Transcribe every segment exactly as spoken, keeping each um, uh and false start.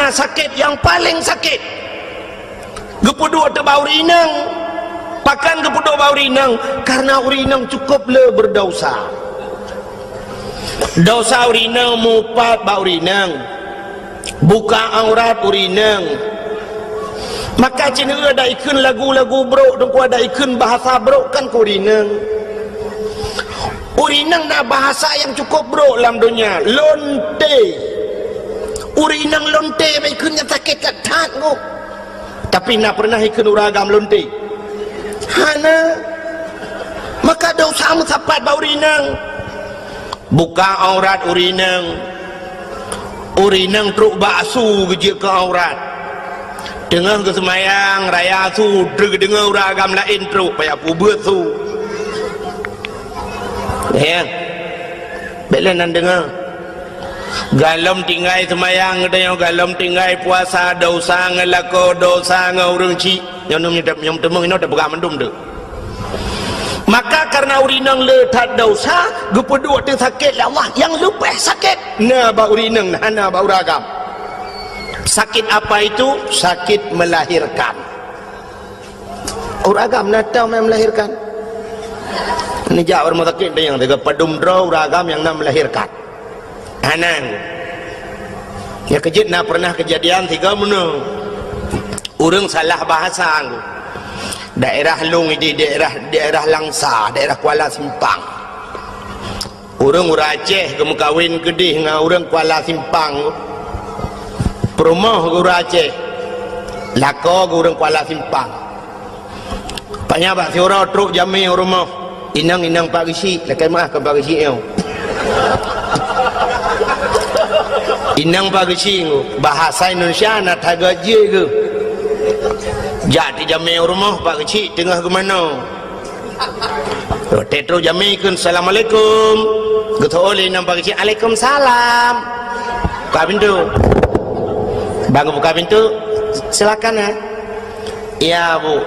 sakét nyang paleng sakét. Geupeuduek teuh bak ureueng inong. Pakon geupeuduek bak ureueng inong? Karena ureueng inong cukup le beudesya. Desya ureueng inong mupat bak ureueng inong. Buka aurat ureueng inong. Maka cit neu ada ikheun lagu-lagu brok, teungku ada ikheun bahasa brok kan keu ureueng inong. Ureueng inong na bahasa nyang cukup brok lam donya, lonte. Ureueng inong lonte bak ikheun nyang sakét that-that nyoe. Tapi na pernah ikheun ureueng agam lonte? Hana. Maka desya meusapat bak ureueng inong. Buka aurat ureueng inong. Ureueng inong trok bak asu geujeuet keu aurat. Teungoh geuseumayang raya asu, trok geudeungoe ureueng agam laén trok, payah peubeuet su. Ya. Bék lé nan deungoe. Galom tinggai seumayang geutanyoe, galom tinggai puasa, desya ngon lakoe, desya ngon ureueng chik. Nyoe nyoe nyoe teumeung inoe teupeugah mandum tu. Maka karena ureueng inong le that desya, geupeuduek teuh sakét lé Allah, nyang leubeh sakét na bak ureueng inong, hana bak ureueng agam. Sakit apa itu? Sakit melahirkan. Ureueng agam na teuh nyang melahirkan. Neujak bak rumoh sakét teuh nyang teuga padum droe ureueng agam nyang na melahirkan. Anang. Nyang keujeuet na pernah keujadian tiga meunoe. Ureueng salah bahasa. Daerah lôn di daerah, daerah Langsa, daerah Kuala Simpang. Ureueng, ureueng Aceh geumeukawen keudeh ngon ureueng Kuala Simpang. Peurumoh ureueng Aceh. Lakoe ureueng Kuala Simpang. Panya bak siuroe trok jamé u rumoh. Inong, inong Pak Geuchik, lakèe meu'ah keu Pak Geuchik nyoe. Inong Pak Geuchik, bahasa Indonesia na that gét jih geuh. Jak tijamé u rumoh Pak Geuchik teungoh geumanoe. Watèe trok jamé kheun, "Assalamualaikum." Geuteu'oh lé inong Pak Geuchik, "Alaikumsalam." Buka pintu. Bang buka pintu, "Silakan ya." "Iya, Bu."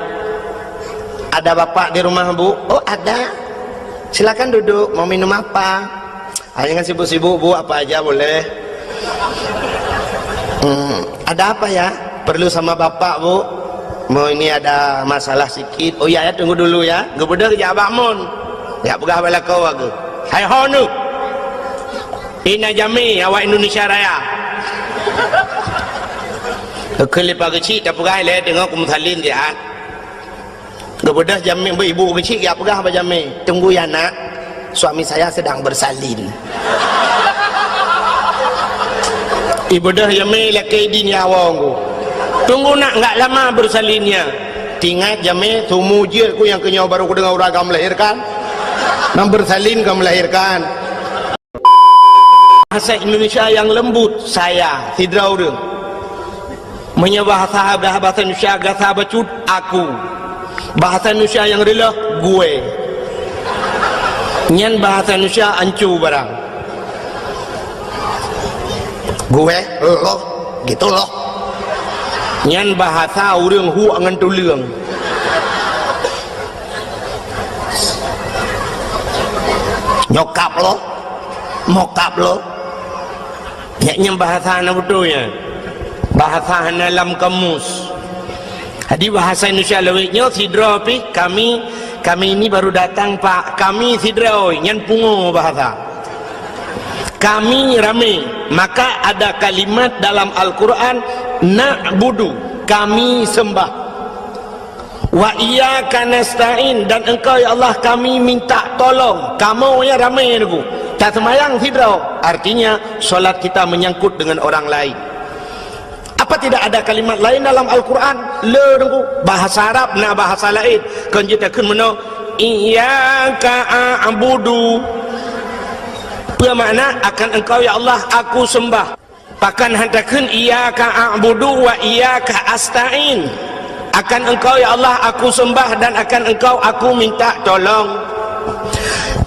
"Ada Bapak di rumah, Bu?" "Oh, ada." "Silakan duduk, mau minum apa?" "Ah, jangan sibuk-sibuk, Bu, apa aja boleh." "Hmm, ada apa ya?" "Perlu sama Bapak, Bu. Mau ini ada masalah sikit." "Oh iya ya, tunggu dulu ya." Geubeudôh jak bak mon. Jak peugah bak lakoe geuh. "Hai ho neuh. Ina jamé awak Indonesia Raya." Keu lé Pak Geuchik tapeugah lé teungoh kumeusalin siat. Geubeudôh jamé, ibu Geuchik jak peugah bak jamé, "Tunggu ya, Nak, suami saya sedang bersalin." Ibeudôh jamé lakèe idin ya awong ku. "Tunggu, Nak, enggak lama bersalinnya." Teuingat jamé, "Sumu jeuet ku nyang keu nyoe baru kudeungoe ureueng agam melahirkan. Nyang bersalin ka melahirkan." Bahasa Indonesia yang lembut, saya, sidroe ureueng. Meunyoe bahasa, bahasa Indonesia gasa bacut, aku. Bahasa Indonesia nyang reuloh, gue. Nyan bahasa Indonesia ancu barang. Gue, lo, gitu lo. Nyan bahasa ureueng huek ngon tuleueng. Nyokap lo, mokap lo. Nyan, nyan bahasa hana beutôi nyan. Bahasa hana lam kamus. Jadi bahasa Indonesia lawét nyoe sidroe pih, kami, kami ini baru datang, Pak. Kami sidroe, nyan pungo bahasa. Kami ramé. Maka ada kalimat dalam Al-Quran, "Na'budu", kami sembah. "Wa iyyaka nasta'in", dan Engkau, ya Allah, kami minta tolong. Kamoe nyan ramé, Teungku. Taseumayang sidroe, artinya solat kita menyangkut dengan orang lain. Apa tidak ada kalimat lain dalam Al-Quran? Le, Teungku. Bahasa Arab na bahasa laén. Kon jeuet takheun meunoe, "Iyyaka a'budu." Peue makna, "Akan Engkau, ya Allah, aku sembah"? Pakon han takheun, "Iyyaka a'budu wa iyyaka asta'in"? "Akan Engkau, ya Allah, aku sembah dan akan Engkau aku minta tolong."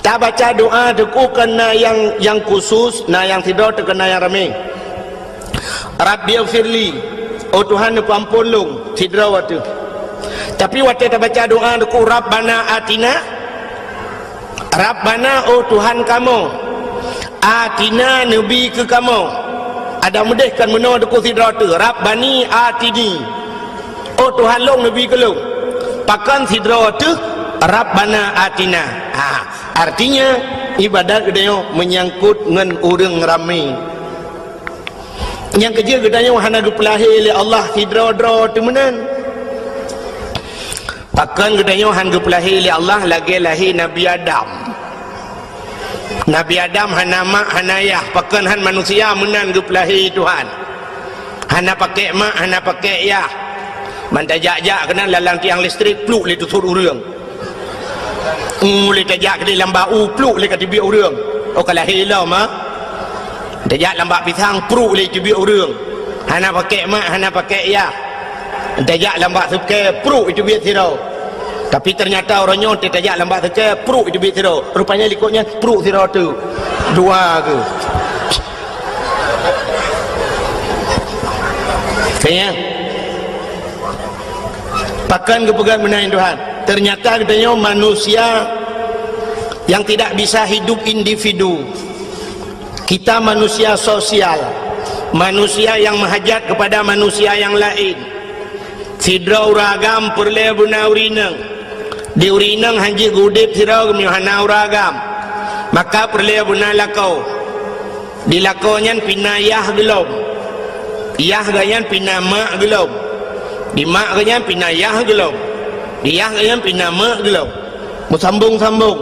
Tabaca doa, Teungku, kon na nyang, nyang khusus, na nyang sidroe, teuk kon na nyang ramé. "Rabbighfirli", oh Tuhan, neupeuamphon lôn, sidroe watèe. Tapi watèe tabaca doa, Teungku, "Rabbana atina", Rabbana, oh Tuhan kamoe, "atina", neubi keu kamoe, Adak meudeh kan meunoe teungku sidroe teuh, "Rabbani atini." Oh Tuhan lôn, neubi keu lôn. Pakon sidroe teuh, "Rabbana atina." Ha, artinya ibadat geutanyoe meunyangkot ngon ureuëng ramé. Nyang keujeuet geutanyoe hana geupeulahé lé Allah sidroe-droe teuh meunan. Pakon geutanyoe han geupeulahé lé Allah lagée lahé Nabi Adam. Nabi Adam hana mak, hana yah, pakon han manusia meunan geupeulahé Tuhan. Hana pakék mak, hana pakék yah. Ban tajak-jak keunan lam tiang listrik, pluk lé teusut ureuëng. Ulée tajak keudeh lam bak u, pluk lé ka teubiet ureuëng. Oh ka lahé lom, ha? Tajak lam bak pisang, pluk lé teubiet ureuëng. Hana pakék mak, hana pakék yah. Tajak lam bak seukée, pluk teubiet sidroe. Tapi teunyata uroe nyoe tajak lam bak seukée, pluk teubiet sidroe. Rupanya likot nyan pluk sidroe teuh. Dua keuh. Kayang. Pakon geupeugah meunan Tuhan. Ternyata geutanyoe manusia yang tidak bisa hidup individu. Kita manusia sosial, manusia yang meuhajat kepada manusia yang laén. Sidroe ureuëng agam peureulée beuna ureuëng inong. Di ureuëng inong han jeuet geuudeb sidroe meunyoe hana ureuëng agam. Maka peureulée beuna lakoe. Di lakoe nyan pih na yah geulom. Yah geuh nyan pih na mak geulom. Di mak geuh nyan pih na yah geulom. Di yah geuh nyan pih na mak geulom. Meusambong-sambong.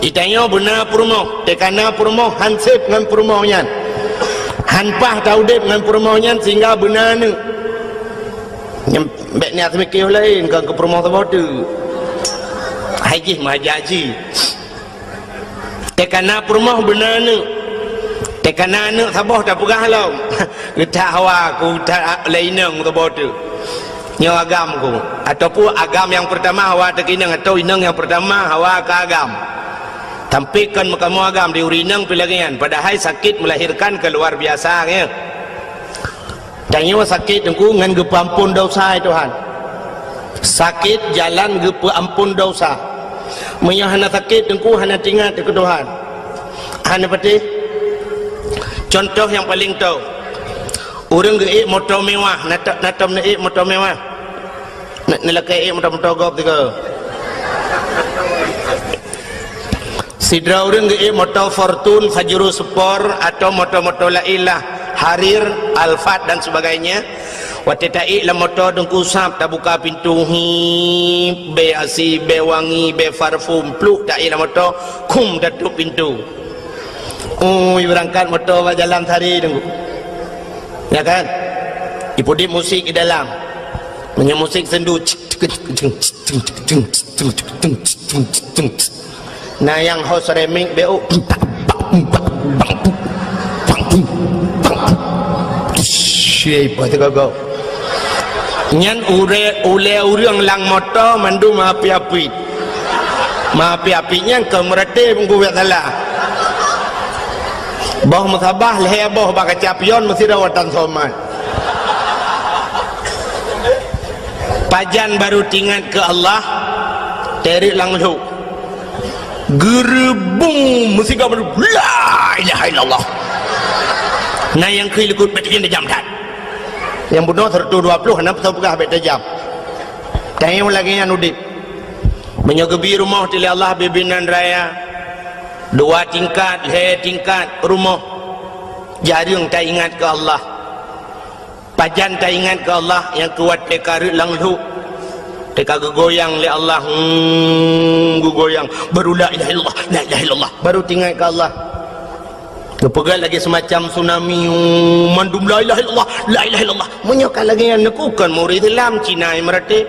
Geutanyoe beuna peurumoh, teuka na peurumoh han seb ngon peurumoh nyan. Han paih taudeb ngon peurumoh nyan sehingga beuna aneuëk. Nyan bék niat seumiké laén, kon keu peurumoh saboh teuk. Hai jih meuhajat jih. Teuka na peurumoh beuna aneuëk. Teuka na aneuëk saboh tapeugah lom. Geutak hawa ku that lé inong saboh teuk. Nyoe agam ku. Ataupun agam nyang peurtama hawa teuka inong, atau inong nyang peurtama hawa keu agam. Tapi kon meukamoe agam di ureuëng inong pih lagée nyan. Padahai sakét melahirkan keu luar biasa, ya. Tanyoe sakét teungku ngon geupeuamphon desya, ya Tuhan. Sakét jalan geupeuamphon desya. Meunyoe hana sakét teungku hana teuingat keu Tuhan. Hana patéh. Contoh nyang paleng tho. Ureuëng geuék moto mewah, na tom, na tom neuék moto mewah. Neulakée ék moto-moto gob tiga. Sidroe ureuëng geuék moto Fortune, Pajero Sport, atau moto-moto laén lah, Harrier, Alphard dan sebagainya. Watée taék lam moto teungku sab tabuka pintu, hip, bée asi, bée wangi, bée parfum, pluk taék lam moto, khum tatôp pintu. Ui, beurangkat moto bak jalan sari teungku. Ya kan? Ipeudiek musik di dalam. Meunyoe musik sendu, na nyang host remix beu. Nyan ulée ureuëng lam moto mandum api-api. Meuapi-api nyan keu meureuti peunggubat salah. Boh meusabah lhée boh bak kaca pion meusidroe watang somat. Pajan baru teuingat keu Allah, teurik lam lhok. Geureubung meusigoe baru, "La ilaha illallah." Na nyang keu likot beuteujam that. Nyang bunoe seratus dua puluh na peugah beuteujam. Tanyoe lagée nyan udeb. Meunyoe geubi rumoh teuh lé Allah bibinan raya, dua tingkat, lhée tingkat rumoh, jareueng taingat keu Allah. Pajan taingat keu Allah nyang kuat teuka reuek lam lhok, teuka geugoyang lé Allah, hmm, geugoyang, baru la ilaha illallah, la ilaha illallah, baru teuingat keu Allah. Geupeugah lagée seumacam tsunami, mandum la ilaha illallah, la ilaha illallah. Meunyoe ka lagée nyan neukukon murit Islam Cina nyang meuratéb.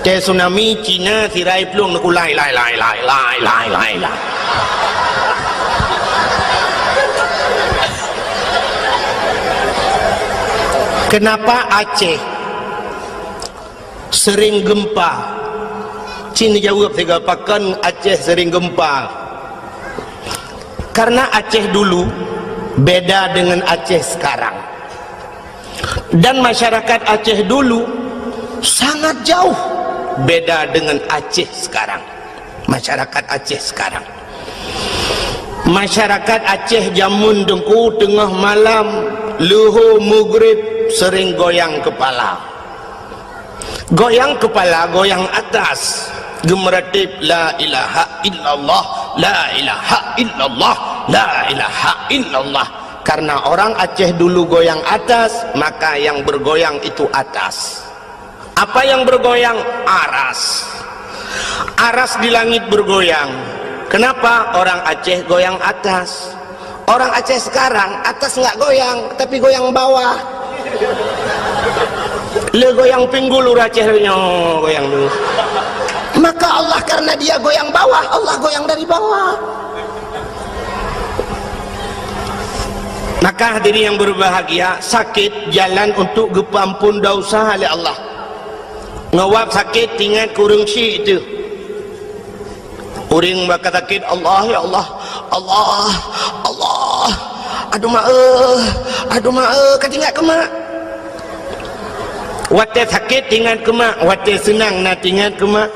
Teuh tsunami Cina sirai plueng neukulai, lai, lai, lai. Kenapa Aceh sering gempa? Cit neujaweueb sigoe, pakon Aceh sering gempa? Karena Aceh dulu beda dengan Aceh sekarang. Dan masyarakat Aceh dulu sangat jauh beda dengan Aceh sekarang. Masyarakat Aceh sekarang. Masyarakat Aceh jameun Teungku, teungoh malam, leuhô meugrib sering goyang keupala. Goyang keupala, goyang atas, geumeuratéb, "La ilaha illallah, la ilaha illallah, la ilaha illallah." Karena orang Aceh dulu goyang atas, maka yang bergoyang itu atas. Apa yang bergoyang? Aras. Aras di langit bergoyang. Kenapa orang Aceh goyang atas? Orang Aceh sekarang atas nggak goyang, tapi goyang bawah. Le goyang pinggul ureueng Aceh nyoe goyang tu. Maka Allah, karena dia goyang bawah, Allah goyang dari bawah. Maka hadirin yang berbahagia, sakét jalan untuk geupeuampon dosa lé Allah. Ngon wab sakét, ingat keu ureueng syik teuh. Ureueng bak sakét, "Allah, ya Allah, Allah, Allah, aduh mak eh, aduh mak eh," ka teuingat keu mak. Watée sakét teuingat keu mak, watée seunang na teuingat keu mak.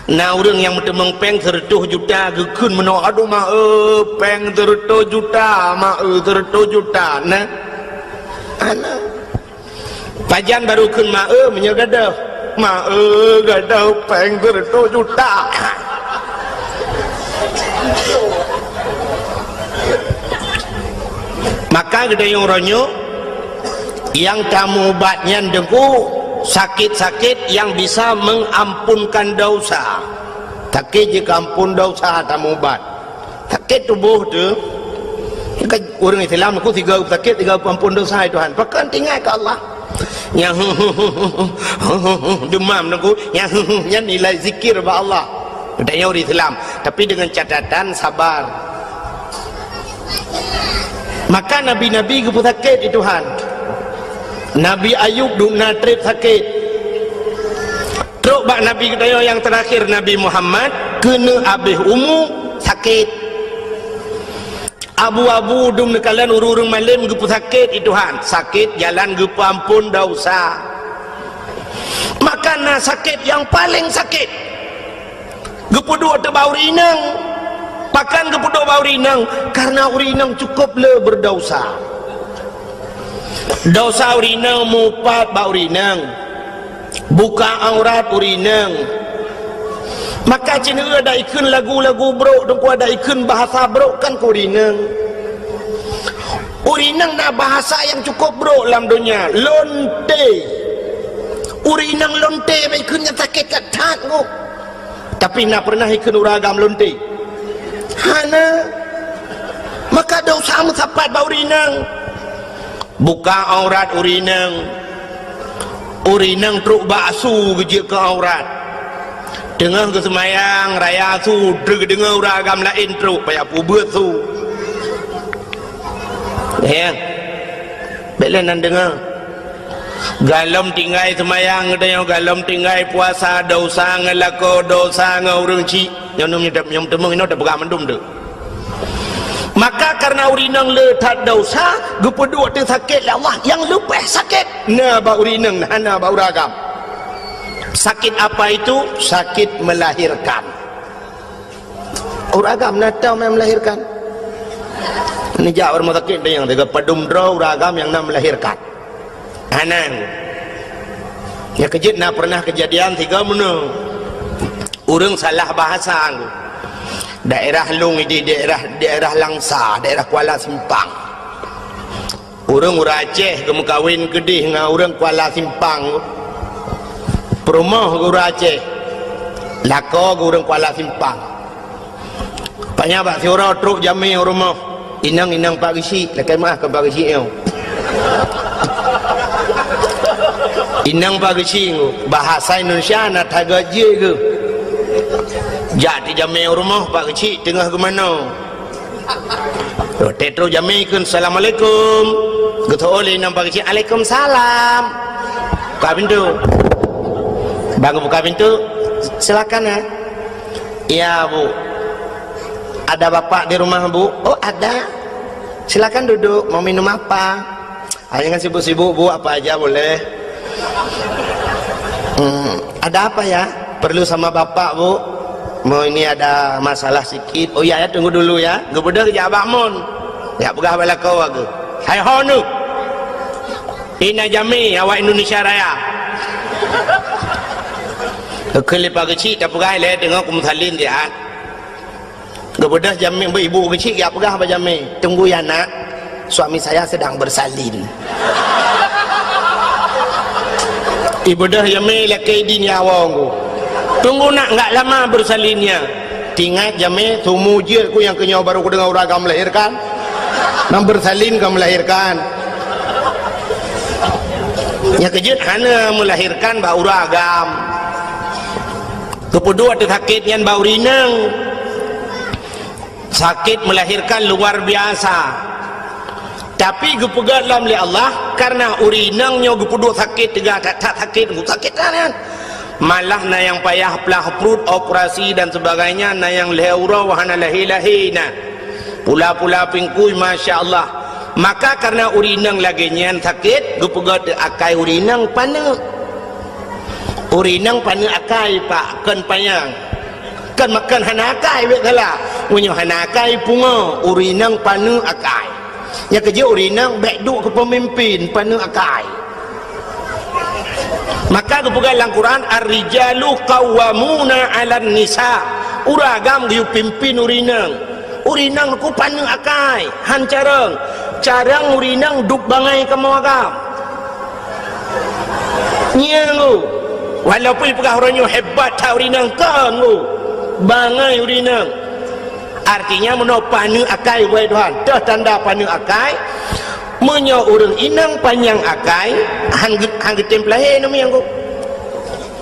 Na ureueng nyang meuteumong péng seureutôh juta, geukheun meunoe, "Aduh mak eh, péng seureutôh juta, mak eh, seureutôh juta." Na. Ana. Pajan barô kheun mak eh meunyoe gadôh. "Mak eh, gadôh péng seureutôh juta." Maka geutanyoe uroe nyoe, nyang tameuubat nyan Teungku, sakét-sakét nyang bisa mengampunkan dosa. Sakét jeuet keu ampon dosa tameuubat. Sakét tuboh teuh, kan ureueng Islam Teungku sigoe sakét, sigoe ampon dosa, "Hai Tuhan." Pakon? Teuingat keu Allah. Nyang demam Teungku, nyang nyan nilai zikir bak Allah. Geutanyoe ureueng Islam, tapi dengan catatan sabar. Maka nabi-nabi geupeusakét lé Tuhan. Nabi Ayub dum na trép sakét. Trok bak nabi geutanyoe nyang teurakhir, Nabi Muhammad, keuneuk abéh umu, sakét. Abu-abu dum neukalon ureueng-ureueng malém geupeusakét lé Tuhan, sakét jalan geupeuampon dosa. Maka na sakét nyang paleng sakét. Geupeuduek teuh bak ureueng inong. Pakon geupeuduek bak ureueng inong? Karena ureueng inong cukup le berdosa. Dosa ureueng inong meupat bak ureueng inong. Buka aurat ureueng inong. Maka cit nyoe adak ikheun lagu-lagu brok, Teungku, adak ikheun bahasa brok kan keu ureueng inong. Ureueng inong na bahasa nyang cukup brok lam donya, lonte. Ureueng inong lonte bak ikheun nyan sakét that-that, Teungku. Tapi na peureunah ikheun ureueng agam lonte? Hana. Maka dosa meusapat bak ureueng inong. Buka aurat ureueng inong. Ureueng inong trok bak asu geujeuet keu aurat. Teungoh geuseumayang raya asu, trok geudeungoe ureueng agam laén trok, payah peubeuet su. Ya. Bék lé nan deungoe. Galom tinggai seumayang geutanyoe, galom tinggai puasa, dosa ngon lakoe, dosa ngon ureueng chik. Nyoe nyoe nyoe teumeung inoe teupeugah mandum tu. Maka karena ureueng inong le that dosa, geupeuduek teuh sakét lé Allah, nyang leubeh sakét na bak ureueng inong, hana bak ureueng agam. Sakit apa itu? Sakit melahirkan. Ureueng agam na teuh nyang melahirkan. Neujak u rumoh sakét nyang teuga padum droe ureueng agam nyang na melahirkan. Anang. Nyang keujeuet na pernah kejadian tiga meunoe. Ureueng salah bahasa. Daerah lôn ideh daerah, daerah Langsa, daerah Kuala Simpang. Ureueng, ureueng Aceh geumeukawen keudeh ngon ureueng Kuala Simpang. Peurumoh geu ureueng Aceh. Lakoe geu ureueng Kuala Simpang. Panya bak siuroe trok jamé u rumoh. Inong, inong Pak Geuchik, lakèe meu'ah keu Pak Geuchik nyoe. Inong Pak Geuchik nyoe, bahasa Indonesia na that gét jih geuh. Jak tijamé u rumoh Pak Geuchik teungoh geumanoe. Watèe trok jamé kheun, "Assalamualaikum." Geuteu'oh lé inong Pak Geuchik, "Alaikumsalam." Buka pintoe. Bang buka pintoe, "Silakan ya." "Iya, Bu." "Ada Bapak di rumah, Bu?" "Oh, ada." "Silakan duduk, mau minum apa?" "Ah, jangan sibuk-sibuk, Bu, apa aja boleh." "Hmm, ada apa ya?" "Perlu sama Bapak, Bu." Mo, ini ada masalah sikit. Oh ya, ya, tunggu dulu ya. Geubeudôh jak bak mon. Jak peugah bak lakoe geuh. Hai ho neuh. Ina jamé awak Indonesia Raya. Keuleupah geuchik tapeugah lé teungoh kumeusalin siat. Geubeudôh jamé, ibu geuchik jak peugah bak jamé, "Tunggu ya nak, suami saya sedang bersalin." Ibeudôh jamé lakée idin ya awong ku. "Tunggu nak, enggak lama bersalinnya." Tingat jamé, sumu jeuet ku nyang keunyoe baru kudeungoe ureueng agam melahirkan. Nan bersalin ka melahirkan. Nyang keujeuet hana melahirkan bak ureueng agam. Geupeuduek teuk sakét nyan bak ureueng inong. Sakét melahirkan luar biasa. Tapi geupeugét lom lé Allah, karena ureueng inong nyoe geupeuduek sakét teuga that-that sakét, sakét that nyan. Malah na nyang payah plah pruet, operasi dan sebagainya, na nyang lhée uroe hana lahé-lahé na. Pula-pula pingkui, masya Allah. Maka karena ureueng inong lagée nyan sakét, geupeugét teuk akai ureueng inong paneuk. Ureueng inong paneuk akai, Pak, kon panyang. Kon makan hana akai, bék salah. Meunyoe hana akai, pungo, ureueng inong paneuk akai. Nyang keujeuet ureueng inong bék duek keu peumimpin, paneuk akai. Maka geupeugah lam Quran, "Ar-rijalu qawwamuna 'alan nisa." Ureueng agam geuyue pimpin ureueng inong. Ureueng inong ku paneuk akai, han carông. Carông ureueng inong duek bangai kamoe agam. Nyan ku. Walaupun ipeugah uroe nyoe hebat that ureueng inong, kon ku. Bangai ureueng inong. Artinya meunoe paneuk akai, wahai Tuhan. Toh tanda paneuk akai. Meunyoe ureueng inong panyang akai, han geu-, han geutem peulahé namiang ku.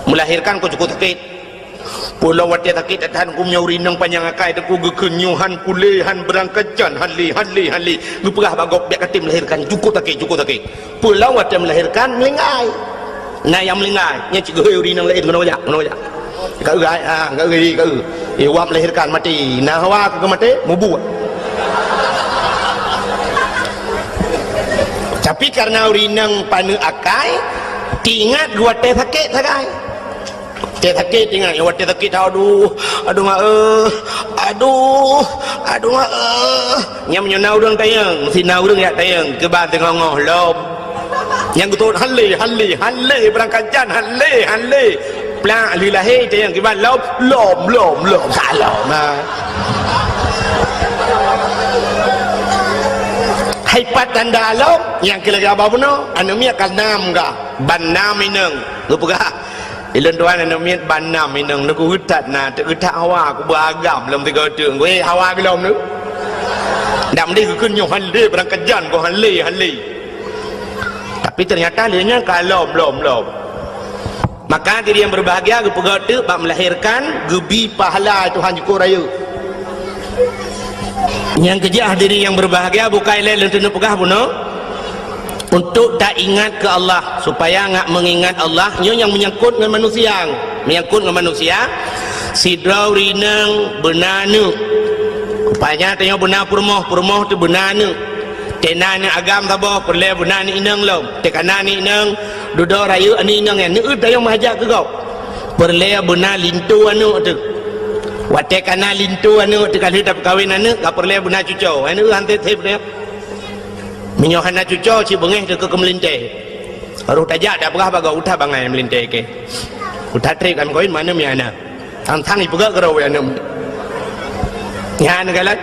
Melahirkan ku cukup sakét. Peue lom watée sakét that-that ku, meunyoe ureueng inong panyang akai teuk ku geukheun nyoe han kulé, han beurangkajan, han lé, han lé, han lé. Geupeugah bak gob, "Bék katem melahirkan, cukup sakét, cukup sakét." Peue lom watée melahirkan, meulinggai. Na nyang meulinggai, nyan cit geuhôi ureueng inong laén, "Keunoe jak, keunoe jak." Ka eu, ha, ka eu, ka eu. Eh, wak melahirkan maté. Na hawa keu maté, mubuet. Tapi karena ureueng inong paneuk akai, teuingat geuwatée sakét sagai. Watée sakét, ingat, watée sakét, "Aduh, aduh, mak, eh, aduh, aduh, mak, eh." Nyan meunyoe na ureueng tanyong, si na ureueng jak tanyong, kiban teungoh-ngoh lom. Nyang geutot, "Han lé, han lé, han lé, beurangkajan, han lé, han lé." Plak lheueh lahé tanyong, "Kiban lom?" "Lom, lom, lom, ka lom, ha." Hai pat tanda lom, nyang keu lagée haba bunoe, aneuk miet ka nam ka, ban nam inong. Geupeugah, Ilôn tuan aneuk miet ban nam inong, neugeuh that na, teuk that hawa, kubeuagam lom tiga teuk. Weh, hawa geulom tu. Dak meudeh geukheun nyoe han lé, beurangkajan ku han lé, han lé. Tapi ternyata lé nyan ka lom, lom, lom. Maka diri nyang berbahagia geupeugah teuk bak melahirkan, geubi pahala Tuhan jukuk rayeuk. Nyang keujeuet hadirin nyang berbahagia, bukai lé lôn teuneuk peugah bunoe. Untuk taingat keu Allah, supaya ngat meungingat Allah, nyoe nyang meunyangkot ngon manusia. Meunyangkot ngon manusia, sidroe ureueng inong beuna aneuk. Rupanya tanyoe beuna peurumoh, peurumoh teuh beuna aneuk. Teuh na aneuk agam saboh, peureulée beuna aneuk inong lom. Teuh ka na aneuk inong, dudoe rayeuk aneuk inong nyan, neueu tanyoe meuhajat keu gob. Peureulée beuna linto aneuk teuh. Watée ka na linto aneuk teuh, ka lheueh tapeukawen aneuk, ka peureulée beuna cucoe. Aneuk han teuh teuh. Meunyoe hana cucoe, cit beungéh teuh keu keumeulintée. Roh tajak tapeugah bak gob, "Uta bangai meulintée keu. Uta treb kami kawin, mana mi hana." Sang-sang ipeugah keudroe aneuk. Nyan galak.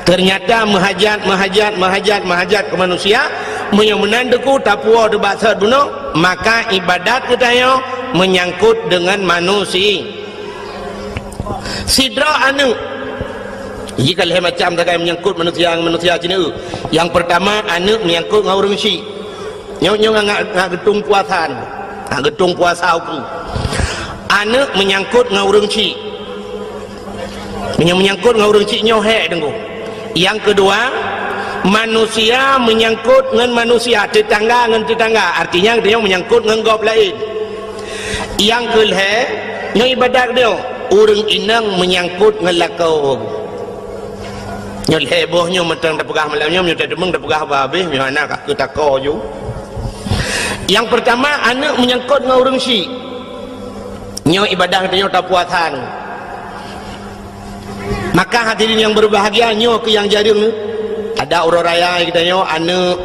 Ternyata meuhajat, meuhajat, meuhajat, meuhajat keu manusia, meunyoe meunan teuku tapuwoe teuh bak sot bunoe, maka ibadat geutanyoe meunyangkot deungon manusia. Sidroe aneuk. Jih ka lhée macam sagai meunyangkot manusia ngon manusia cit nyoe. Nyang peurtama, aneuk meunyangkot ngon ureueng chik. Nyoe, nyoe ngat, ngat geutung puasa nyoe. Ngat geutung puasa ukeue. Aneuk meunyangkot ngon ureueng chik. Meunyoe meunyangkot ngon ureueng chik nyoe hék teungku. Nyang keudua, manusia meunyangkot ngon manusia, teutangga ngon teutangga. Artinya, geutanyoe meunyangkot ngon gob laén. Nyang keulhée, nyoe ibadat geutanyoe, ureueng inong meunyangkot ngon lakoe. Nyoe lhée boh nyoe mantong tapeugah malam nyoe, meunyoe tateumeung tapeugah bah habéh, meunyoe hana ka keu tako ju. Nyang peurtama, aneuk meunyangkot ngon ureueng chik. Nyoe ibadat geutanyoe tapuasa nyoe. Maka hadirin yang berbahagia, nyoe keuh nyang jareueng. Ada uroe raya geutanyoe, aneuk.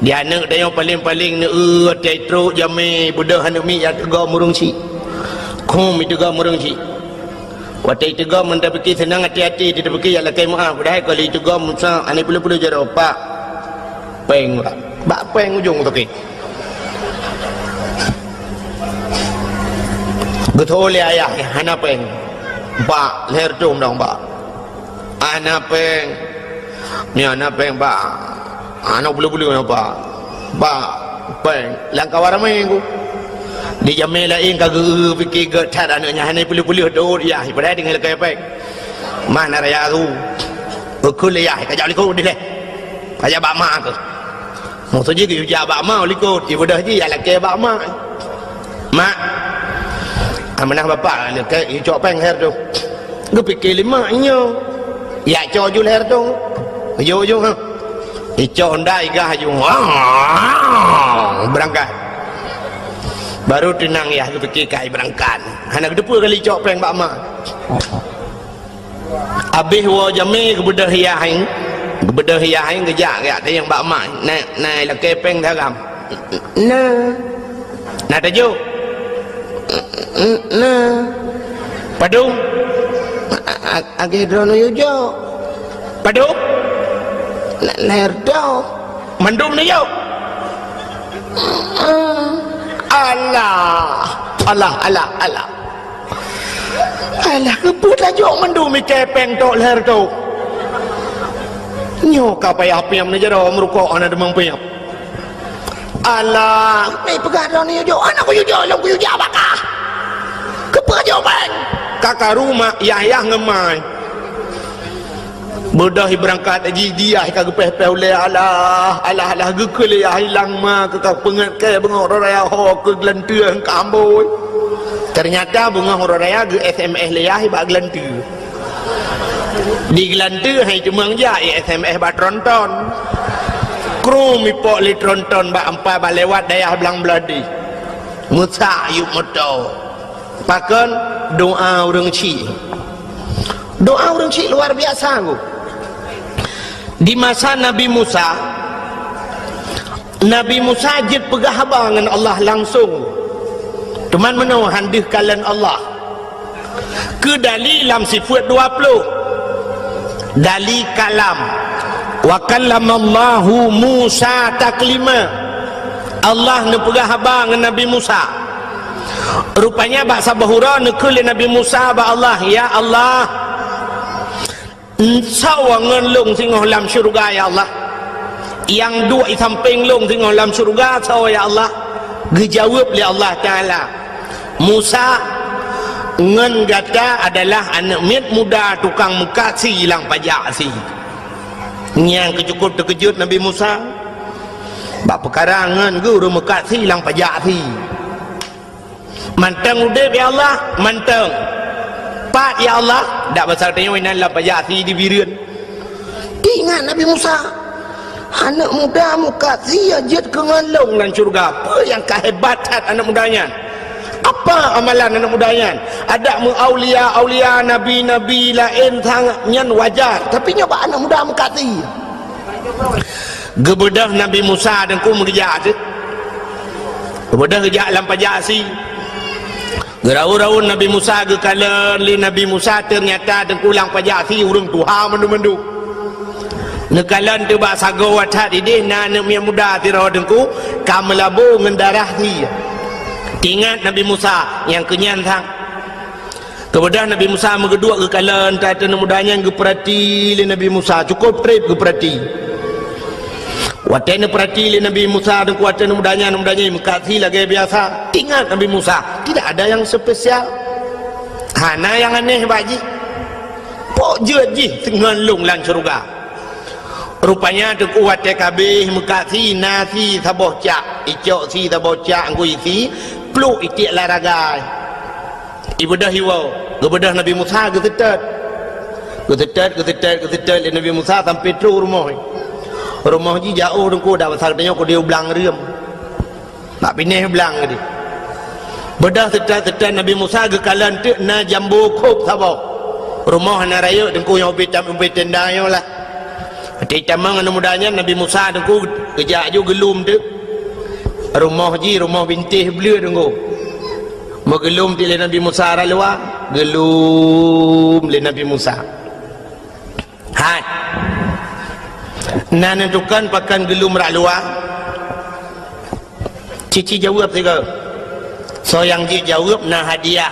Di aneuk tanyoe paleng-paleng neu-eu watèe trok jamé, beudôh aneuk miet jak teugom ureueng chik. Khum, teugom ureueng chik. Watèe teugom, meunan tapike seunang até-até, tapike jak lakèe meu'ah, padahai ka lheueh teugom, sa, aneuk peuleuh-peuleuh jaroe, "Pak, péng, Pak." Bak péng ujong toké. Geutho lé ayah, "Hana péng, Bak, lhèe reutôh dong, Bak." "Hana péng." "Nyoe hana péng, Bak. Hana bulu-bulu nyoe, Bak. Bak, péng." Lam kawan ramé ku. Di jamé laén ka geu-, pike gèt that aneuk nyan, hana peuleuh-peuleuh dot yah, padahai teungoh lakèe péng. Mah na raya tu. Geukheun lé yah, "Ka jak likot dilèe. Ka jak bak mak keuh." Maksud jih geuyue jak bak mak likot, ibadah jih jak lakèe bak mak. "Mak, amanah bapak lakèe, yue cok péng lhèe reutôh." Geupike lé mak nyoe, jak cok ju lhèe reutôh. Ujong-ujong, ha. Icok honda, igah ju. Beurangkat. Baru teunang yah geupike kai beurangkat. Hana geuteupeue kali cok péng bak mak. Abéh woe jamé geubeudôh yah, geubeudôh yah, geujak, geujak tanyong bak mak, "Na, na lakèe péng daram?" "Na." "Na tajok?" "Na." "Padum?" "A-, a-, lagèe droeneuh yue jok." "Padum?" "Na, lhèe reutôh." "Mandum neujok?" "Alah, alah, alah, alah." "Alah, keupeue tajok mandum, ikèe péng tok lhèe reutôh?" "Nyoe ka payah piep neujaroe, meurukok hana teumang piep." "Alah, meupeugah droeneuh yue jok, hana kuyue jok, lôn kuyue jak bak kah. Keupeue jok péng?" "Ka karu mak, yah-yah ngon mai." Beudôh beurangkat jih, di yah ka geupéh-péh ulèe, alah, alah, alah, geukheun lé yah, ilang ma keuh ka peungét kèe beungoh uroe raya, ho keuh geulanteue ka ambôi. Teunyata beungoh uroe raya geu-S M S lé yah bak geulanteue. Di geulanteue hai teumang jak, i-S M S bak tronton. Krum ipok lé tronton bak ampai bak lewat dayah Blang Beuladi. Meusak yup moto. Pakon? Doa ureueng chik. Doa ureueng chik luar biasa, Bu. Di masa Nabi Musa, Nabi Musa jeuet peugah haba ngon Allah langsong. Teuma meunoe han deuh kalon Allah. Keu dali lam sifeut dua ploh. Dali kalam. "Wa kallamallahu Musa taklima." Allah neupeugah haba ngon Nabi Musa. Rupanya bak saboh uroe neukheun lé Nabi Musa bak Allah, "Ya Allah, soe ngon lôn singoh lam syeuruga, ya Allah? Nyang duek i sampéng lôn singoh lam syeuruga soe, ya Allah?" Geujaweueb lé Allah Taala, "Musa, ngon gata adalah aneuk miet muda tukang meukat sie lam pajak sie." Nyang keuh cukôp teukeujot Nabi Musa bak peukara ngon geuh ureueng meukat sie lam pajak sie. "Mantong udeb, ya Allah?" "Mantong." "Pat, ya Allah?" "Dak basa tanyoe inan lam pajak sie di Bireuen." Teuingat Nabi Musa, "Aneuk muda meukat sie jeuet keu ngon lôn lam syeuruga. Peue nyang ka hebat that aneuk muda nyan? Apa amalan aneuk muda nyan? Adak meu aulia-aulia, nabi-nabi laén sangat nyan wajar, tapi nyoe bak aneuk muda meukat sie." Geubeudôh Nabi Musa teungku meugeujak teuh. Geubeudôh geujak lam pajak sie. Geuraun-raun Nabi Musa, geukalon lé Nabi Musa, teunyata teungku lam pajak sie ureueng tuha mandum-mandum. Neukalon teuh bak sagoe that idéh na aneuk miet muda sidroe teungku ka meulabô ngon darah sie. Teuingat Nabi Musa nyang keu nyan sang. Geubeudôh Nabi Musa meugeuduek geukalon that aneuk muda nyan, geupeurati lé Nabi Musa, cukôp trép geupeurati. Watèe neupeurati lé Nabi Musa teungku aneuk muda nyan, aneuk muda nyan meukat sie lagèe biasa. Teuingat Nabi Musa, tidak ada yang spesial. Hana nyang aneh bak jih. Pok jeuet jih ngon lôn lam syeuruga. Rupanya teungku watèe ka abéh meukat sie, na sie saboh cak, icok sie saboh cak ngon sie, pluek itiek lam ragai. Ibeudôh iwoe, geubeudôh Nabi Musa geuseutôt. Geuseutôt, geuseutôt, geuseutôt lé Nabi Musa sampoe trôk rumoh. Rumoh jih jiôh teungku, dak basa tanyoe keudéh u blang reuem. Bak binéh blang keudéh. Beudôh seutôt-seutôt Nabi Musa geukalon teuk na jambo khôb saboh. Rumoh hana rayeuk Teungku, nyang ubé tam-, ubé tenda nyoe lah. Watèe jitamong aneuk muda nyan, Nabi Musa Teungku geujak aju geulom teuk. Rumoh jih, rumoh bintéh bleue Teungku. Meugeulom teuk lé Nabi Musa rot luwa, geulom lé Nabi Musa. Hai. Na neutokon pakon geulom rot luwa. Ci-ci jaweueb sigoe. Soe nyang jeuet jaweueb na hadiah.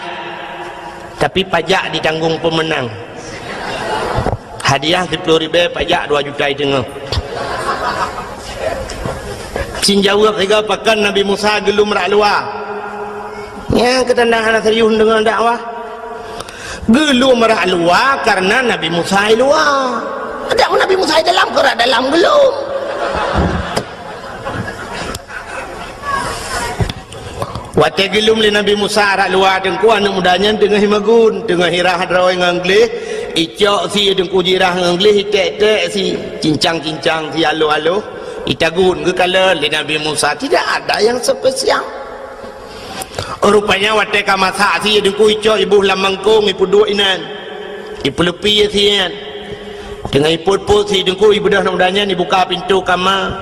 Tapi pajak ditanggong peumeunang. Hadiah siplôh ribèe, pajak dua juta siteungoh. Ci jaweueb sigoe, pakon Nabi Musa geulom rot luwa. Nyan keu tanda hana serius deungon dakwah. Geulom rot luwa kareuna Nabi Musa i luwa. Adak Nabi Musa i dalam, keu rot dalam geulom. Watèe geulom lé Nabi Musa rot luwa Teungku, aneuk muda nyan teungoh jimagun, teungoh jirah droe ngon gleh, jicok sie Teungku, jirah ngon gleh, jiték-ték sie, cincang-cincang sie, aloh-aloh, jitagun, geukalon lé Nabi Musa, tidak ada yang spesial. Rupanya watèe ka masak sie Teungku, jicok jiboh lam mangkông, jipeuduek inan. Jipeuleupie sie nyan. Teungoh jipôt-pôt sie Teungku, jibeudôh aneuk muda nyan, jibuka pintoe kama.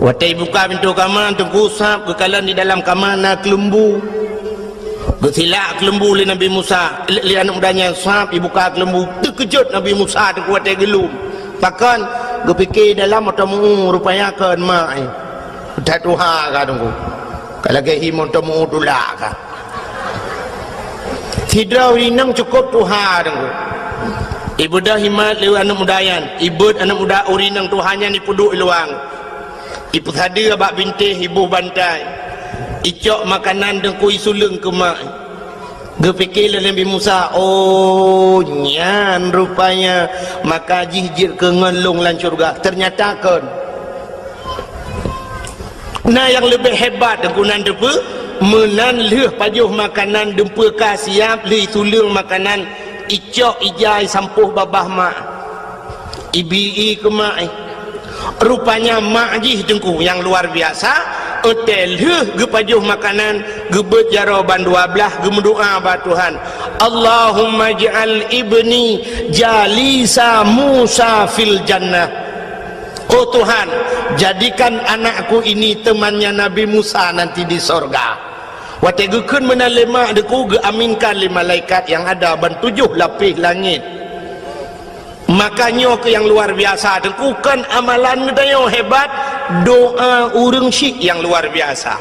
Watèe jibuka pintoe kama, Teungku, sab geukalon di dalam kama na keuleumbu. Geusilak keuleumbu lé Nabi Musa, lé, lé aneuk muda nyan, sab jibuka keuleumbu. Teukeujot Nabi Musa Teungku watèe geulom. Pakon? Geupike dalam mantong meu-ueh, rupanya kon mak, eh. That tuha ka Teungku. Ka lagèe hi mantong meu-ueh tulak ka. Sidroe ureueng inong cukôp tuha Teungku. Jibeudôh jimat lé aneuk muda nyan. Jibeuet aneuk muda ureueng inong tuha nyan jipeuduek i luwa. Jipeusadeue bak bintéh, jiboh bantai. Jicok makanan Teungku, jisuleueng keu mak. Geupike lé Nabi Musa, "Oh, nyan rupanya maka jih jeuet keu ngon lôn lam syeuruga." Teunyata kon. Na nyang leubeh hebat Teungku nan teupeue, meunan lheueh pajoh makanan dumpeue ka siap, lheueh jisuleueng makanan, jicok ija jisampôh babah mak. Jibi-i keu mak, eh. Rupanya mak jih Teungku nyang luar biasa, watèe lheueh geupajoh makanan, geubeuet jaroe ban dua blaih, geumeudoa bak Tuhan, "Allahummaj'al ibni jalisa Musa fil jannah." Oh Tuhan, jadikan anakku ini temannya Nabi Musa nanti di sorga. Watèe geukheun meunan lé mak Teungku, geuaminkan lé malaikat nyang ada ban tujoh lapéh langét. Maka nyoe keuh nyang luar biasa Teungku, kon amalan geutanyoe hebat, doa ureueng syik nyang luar biasa.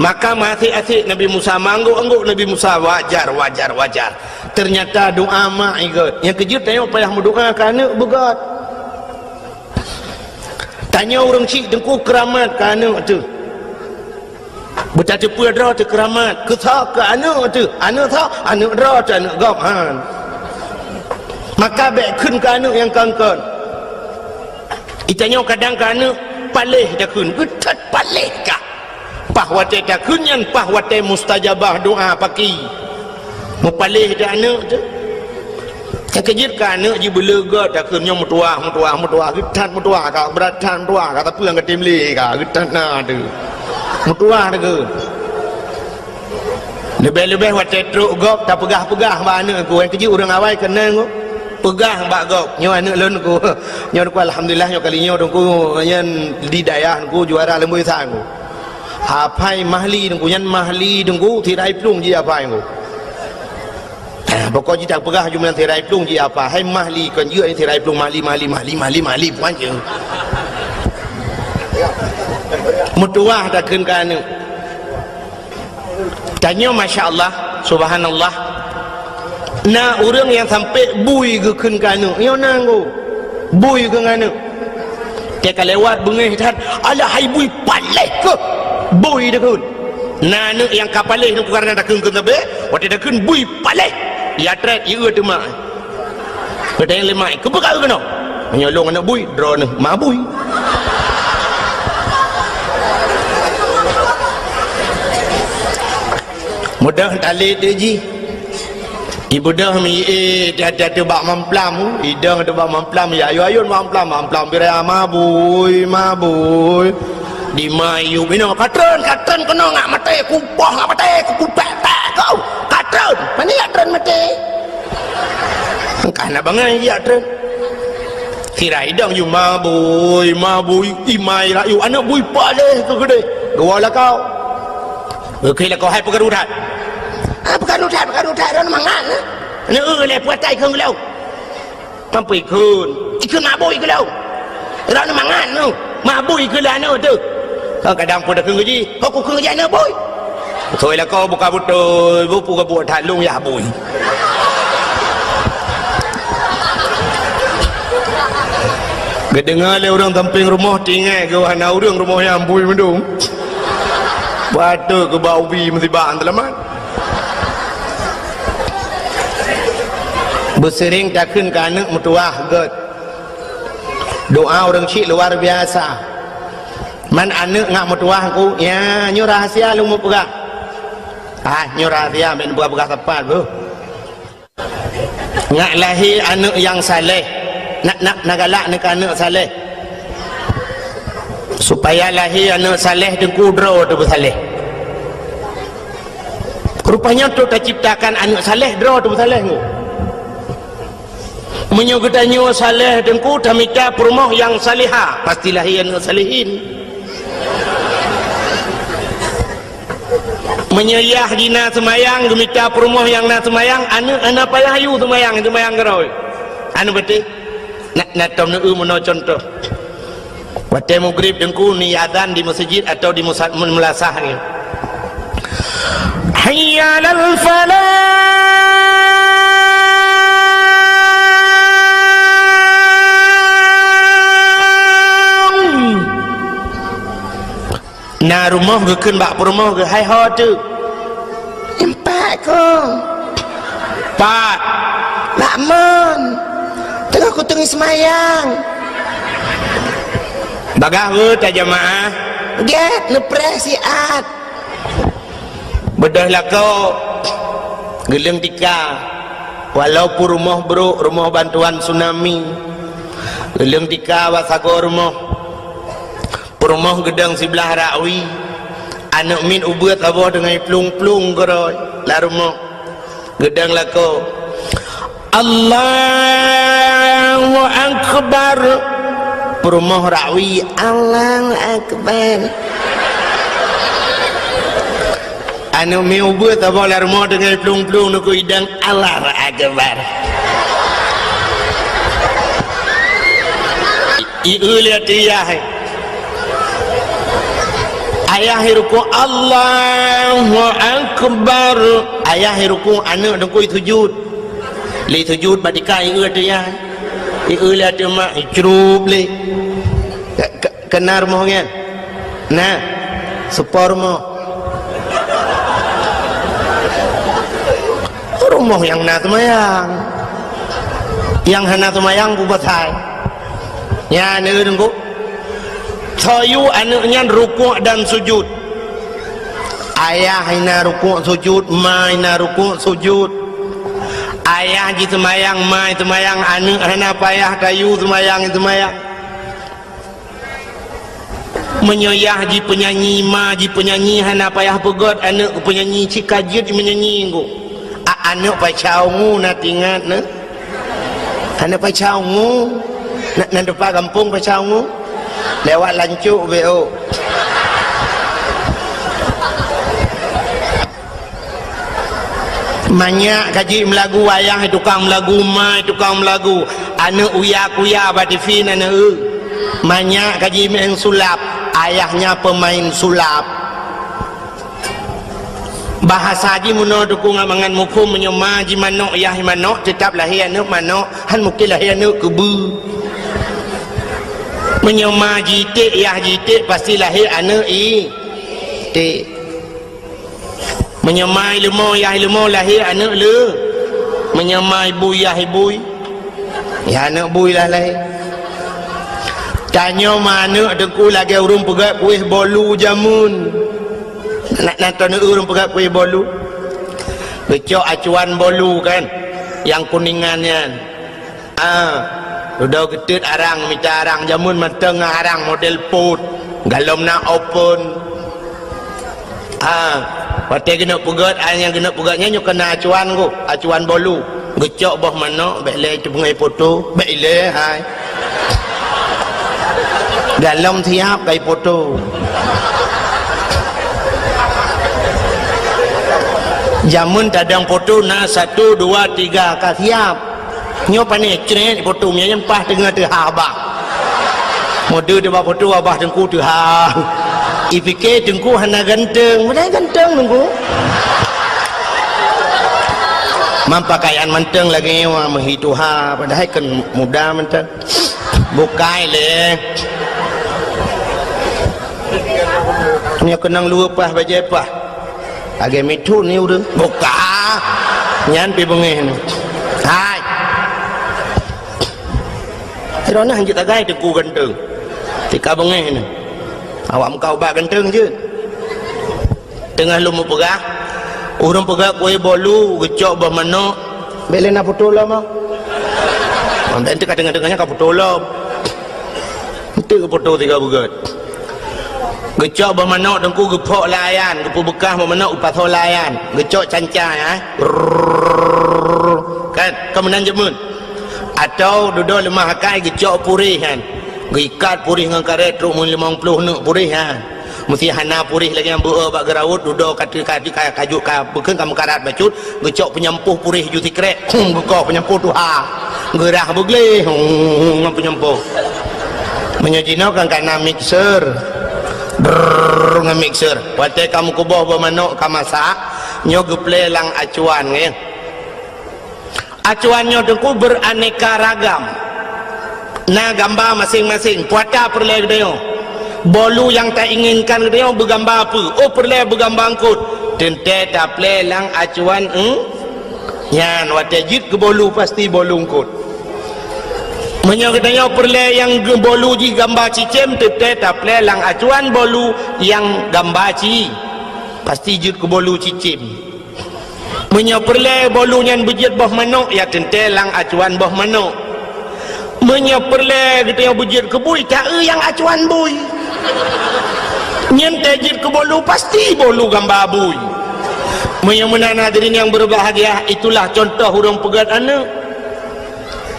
Maka meuasék-asék Nabi Musa, meuanggôk-anggôk Nabi Musa, wajar, wajar, wajar. Teunyata doa mak jih göt. Nyang keujeuet tanyoe payah meudoa keu aneuk beugöt. Tanyoe ureueng syik Teungku keuramat keu aneuk teuh. Beutateupeue droe teuh keuramat, keu soe, keu aneuk teuh, aneuk soe, aneuk droe teuh, aneuk gob, han. Maka bèk kheun keu aneuk nyang kon-kon. Geutanyoe kadang keu aneuk paléh takheun, geuthot paléh kah. Paih watèe takheun nyan, paih watèe mustajabah doa paki. Meupaléh teuh aneuk teuh. Nyang keujeuet keu aneuk jih beuleugot takheun nyoe meutuwah, meutuwah, meutuwah, geuthot meutuwah ka, brat that meutuwah ka, tapi nyang ka tem lé ka, geuthot na teuh. Meutuwah teuh keu. Leubeh-leubeh watèe trok gob tapeugah-peugah bak aneuk ku, nyang keujeuet ureueng awai keunong ku. Peugah bak gob, nyoe aneuk lôn ku. Nyoe ku alhamdulillah nyoe kali nyoe ku nyan di dayah ku juara leumboi sa ku. Apai Mahli Teungku, nyan Mahli Teungku, tirai plueng jih apai Teungku. Ah, pokok jih tapeugah jumlah tirai plueng jih apai. Hai Mahli, kon jeuet tirai plueng Mahli, Mahli, Mahli, Mahli, Mahli, puan je. Meutuwah takheun keu aneuk. Tanyoe masya Allah, subhanallah. Na ureueng nyang sampai bui geukheun keu aneuk. Nyoe na Teungku. Bui keu aneuk. Teuka lewat beungéh that, "Alah hai bui paléh keuh." Bui takheun. Na aneuk nyang ka paléh Teungku kareuna takheun keu sabe, watèe takheun bui paléh. Ya trét, ya teuma. Geutanyong lé mak, "Keupeue ka keunoe?" "Meunyoe lôn aneuk bui, droeneuh ma bui." Mudah talét jih. Ibeudôh mi, eh, hati-hati bak mamplam, idong teuh bak mamplam, ya ayun-ayun mamplam, mamplam birai mabui, mabui. Di ma yub inoe, "Katreun, katreun keunoe ngat maté, kupoh ngat maté, kupék-pék kau, katreun." Mana jak treun maté? Engkah na bangai jak treun. Sira idong ju mabui, mabui, imai rayu, aneuk bui paléh keu keudeh. Dua lakau. Oke lakau hai peukaru that. Ah, peukaru that, peukaru that, ron mangat, eh. Aneuk, eh, leh puatai keu geulong. Mampu ikheun. Ikheun mabui keu lôn. Droeneuh mangat nyoe. Mabui keu lôn nyoe teuh. Kadang pun takheun geuji, ho kukheun geuji aneuk bui. Soi lakoe buka beutôi, bupu gabuek that lôn yah bui. Geudeungoe lé ureuëng sampéng rumoh, tinggai geuh hana ureuëng rumoh nyan bui meudong. Patôt keu bak ubi meusibak seulamat. Beuseuring takheun keu aneuk meutuwah gét. Doa ureuëng syiek luar biasa. Man aneuk ngat meutuwah ku, ya, nyoe rahasia lôn mupeugah. Ah, nyoe rahasia, ben peugah-peugah sapat, beuh. Ngat lahé aneuk nyang saleh. Nak, nak, nak galak neu keu aneuk saleh. Supaya lahé aneuk saleh, teungku droe teuh beusaleh. Rupanya untuk taciptakan aneuk saleh, droe teuh beusaleh nyoe. Meunyoe geutanyoe saleh teungku, tamita peurumoh nyang salihah, pasti lahé aneuk salihin. Meunyoe yah jih na seumayang, geumita peurumoh nyang na seumayang, aneuk hana payah yue seumayang, seumayang keudroe. Aneuk beutih. Na, na tom neueu meunoe cuntoh. Watée mugrib teungku ni azan di meuseujid atau di musa-, meulasah ni. Hayya 'alal falah. Na rumoh geukheun bak peurumoh geuh, "Hai ho teuk?" "Empat kong." "Pat?" "Bak mon. Teungoh kuteungi seumayang." "Bagah beuta jamaah?" "Gét, neupreh siat." Beudôh lakoe, geuleueng tika, walaupun rumoh brok, rumoh bantuan tsunami, geuleueng tika bak sagoe rumoh. Peurumoh geudong siblah rakwi, aneuk miet ubeuet saboh deungon plueng-plueng keudroe lam rumoh. Geudong lakoe, "Allahu Akbar." Peurumoh rakwi, "Allahu Akbar." Aneuk miet ubeuet saboh lam rumoh deungon plueng-plueng neukheun idang, "Allahu Akbar." I-, i-, ieu lé ateueh yah. Ayah rukuk, "Allahu Akbar." Ayah rukuk, aneuk teungku sujud. Lé sujud bak tika, ieu ateueh yah. Ieu lé ateueh mak, icrup lé. Ke-, ke-, keunan rumoh nyan? Na, seupôt rumoh. Rumoh nyang na seumayang. Nyang hana seumayang peubasai. Nyan, eh, teungku. Soe yue aneuk nyan rukuk dan sujud. Ayah ina rukuk sujud, ma ina rukuk sujud. Ayah jiseumayang, ma jiseumayang, aneuk hana payah tayue seumayang, jiseumayang. Meunyoe yah jipeunyanyi, ma jipeunyanyi, hana payah peugét aneuk peunyanyi, cit ka jeuet meunyanyi ngon. A-, aneuk paca ungu na tingat na. Aneuk paca ungu. Na, na teumpat gampông paca ungu. Lewat lancok B O. Manyak ka jimlagu, ayah tukang meulagu, ma tukang meulagu. Aneuk uya-kuya bak T V na neu. Manyak ka jimeu'en sulap, ayahnya pemain sulap. Bahasa jih meunoe teungku ngon mangat muphom, meunyoe ma jih manok, yah manok, teutap lahé aneuk manok, han mungken lahé aneuk keubeue. Meunyoe ma jih iték, yah jih iték, pasti lahé aneuk iték. Meunyoe ma ileumo, yah ileumo, lahé aneuk le. Meunyoe ma ibui, yah ibui, yah aneuk bui lah lahé. Tanyoe ma aneuk teungku lagée ureuëng peugét kueh bolu jameun. Na, na tau neu ureuëng peugét kueh bolu? Geucok acuan bolu kan, nyang kuningan nyan. Ah, dudoe geuteut arang, mita arang jameun mantong ngon arang model pot, galom na open. Ah, Watèe geuneuk peugöt, ai nyang geuneuk peugöt nyan nyoe keunan acuan geuh, acuan bolu. Geucok boh manok, bèk lé teupeungéh poto, bèk ilèe hai. Galom siap kai poto. Jameun tadong poto na satu, dua, tiga ka siap. Nyoe pané crét poto, meunyo nyan paih teungoh teuhah abah. Mode teuba poto abah teungku teuhah. Ipike teungku hana ganteng, padahai ganteng teungku. Mam pakaian manteng lagèe nyoe meuhi tuha, padahai kan muda manteng. Bukai lé. Nyoe keunong luweue paih bajèe paih. Lagèe mithon ni ureueng. Buka. Nyan pi beungéh ni. Hai. Droeneuh hanjeuet tagai teungku ganteng. Tika beungéh ni. Awak meukat ubak ganteng jeuet. Teungoh lôn meupeugah, ureueng peugah kué bolu, geucok boh manok. Bèk lé na poto lom ah. Bèk teuka teungoh-teungoh nyan ka poto lom. Enteuk poto tiga beugöt. Geucok boh manok teungku geuphok lam ayan, geupeubeukah boh manok geupasoe lam ayan. Geucok canca ya. Rrrr. Kan, ka meunan jameun. Atau dudoe leumah akai geucok puréh kan. Geuikat puréh ngon karét trok meulimong ploh neuk puréh kan. Meusti hana puréh lagèe nyang beu bak geuraut, dudoe ka, ka, ka, ka jeuet ka beukeueng ka meukarat bacut, geucok peunyampôh puréh ju sikrek, hum, geukoh peunyampôh tuha. Geurah beugleh, hum, ngon peunyampôh. Meunyoe jinoe kan ka na mixer. Brrrr, ngon mixer. Watèe ka meukuboh boh manok ka masak, nyoe geuplè lam acuan, nggih. Acuan nyoe teungku beraneka ragam. Na gamba maséng-maséng, peue ata peureulèe geutanyoe. Bolu nyang tainginkan geutanyoe beugamba peue? Oh, peureulèe beugamba eungkôt. Teuntèe taplè lam acuan, hmm? Nyan watèe jeuet keu bolu pasti bolu eungkôt. Meunyoe geutanyoe peureulèe nyang geu-, bolu jih gamba cicém, teuntèe taplè lam acuan bolu nyang gamba ci. Pasti jeuet keu bolu cicém. Meunyoe peureulèe bolu nyan beujeuet boh manok, ya teuntèe lam acuan boh manok. Meunyoe peureulèe geutanyoe beujeuet keu bui, taeu nyang acuan bui. Nyan teuh jeuet keu bolu, pasti bolu gamba bui. Meunyoe meunan hadirin nyang berbahagia, itulah contoh ureueng peugöt aneuk.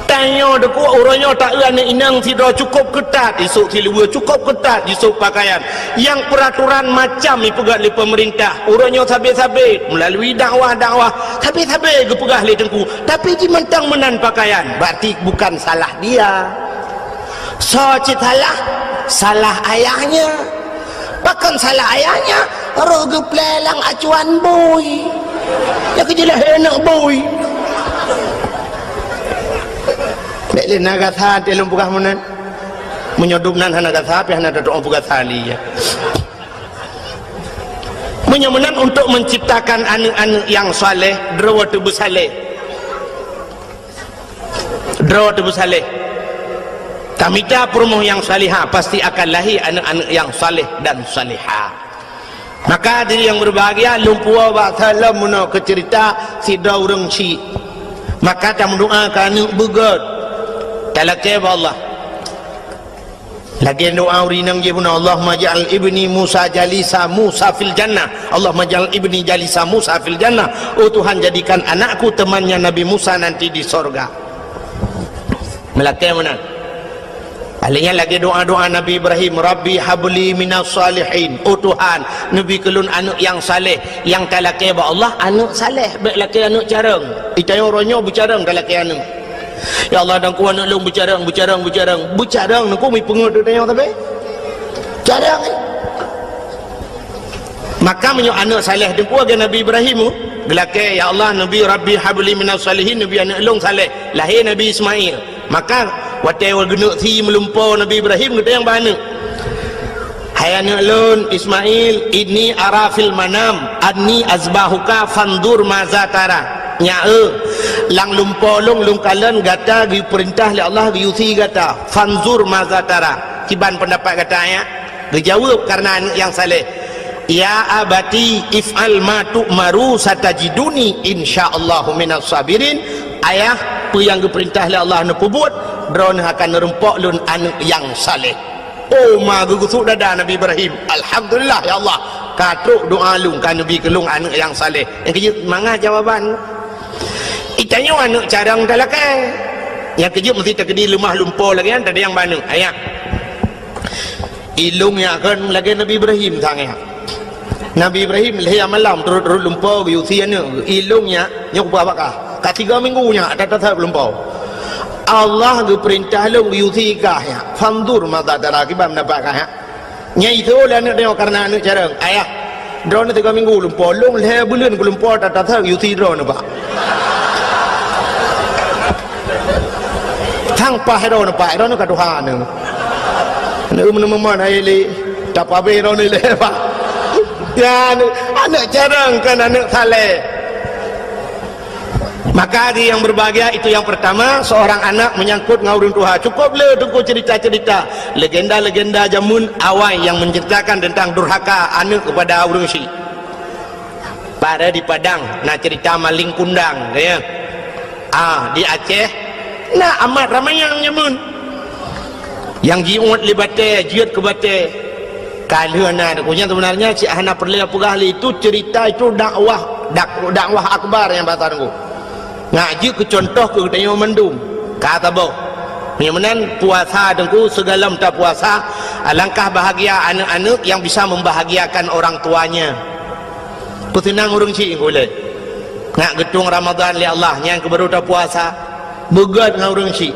Tanyoe deukuk uroe nyoe taeu aneuk inong sidroe cukôp keutat, isôk siluweue cukôp keutat, jisôk pakaian. Nyang peuraturan macam ipeugöt lé peumeurintah. Uroe nyoe sabé-sabé, meulalui dakwah-dakwah, sabé-sabé geupeugah lé teungku. Tapi jimantong meunan pakaian, berarti bukan salah dia. Soe cit salah? Salah ayahnya. Pakon salah ayahnya? Roh geuplè lam acuan bui. Nyan keuh jeulaih aneuk bui. Bèk lé na gasa teuh lôn peugah meunan. Meunyoe dum nan hana gasa, pih hana tatu'oh peugasa lé, ya. Meunyoe meunan untuk menciptakan aneuk-aneuk nyang saleh, droe teuh beusaleh. Droe teuh beusaleh. Tamita peurumoh nyang salihah, pasti akan lahé aneuk-aneuk nyang saleh dan salihah. Maka hadirin yang berbahagia, lôn puwoe bak saleuem meunoe keu ceurita sidroe ureueng chik. Maka tameudoa keu aneuk beugöt. Talakèe bak Allah. Lagèe doa ureueng inong jih bunoe, "Allahumma ja'al ibni Musa jalisa Musa fil jannah. Allahumma ja'al ibni jalisa Musa fil jannah." Oh Tuhan, jadikan anakku temannya Nabi Musa nanti di sorga. Meulakèe meunan. Alèh nyan lagèe doa-doa Nabi Ibrahim, "Rabbi habli minas salihin." Oh Tuhan, neubi keu lôn aneuk nyang saleh, nyang talakèe bak Allah aneuk saleh, bèk lakèe aneuk carông. Itanyoe uroe nyoe beucarông talakèe aneuk. Ya Allah, dan ku aneuk lôn beucarông, beucarông, beucarông. Beucarông nyoe ku mi peungeuet tanyoe tapi. Carông, eh. Maka meunyoe aneuk saleh teungku lagèe Nabi Ibrahim, geulakèe, "Ya Allah, neubi Rabbi habli minas salihin," neubi aneuk lôn saleh. Lahé Nabi Ismail. Maka watèe geuneuk sie meulumpoe Nabi Ibrahim, geutanyong bak aneuk, "Hai aneuk lôn Ismail, inni ara fil manam anni azbahuka fanzur maza tara." Nyak eu, lam lumpoe lôn, lôn kalon gata geupeurintah lé Allah geuyue sie gata. Fanzur maza tara. Kiban peundapat gata, ya? Geujaweueb kareuna aneuk nyang saleh, "Ya abati if'al ma tu'maru satajiduni insyaallahu minas sabirin." Ayah, peue nyang geupeurintah lé Allah neupeubuet, droeneuh akan neureumpok lôn aneuk nyang saleh. Oh, ma geugeusuek dada Nabi Ibrahim. Alhamdulillah, ya Allah. Ka trok doa lôn, ka neubi keu lôn aneuëk nyang saleh. Nyang keujeuet mangat jawaban. Itanyoe aneuëk carông talakée. Nyang keujeuet meusti takeudi leumah lumpoe lagée nyan tadayang baneuk. Ayah. Ilôn nyak kon lagée Nabi Ibrahim sang nyak. Nabi Ibrahim lhée malam turot-turot lumpoe geuyue sie aneuëk. Ilôn nyak nyoe kubah bak kah. Ka tiga minggu nyak that-that lumpoe. Allah geupeurintah lôn geuyue sie kah nyak. Fanzur madza tara, kiban pendapat kah nyak. Nyai tho lé aneuëk nyoe kareuna aneuëk carông. Ayah, droeneuh tiga minggu lumpoe, lôn lhée buleuen ku lumpoe that-that geuyue sie droeneuh bak. Sang paih droeneuh, paih droeneuh ka tuha neuh. Aneuëk meuneumeumon hai lé, tapabeh droeneuh lé bak. Ya, aneuëk, aneuëk carông kon aneuëk saleh. Maka hadirin yang berbahagia, itu yang pertama, seorang anak menyangkut ngon ureuëng tuha. Cukup le teungku cerita-cerita, legenda-legenda jameun awai yang menceritakan tentang durhaka aneuëk kepada ureuëng syik. Pada di Padang na cerita maling kundang, ya. Ah, di Aceh na amat ramai nyang jameun. Nyang jiuet lé batée, jeuet keu batée. Ka lheueh na, nyan sebenarnya cit hana peureulée peugah lé, itu cerita, itu dakwah, dak-, dakwah akbar nyang bahasa Teungku. Nyak jeuet keu contoh keu geutanyoe mandum. Ka saboh. Meunyoe meunan puasa Teungku, sigohlom tapuasa, alangkah bahagia aneuëk-aneuëk yang bisa membahagiakan orang tuanya. Peuseunang ureuëng syik Teungku lé. Nyak geutueng Ramadhan lé Allah, nyan keuh baru tapuasa. Beugét ngon ureuëng syik.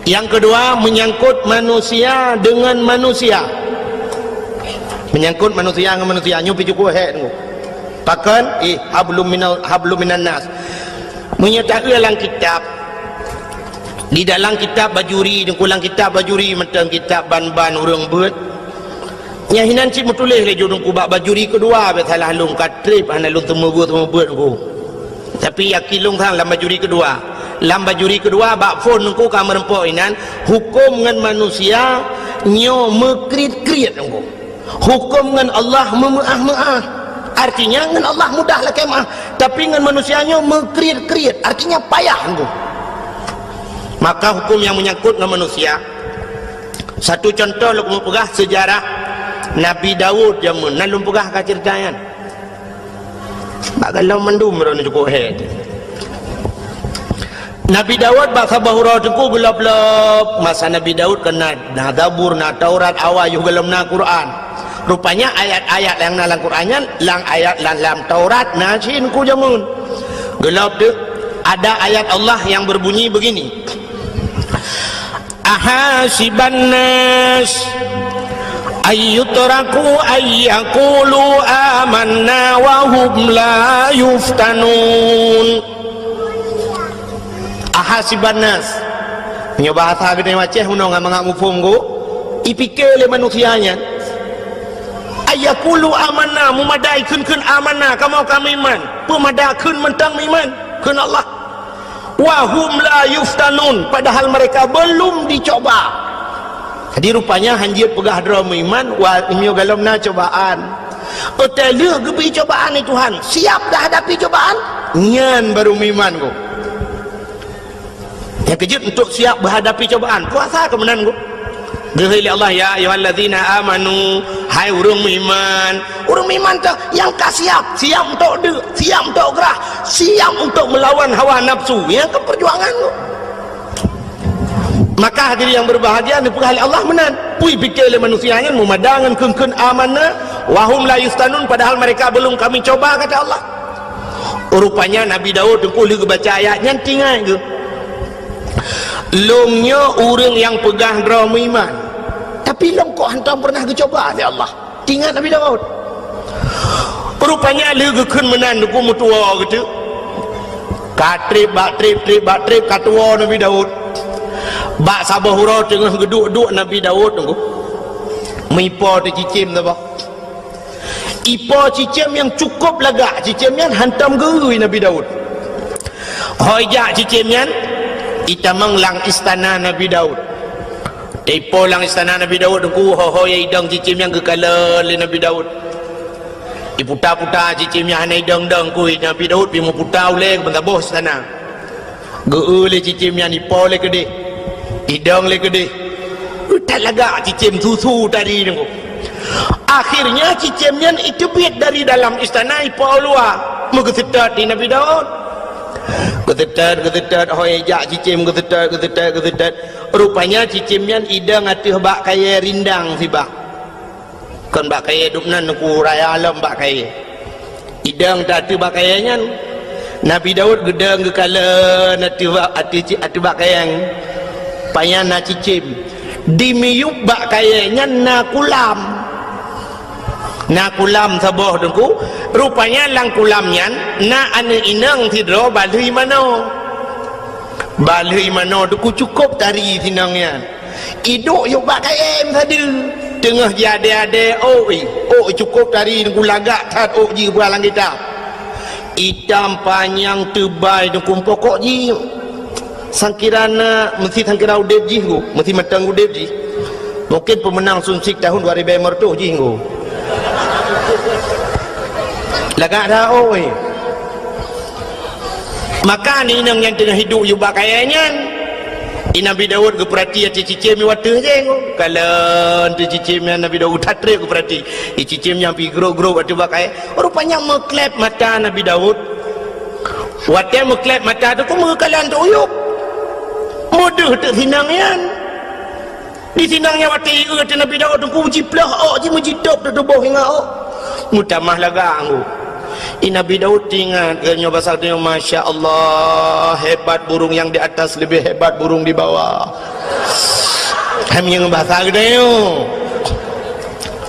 Yang kedua, menyangkut manusia dengan manusia. Menyangkut manusia ngon manusia, nyoe pih cukup hék Teungku. Pakon? Eh, hablum minal, hablum minan nas. Meunyoe taeu lam kitab, di dalam kitab Bajuri, Teungku, lam kitab Bajuri mantong kitab ban-ban ureuëng beuet. Nyang hinan cit meutuléh lé judong ku bak Bajuri keudua, bék salah lôn ka treb hana lôn teumeubeuet-teumeubeuet Teungku. Tapi yakin lôn sang lam Bajuri keudua. Lam Bajuri keudua bak phon Teungku ka meureumpok inan, huköm ngon manusia nyoe meukriet-kriet Teungku. Huköm ngon Allah meumeuáh-meuáh. Artinya ngon Allah mudah lakée meuáh, tapi ngon manusia nyoe meukriet-kriet, artinya payah Teungku. Maka huköm nyang menyangkut ngon manusia, satu contoh lôn keumeung peugah sejarah Nabi Daud jameun, na lôn peugah ka cerita nyan. Bak gohlom mandum droeneuh cukup hék. Nabi Daud bak saboh uroe Teungku geulop-lop. Masa Nabi Daud kan na, na Zabur, na Taurat, awai yoh gohlom na Quran. Rupanya ayat-ayat nyang na lam Quran nyan, lam ayat lam, lam Taurat na cit Teungku jameun. Geulop teuk, ada ayat Allah yang berbunyi begini. Ahasiban nas ayyutraku ayyakulu amanna wa hum la yuftanun. Ahasiban nas. Nyoe bahasa geutanyoe Aceh meunoe ngon mangat muphom go. Ipike lé manusia nyan. Ayyakulu amanna, meumada kheun-kheun amanna, kamoe ka meuiman. Peumada kheun mantong meuiman kheun Allah. Wa hum la yuftanun, padahal mereka belum dicoba. Jadi rupanya hanjeuet peugah droe meuiman, wa, meunyoe gohlom na cobaan. Óh lheueh geubri cobaan lé Tuhan, siap dah hadapi cobaan, nyan baru meuiman go. Nyang keujeuet untuk siap menghadapi cobaan, puasa keuh meunan go. Geuhôi lé Allah, "Ya ayyuhallazina amanu," hai ureuëng meuiman. Ureuëng meuiman teuh nyang ka siap, siap untuk deuk, siap untuk grah, siap untuk melawan hawa nafsu. Nyang keuh perjuangan tu. Maka hadirin yang berbahagia, neupeugah lé Allah meunan. Pui pike lé manusia nyan meumada ngon kheun-kheun amanna, wa hum la yuftanun, padahal mereka belum kami coba, kata Allah. Rupanya Nabi Daud teungku lheueh geubaca ayat nyan tingai geuh. Lôn nyoe ureuëng nyang peugah droe meuiman, tapi lôn kok hantom pernah geucoba lé Allah. Tingat Nabi Daud. Rupanya lheueh geukheun meunan teungku meutuwoe geuteuk. Ka treb bak treb, treb bak treb, ka tuwoe Nabi Daud. Bak saboh uroe teungoh geuduek-duek Nabi Daud teungku, meuipo teuh cicém saboh. Ipo cicém nyang cukup lagak, cicém nyan hantom geu-eu Nabi Daud. Ho ijak cicém nyan, itamong lam istana Nabi Daud. Teuipo lam istana Nabi Daud teungku, ho-ho nyang idong cicém nyan geukalon lé Nabi Daud. Iputa-puta cicém nyan hana idong-dong, kui Nabi Daud pi meuputa ulée meusaboh istana. Geu-eu lé cicém nyan, ipo lé keudeh, idong lé keudeh. That lagak cicém susu tadi teungku. Akhirnya cicém nyan iteubiet dari dalam istana ipo luwa, meugeuseutôt di Nabi Daud. Geuseutôt, geuseutôt, hôi jak cicém geuseutôt, geuseutôt, geuseutôt. Rupanya cicém nyan idong ateueh bak kayée rindang sibak. Kon bak kayée dum nan ku raya lom bak kayée. Idong ateueh bak kayée nyan. Nabi Daud geudong geukalon ateueh bak, ateueh ci-, ateueh bak kayée nyan. Pajan na cicém. Di miyueb bak kayée nyan na kulam. Na kulam saboh Teungku. Rupanya lam kulam nyan na aneuk inong sidroe balheueh manoe. Balheueh manoe Teungku, cukôp tari si inong nyan. Iduek yôh bak kayée sadeue. Teungoh jiadée-adée ôk, ôk cukôp tari Teungku, lagak that ôk jih bak lam kitab. Itam panyang teubai Teungku, pokok jih sangkira na, meusti sangkira udeb jih Teungku, meusti mantong udeb jih. Mungkin peumeunang Sunsik tahun dua ribèe lhèe reutôh jih Teungku. Lagak that ôk. Maka aneuk inong nyang teungoh iduek yôh bak kayée nyan, i Nabi Daud geupeurati ateueh cicém nyang ateueh jih. Kalon ateueh cicém nyan Nabi Daud that treb geupeurati. I cicém nyang pih grôp-grôp ateueh bak kayée. Rupanya meukleb mata Nabi Daud. Watée meukleb mata Teungku meukalon teuyueb. Meudeuh teuk si inong nyan. Di si inong nyan watée ieu ateueh Nabi Daud Teungku jiplôh ôk jih meujitôb teutuboh ingat ôk. Meutamah lagak Teungku. I Nabi Daud teuingat geuh nyoe basa geutanyoe, "Masya Allah, hebat burung yang di atas lebih hebat burung di bawah." Hai meunyoe basa geutanyoe.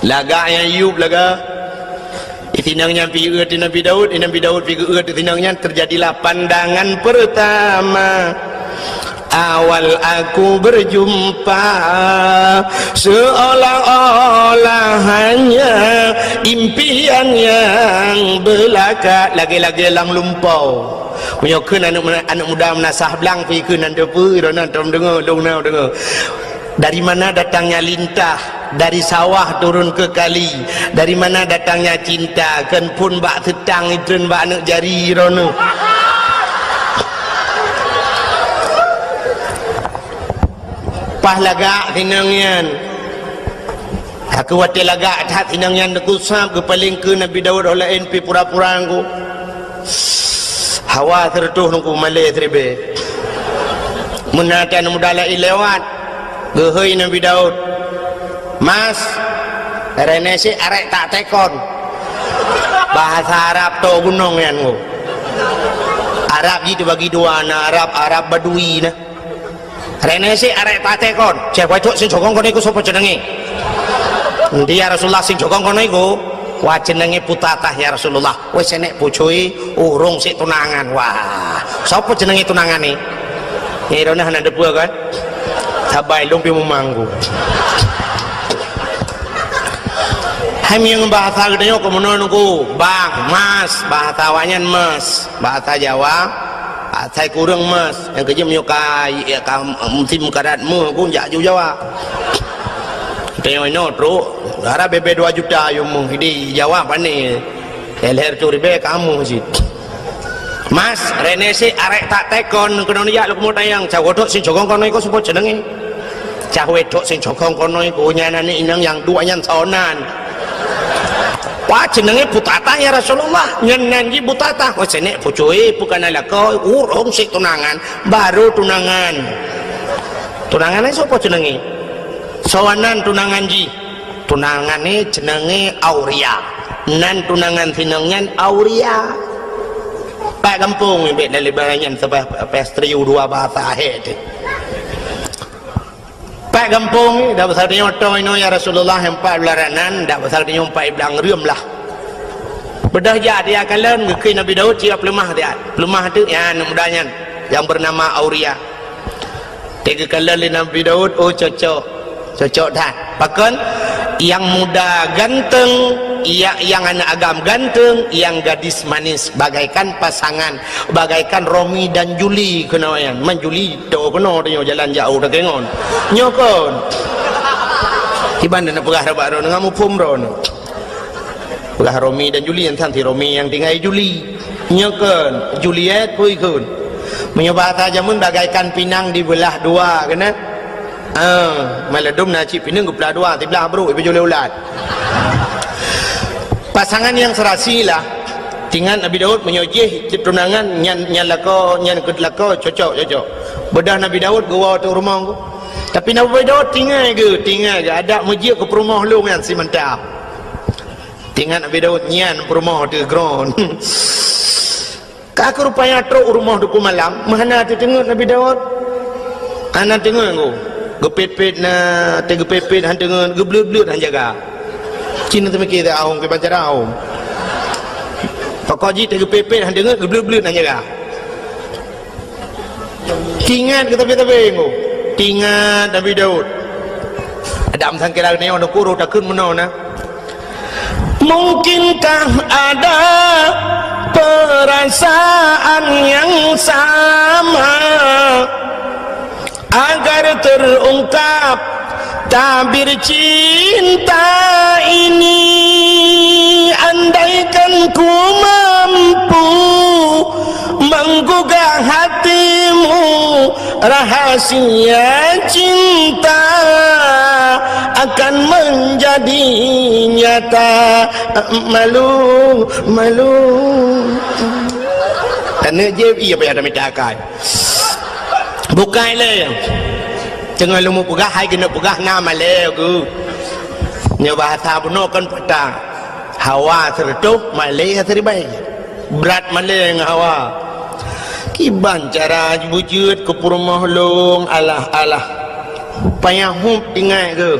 Lagak nyang yueb lagak. Di si inong nyan pih ieu ateueh Nabi Daud, di Nabi Daud pih geueu ateueh si inong nyan, terjadilah pandangan pertama. Awal aku berjumpa, seolah-olah hanya impian yang belaka. Lagée-lagée lam lumpoe. Meunyoe kheun aneuk, aneuk muda meunasah blang pih kheun nan teupeu, droeneuh tom deungoe, lôn na deungoe. Dari mana datangnya lintah? Dari sawah turun ke kali. Dari mana datangnya cinta? Kon phon bak seutang itreun bak aneuk jari droeneuh. Paih lagak si inong nyan. Aku watée lagak that si inong nyan Teungku sab geupaleng keu Nabi Daud, óh laén pih pura-pura Teungku. Hawa sireutôh Teungku, malée siribée. Meunan aneuk muda laén lewat, geuhôi Nabi Daud, "Mas, reuneuh sit arék tak tekon." Bahasa Arab toe gunong nyan Teungku. Arab jih teubagi dua, na Arab, Arab Badui na. "Reuneuh sit arék tak tekon." "Ceh, wai trok sing cogong kon iku soe po ceunenge?" "Nti ya Rasulullah, sing cogong kon iku." "Wah, ceunenge putatah ya Rasulullah." "Weh, seunek pucui, ureuëng sit tunangan." "Wah, soe po ceunenge tunangan ni?" Nyoe droeneuh hana deupeu kan? Sabai lôn pih meumang Teungku. Hai meunyoe bahasa geutanyoe keu meunoe Teungku, bang, mas, bahasa awaknyan mas, bahasa Jawa, asai kureueng mas. Nyang keujeuet meunyoe ka, ka musim karat meuh pun jak ju Jawa. Tanyoe inoe trok, gara bèbèe dua juta yum meuh di Jawa pané. Lhèe reutôh ribèe kamoe cit. "Mas, reuneuh sit arék tak tekon keunoe jak lôn keumeung tanyong, cah wodok sing cogong konoe ko soe po ceunenge?" "Cah wodok sing cogong konoe ko nyan aneuk inong nyang duek nyan soe nan?" "Wah, ceunenge putatah ya Rasulullah." "Nyan nan jih putatah." "Oh, seunek pucui, peue kana lakoe, ureuëng sit tunangan, baru tunangan." "Tunangan nyan soe po ceunenge?" "Soe nan tunangan jih?" "Tunangan nyan ceunenge Auria. Nan tunangan si inong nyan Auria." Pat gampông nibak dari barang nyan saban pastri u dua bahasa ahé teuh. Pat gampông, dak pasal tanyoe toe inoe ya Rasulullah, nyang pat beularanan, dak pasal tanyoe pat iblang reuem lah. Beudôh jak dia kalon geukheun Nabi Daud cit peuleumah dia. Peuleumah teuh nyan aneuk muda nyan nyang beunama Auria. Teuka kalon lé Nabi Daud, oh cocok. Cocok that. Pakon? Yang muda ganteng, ya, yang anak agam ganteng, yang gadis manis bagaikan pasangan, bagaikan Romi dan Juli keunoe nyan. Man Juli to keunoe tanyoe jalan jauh dak ngon. Nyoe kon. Kiban na peugah rabat ron ngam muphom ron. Peugah Romi dan Juli, nyan si Romi nyang tinggai Juli. Nyoe kon Juliet pui kon. Meunyoe bahasa jameun bagaikan pinang dibeulah dua keunan. Ah, maladum na cit pinang geupeulah dua, siblah brok ibeujôh lé ulat. Pasangan nyang seurasi lah. Tingat Nabi Daud meunyoe jih tunangan nyan, nyan lakoe, nyan keu lakoe cocok, cocok. Beudah Nabi Daud geuwoe teuk u rumoh geuh. Tapi Nabi Daud tinggai geuh, tinggai geuh adak meujeuet keu peurumoh lôn nyan simanta. Tingat Nabi Daud nyan peurumoh teuh gron. Ka keu rupanya trok u rumoh Teungku Malam, meuhana teuteungeut Nabi Daud. Hana teungeut geuh. Geupet-pet na, teugeupet-pet han teungeut, geubleuet-bleuet han jaga. Cina teumiki teu ahong keu bancara ahong. Pokok jih teugeupet-pet han teungeut, geubleuet-bleuet han jaga. Tingat keu tabe-tabe geuh. Tingat Nabi Daud. Adam sangkira nyoe nukuru takheun meunoe na. Mungkinkah ada perasaan yang sama agar terungkap tabir cinta ini? Andaikan ku mampu menggugah hatimu, rahasia cinta akan menjadi nyata. Malu, malu. Aneuk jép, iya payah tamita akai. Bukai lé. Teungoh lôn peugah, hai keuneuk peugah na malée geuh. Nyoe bahasa bunoe kon patah. Hawa seureutôh, malée siribée. Brat malée ngon hawa. Kiban cara beujeuet keu peurumoh lôn, alah, alah. Payah hup tinggai geuh.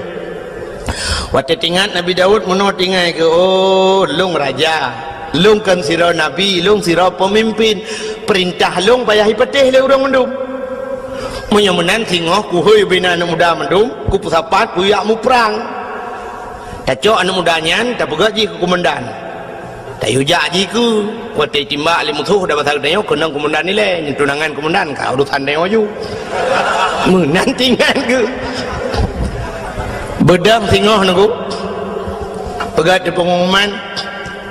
Watée tingat Nabi Daud meunoe tinggai geuh, oh, lôn raja. Lôn kon sidroe nabi, lôn sidroe peumimpin. Peurintah lôn payah jipatéh lé ureuëng mandum. Meunyoe meunan singoh kuhôi bina aneuëk muda mandum, kupeusapat kujak muprang. Tacok aneuëk muda nyan tapeugah jih keu keumandan. Tayue jak jih keu, watée timbak lé musoh dan basa geutanyoe keunong keumandan ilée, nyan tunangan keumandan ka urosan tanyoe ju. Meunan tingat geuh. Beudang singoh nunggu. Peugah di pengumuman,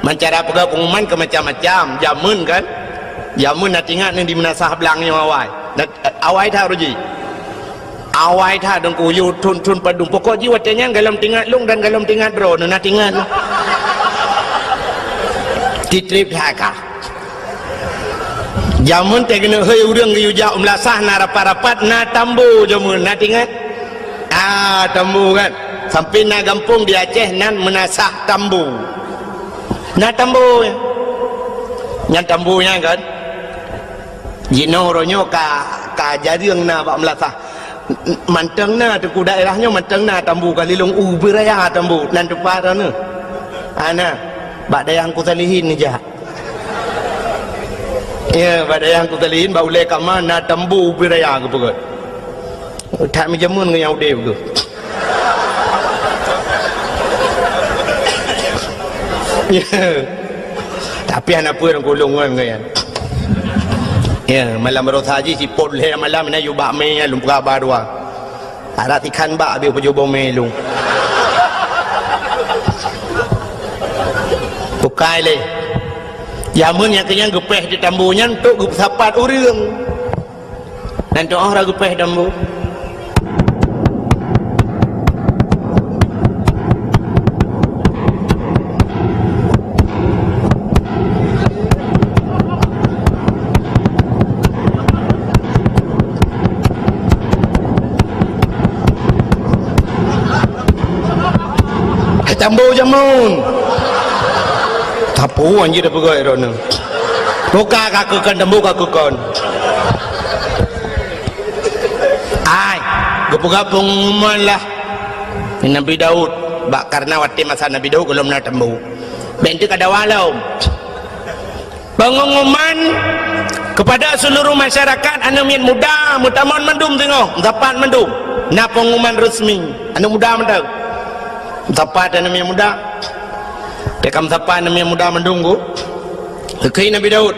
mancara peugah pengumuman ke macam-macam. Jameun kan? Jameun na tingat ni di meunasah blang nyoe awai. Na, awai that uroe jih. Awai that Teungku, yue thon-thon padum. Pokok jih watée nyan galom tingat lôn dan galom tingat droe, na tingat. Titrip that ka. Jameun teuh keuneuk hôi ureuëng geuyue jak u meulasah na rapat-rapat na tambu jameun, na tingat? Ah, tambu kan. Sampai na gampông di Aceh nan meunasah tambu. Na tambu. Nyan tambu nyan kan. Jinoe uroe nyoe ka, ka jareueng na bak meulasah. Mantong na Teungku daerah nyoe, mantong na tambu ka lilong u beuraya tambu nan teumpat droeneuh. Ana, bak dayah Teungku Salihin neujak. Ya, bak dayah Teungku Salihin, bak ulée kama na tambu u beuraya geupeugah. That meujameun ngon nyang udeb geuh. Ya. Tapi hana peue Teungku lôn ngon nyan. Ya, malam baroesa jih sipot lhée malam na yue bak mé lôn peugah ba dua. Arak tikhan bak habéh peujoh boh mé lôn. Bukai lé. Jameun nyang keunyang geupéh di tambu nyan untuk geupeusapat ureuëng. Nan tu'oh ra geupéh tambu. Hai tambu jameun. Tapu anjir dah peugah droeneuh. Buka ka keu kon, tambu ka keu kon. Ai, geupeugah pengumuman lah. Nabi Daud, bak karena watée masa Nabi Daud gohlom na tambu. Bék teuka dawa lom. Pengumuman kepada seluruh masyarakat, aneuëk miet muda meutamong mandum singoh, meusapat mandum. Na pengumuman resmi, aneuëk muda mantong. Meusapat aneuëk miet muda. Teuka meusapat aneuëk miet muda mandum geuh. Geukheun Nabi Daud,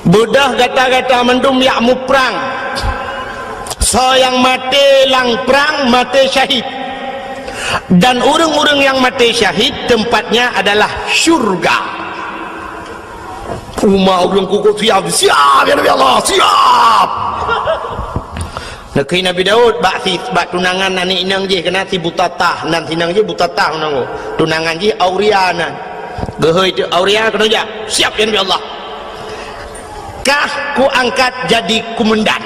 "Beudôh gata-gata mandum jak muprang. Soe nyang maté lam prang, maté syahid. Dan ureuëng-ureuëng nyang maté syahid, tempatnya adalah syurga." Umat ureuëng kukuk siap, siap, ya Nabi Allah, siap. Neukheun Nabi Daud bak si Bak tunangan aneuk inong jih keunan si Butatah, nan si inong jih Butatah meunan. Tunangan jih Auria nan. Geuhôi teuk Auria keunoe jak. Siap, ya Nabi Allah. Kah kuangkat jadi kumandan.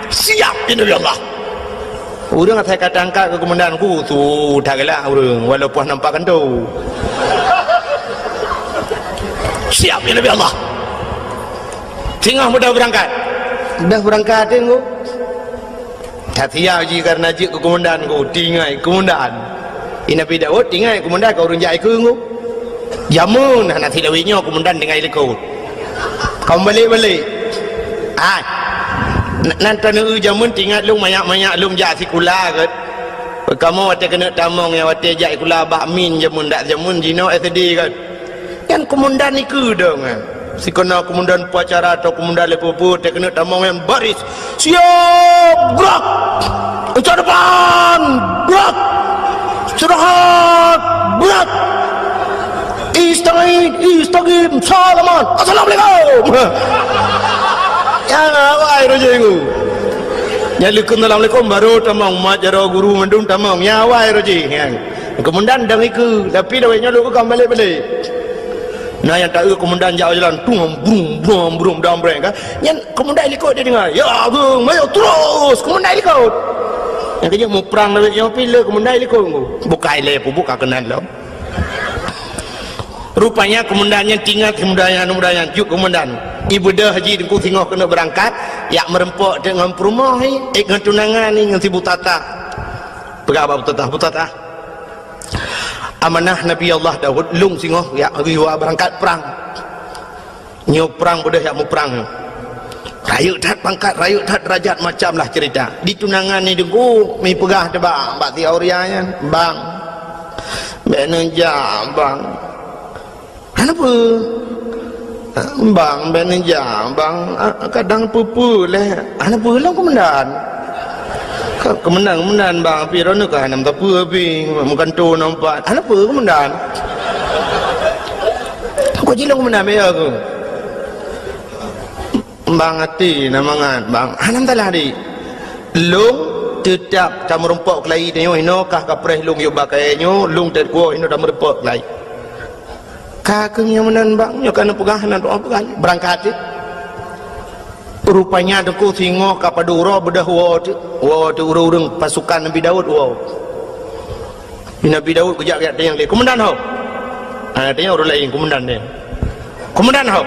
Siap, ya Nabi Allah. Ureueng asai ka teuangkat keu kumandan, khusyuk that galak ureueng, walaupun nampak kantô. Siap, ya Nabi Allah. Singoh mudah beurangkat. Mudah beurangkat, tengok. That siap jih kareuna jeuet keu kumandan ku, tinggai kumandan. Di Nabi Daud tinggai kumandan ka ureueng jak ikeue ku. Jameun hana silawét nyoe kumandan tinggai likot. Ka meubalek-balek. Hai. N-, nan taneuk jameun teuingat lôn manyak-manyak lôn jak sikula gét. Kamoe watée keuneuk tamong nyang watée jak sikula bak min jameun dak jameun jinoe S D gét. Nyan kumandan ikeue dong, eh. Sikeuna kumandan upacara atau kumandan lé peue-peue, teuh keuneuk tamong nyan baris. Siap, gerak! Ucap depan, gerak! Istirahat, gerak! Istagid, istagim, salaman, assalamualaikum! Ya, awai roh jih ngu. Nyan leukeun assalamualaikum, baru tamong, mat jaroe guru mandum tamong. Ya, awai roh jih, nyan. Kumandan dong ikeue, tapi lawét nyoe lôn ka meubalek-balek. Na nyang taeu kumandan jak jalan, tung, brum, brum, brum, dong breng, kan? Nyan kumandan likot dia dengar. Ya, geuh, mayo terus, kumandan likot. Nyang keuh muprang lawét nyoe pih le kumandan likot. Bukai lé pubuk ka keunan lom. Rupanya kumandan nyan teuingat, kumandan nyan, kumandan nyan, juk kumandan. Ibeudôh jih teungku singoh keuneuk beurangkat, jak meureumpok teuk ngon peurumoh ni, eh, ngon tunangan ni, ngon si Butatah. Peugah bak Butatah, Butatah. Amanah Nabi Allah Daud, lôn singoh jak geuyue beurangkat prang. Nyoe prang beudôh jak muprang nyoe. Rayeuk that pangkat, rayeuk that derajat, macam lah cerita. Di tunangan ni deungoe, mi peugah teuh bak, bak si Auria nyan, "Bang, bèk neujak, Bang." "Hana peue?" "Bang, bèk neujak, Bang. Ah, kadang peue-peue lé." "Hana peue lom, Komandan." "Ka, Komandan, Komandan, Bang, pih droeneuh ka hana meusapeue pih, meugantoe nyoe pat." "Hana peue, Komandan." "Ka jilong, Komandan, meuyo keuh." "Bang, até na mangat, Bang." "Hana meusalah, Dik. Lôn teutab tameurumpok keulayi tanyoe hinoe, kah kapreh lôn yub bak kayèe nyoe, lôn teutab kuwoe hinoe tameurumpok keulayi." "Ka keuh nyang meunan, Bang, nyoe ka neupeugah, na doa peugah, beurangkat cit." Rupanya teungku singoh ka padub uroe beudôh woe teuk, woe teuk ureueng-ureueng pasukan Nabi Daud woe. Nabi Daud geujak-jak tanyong lé, "Komandan ho?" Ha, tanyong ureueng laén, "Komandan nyan?" "Komandan ho?"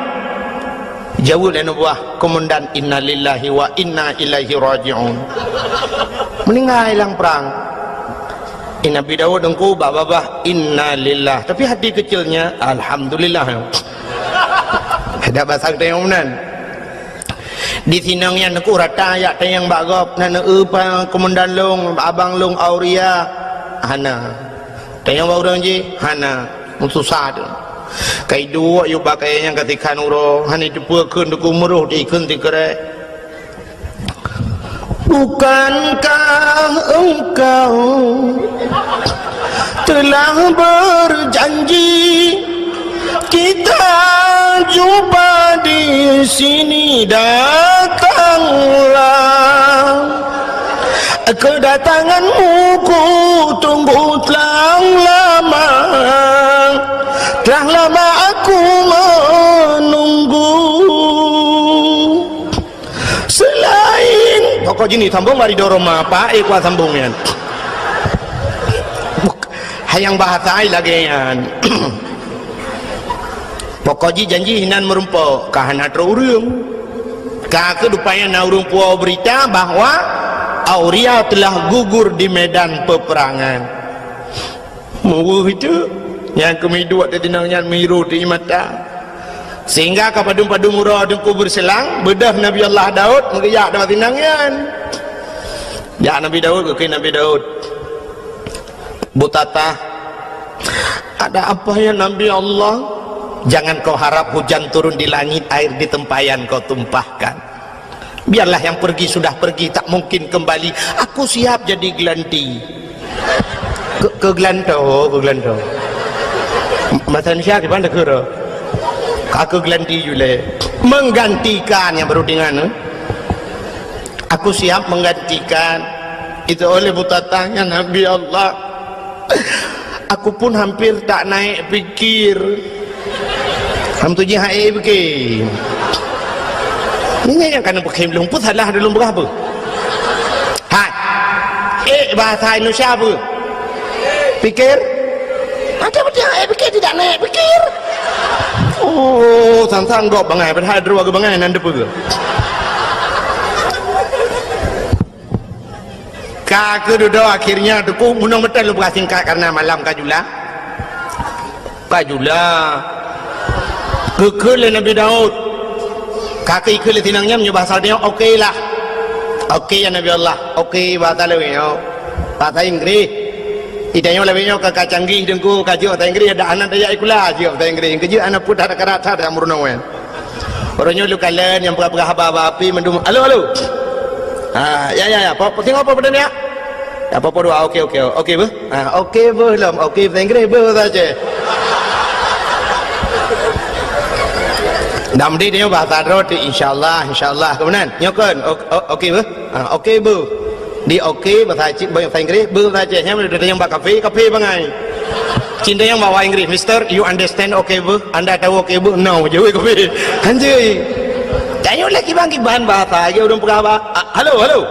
Jaweueb lé aneuk buah, "Komandan, innalillahi wa inna ilaihi raji'un." Meuninggai lam prang. Eh, Nabi Daud teungku bak babah, "Innalillah." Tapi hati kecilnya, "Alhamdulillah." Ada bahasa kita yang meunan. Di sinong nyan teungku rata jak tanyong bak gob, "Na neueu pa komandan lôn, abang lôn Auria?" "Hana." Tanyong bak ureueng jih, "Hana." Meususah teuk. Ka iduek yub bak kayèe nyan ka sikhan uroe, hana iteupeue kheun teungku, meuroh di kheun sikrek. Bukankah engkau telah berjanji kita jumpa di sini? Datanglah, kedatanganmu ku tunggu telah lama, telah lama aku menunggu. Selain pokok jih ni sambung bak ridho Roma, apa, eh, kuat sambung nyan. Buk-, hayang bahasa ai lagèe nyan. Pokok jih janji hinan meurumpok, ka hana trok ureueng. Ka keuh rupanya na ureueng puwoe beurita bahwa Auria telah gugur di medan peperangan. Meuweuh itu, nyang keumiduek di tinong nyan meuiru di mata. Sehingga ka padum-padum uroe teungku beurselang, beudôh Nabi Allah Daud meugeujak dalam tinong nyan. Jak Nabi Daud, geukheun Nabi Daud, "Butatah, ada apa ya Nabi Allah?" "Jangan kau harap hujan turun di langit, air di tempayan kau tumpahkan. Biarlah yang pergi sudah pergi, tak mungkin kembali. Aku siap jadi gelanti." Keu-, keu geulantoe, keu geulantoe. Bahasa Indonesia di mana keu? Aku gelanti jule. Menggantikan yang baru dengan, eh? "Aku siap menggantikan." Itu oleh butatang nyan Nabi Allah. Aku pun hampir tak naik pikir. Ham tu jih hai pikir. Ini yang kana pikir belum pun salah dulu berapa? Hai. Eh, bahasa Indonesia apa? Pikir? Ada betul hai pikir tidak naik pikir. Oh, sang-sang gop bangai padahal dua bangai nan depa. Ka keududoe akhirnya teungku meunong meuteun lôn peugah singkat karena malam ka jula. Ka jula. Geukheun lé Nabi Daud. Ka keu ikheun lé sinang nyan meunyoe bahasa tanyoe oke lah. Oke ya Nabi Allah. Oke bahasa lawét nyoe. Bahasa Inggris. Di tanyoe lawét nyoe ka, ka canggih teungku ka jeuet bahasa Inggris ada anak daya ikula jeuet bahasa Inggris. Keujeuet anak pun dah rata-rata dah meureunoe. Uroe nyoe lôn kalon nyang peugah-peugah haba-haba api mandum. Halo, halo. Ha, ya, ya, ya. Po, po, singoh po peudeuh ya? Ya, po, po dua. Oke, oke. Oke beuh. Ha, oke beuh lom. Oke bahasa Inggris beuh bahasa Aceh. Dam di nyoe bahasa droe tu insyaallah, insyaallah. Kemudian, nyoe kan. O-, o-, oke beuh. Ha, oke beuh. Di oke bahasa Aceh, bahasa Inggris, beuh bahasa Aceh. Nyang meunyoe tanyong bak kafe, kafe bangai. Cin tanyong bak bahasa Inggris, "Mister, you understand oke beuh? Anda tahu oke beuh?" "No," jaweueb kafe. Hanjeuet. Tanyoe lé kiban-kiban bahasa, lagèe ureueng peugah ba, a, "Halo, halo.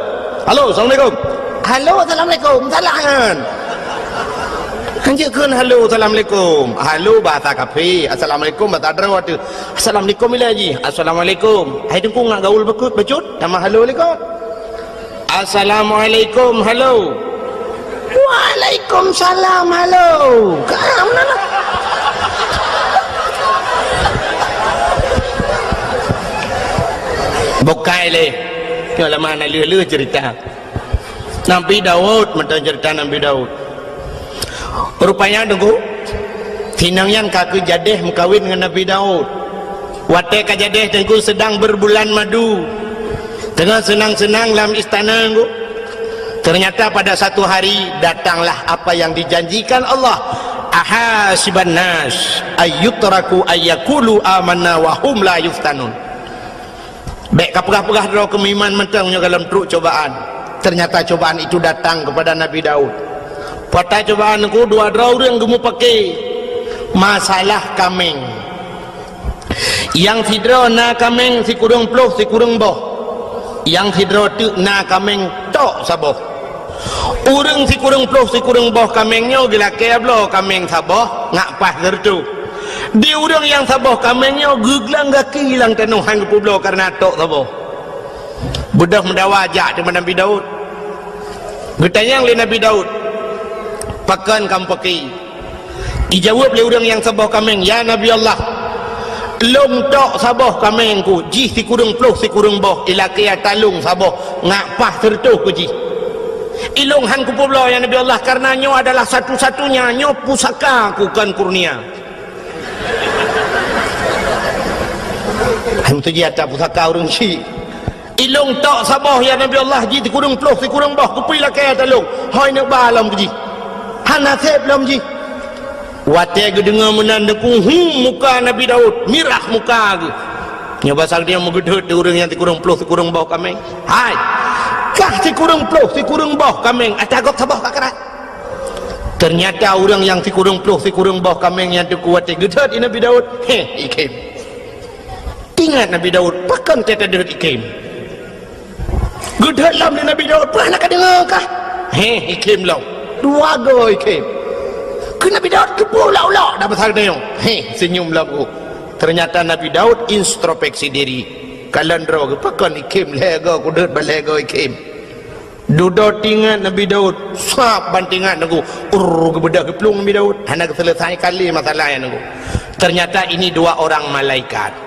Halo, assalamualaikum." "Halo, assalamualaikum." Salah kan? Hanjeuet kheun halo, assalamualaikum. Halo bahasa kafe, assalamualaikum bahasa droe tu. Assalamualaikum ilèe jih. Assalamualaikum. Hai teungku ngat gaul beukut bacut, nama halo likot. Assalamualaikum, halo. Waalaikumsalam, halo. Ka, meunan lah. Bukai lé. Nyoe lama na leuh-leuh cerita. Nabi Daud, mantong cerita Nabi Daud. Rupanya, Teungku, sinang nyan ka keu jadeh meukawen ngon Nabi Daud. Watèe ka jadeh, Teungku, sedang berbulan madu. Teungoh seunang-seunang lam istana, Teungku. Ternyata pada satu hari, datanglah apa yang dijanjikan Allah. "Ahasiban nas ayyutraku ayyakulu amanna wa hum la yuftanun." Bèk kapeugah-peugah droe keu meuiman mantong nyoe goh lom trok cobaan. Ternyata cobaan itu datang kepada Nabi Daud. Peue cobaan nyan, dua droe ureueng geumeupaké masalah kaméng. Nyang sidroe na kaméng sikureueng ploh sikureueng boh. Nyang sidroe teuk na kaméng tok saboh. Ureueng sikureueng ploh sikureueng boh kaméng nyoe geulakèe bloe kaméng saboh ngat paih sireutôh. Di ureueng nyang saboh kaméng nyoe geuglang gaki lam tanoh han geupeubloe kareuna tok saboh. Beudôh meudawa jak teuma Nabi Daud. Geutanyong lé Nabi Daud, "Pakon kamoe paké?" Ijaweueb lé ureueng nyang saboh kaméng, "Ya Nabi Allah, lôn tok saboh kaméng ku, jih sikureueng ploh sikureueng boh, ilakèe ata lôn saboh, ngat paih sireutôh ku jih. Ilôn han kupeubloe, ya Nabi Allah, kareuna nyoe adalah satu-satunya, nyoe pusaka ku kon kurnia." Hai meutuji ata pusaka ureueng syik. "Ilôn tok saboh, ya Nabi Allah, jih sikureueng ploh sikureueng boh, keupeue ilakèe ata lôn? Hôi neuk ba lom keu jih. Hana sép lom jih." Watèe geudeungoe meunan, neukuhu muka Nabi Daud, mirah muka geuh. Nyoe basa geutanyoe meugeudeuet di ureueng nyang sikureueng ploh sikureueng boh kaméng. "Hai, kah sikureueng ploh sikureueng boh kaméng, ata gob saboh ka krat." Ternyata ureueng nyang sikureueng ploh sikureueng boh kaméng nyan teungku watèe geudeuet di Nabi Daud, heh, ikém. Ingat Nabi Daud, pakon teuh tadeuet ikém? Geudeuet lom lé Nabi Daud, peue hana ka deungoe kah? Heh, ikém lom. Dua goe ikém. Keu Nabi Daud keupeue ulok-ulok dak masa nyoe? Heh, seunyum lom uh. Ternyata Nabi Daud introspeksi diri. Kalon droe geuh, pakon ikém lhèe goe, kudeuet ban lhèe goe ikém. Dudoe teuingat Nabi Daud, sab ban teuingat Teungku, urr, geubeudôh geuplueng Nabi Daud, hana geuseuleusai kali masalah nyan Teungku. Ternyata ini dua orang malaikat.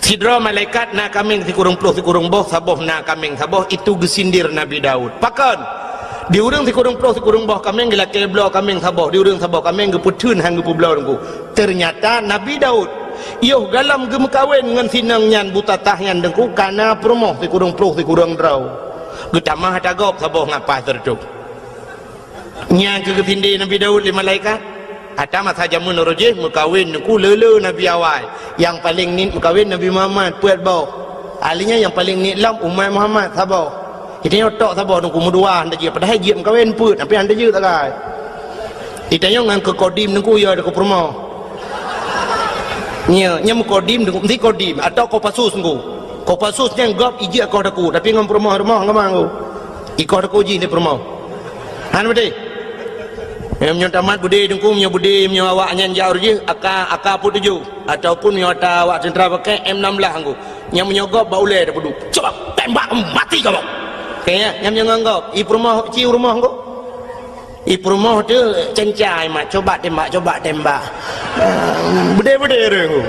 Sidroe malaikat na kaméng sikureueng ploh sikureueng boh, saboh na kaméng saboh, itu geusindir Nabi Daud. Pakon? Di ureueng sikureueng ploh sikureueng boh kaméng geulakèe bloe kaméng saboh, di ureueng saboh kaméng geupeutheun han geupeubloe Teungku. Ternyata Nabi Daud, yoh goh lom geumeukawen ngon si inong nyan butatah nyan Teungku, ka na peurumoh sikureueng ploh sikureueng droe. Geutamah ata gob saboh ngat paih sireutôh. Nyan keuh geusindé Nabi Daud lé malaikat. Ata masa jameun uroe jéh meukawen Teungku le-le nabi awai. Nyang paleng niet meukawen Nabi Muhammad peuet boh. Ahli nyan nyang paleng niet lom umat Muhammad saboh. Geutanyoe tok saboh Teungku meudua hana jeuet, padahai jeuet meukawen peuet, tapi hana jeuet sagai. Geutanyoe ngon keu kodim Teungku, ya, keu peurumoh. Nya, nya meukodim Teungku, meusti kodim atau Kopassus Teungku. Kopassus nyan gob ijeuet koh Teungku, tapi ngon peurumoh-rumoh ngon Teungku. Ikoh Teungku jih di peurumoh. Han beutôi? Meunyoe tamat beudé Teungku, meunyoe beudé, meunyoe awak nyan jak ureueng jih, aka, aka peuet tujoh. Ataupun meunyoe ata awak teuntara pakai M enam belas Teungku. Nyang meunyoe gob bak ulèe tapeuduek. Coba tembak mati kau. Kayaknya nyang meunyoe ngon gob, i peurumoh, ci peurumoh Teungku. I peurumoh tu cencai mat, coba tembak, coba tembak. Ah, beudé-beudé ureueng Teungku.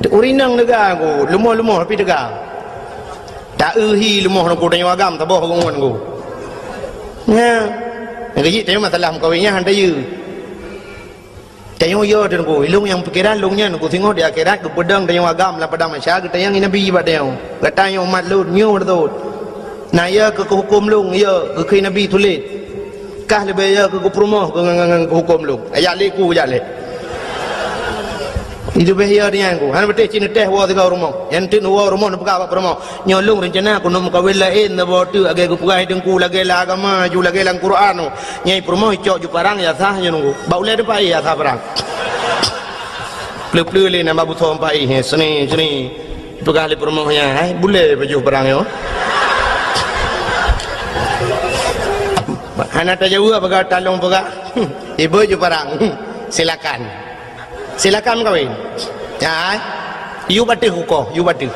Ureueng inong teuga Teungku, leumoh-leumoh tapi teuga. Ta-eu hi leumoh Teungku, tanyoe agam saboh ngon Teungku. Nya. Nyang keujiek tanyoe masalah meukawen nyan han tayue. Tanyoe yo Teungku, ilong nyang pikeran lôn nyan Teungku, singoh di akhirat geupeudong tanyoe agam lam padang mahsyar, geutanyong Nabi bak tanyoe. Gata nyoe umat lôn, nyoe beutôi. Na yo keu huköm lôn, yo keu Nabi tuléh. Kah leubeh yo keu peurumoh keu ngon, ngon, ngon huköm lôn. Ajak lé ku, jak lé. Leubeh yo nyan Teungku. Han beutôi cit neuteh woe sigoe rumoh. Nyang teuk neuwoe rumoh neupeugah bak peurumoh. Nyoe lôn reuncana keuneuk meukawen laén saboh teuk, lagèe geupeugah Teungku, lagèe lam agama ju, lagèe lam Quran. Nyang i peurumoh icok ju parang, ya sah nyoe Teungku. Bak ulèe teumpat ya sah parang. Pleu-pleu lé nyan bak busoe teumpat, eh, seni, seni. Peugah lé peurumoh nyan, "Hai, bulèe baju parang nyoe." Hana tajaweueb peugah talong peugah. Ibu ju parang. Silakan. Silakan meukawen. Ya, eh? Yue bak teuh kukoh, yue bak teuh.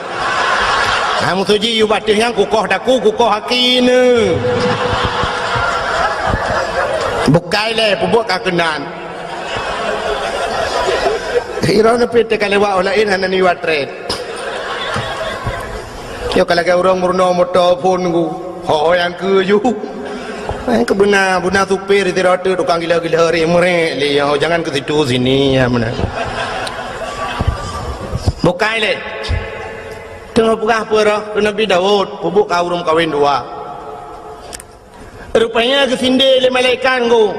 Ha, meusuji yue bak teuh nyan kukoh daku, kukoh aki neu. Bukai lé, peubuet ka keunan. Iroh neupit teuka lewat orang laén hana niwat tret. Nyoe ka lagèe ureueng meurunoe moto phon ku. Ho nyang keu ju. Nyang keu beuna, beuna supir sidroe teuk tukang gila-gila ri meurek lé, oh, jangan ke situ sini, ya, beuna. Bukai lé. Teungoh peugah peue roh keu Nabi Daud, peubuet ka ureueng kawen dua. Rupanya geusindé lé malaikat ngô.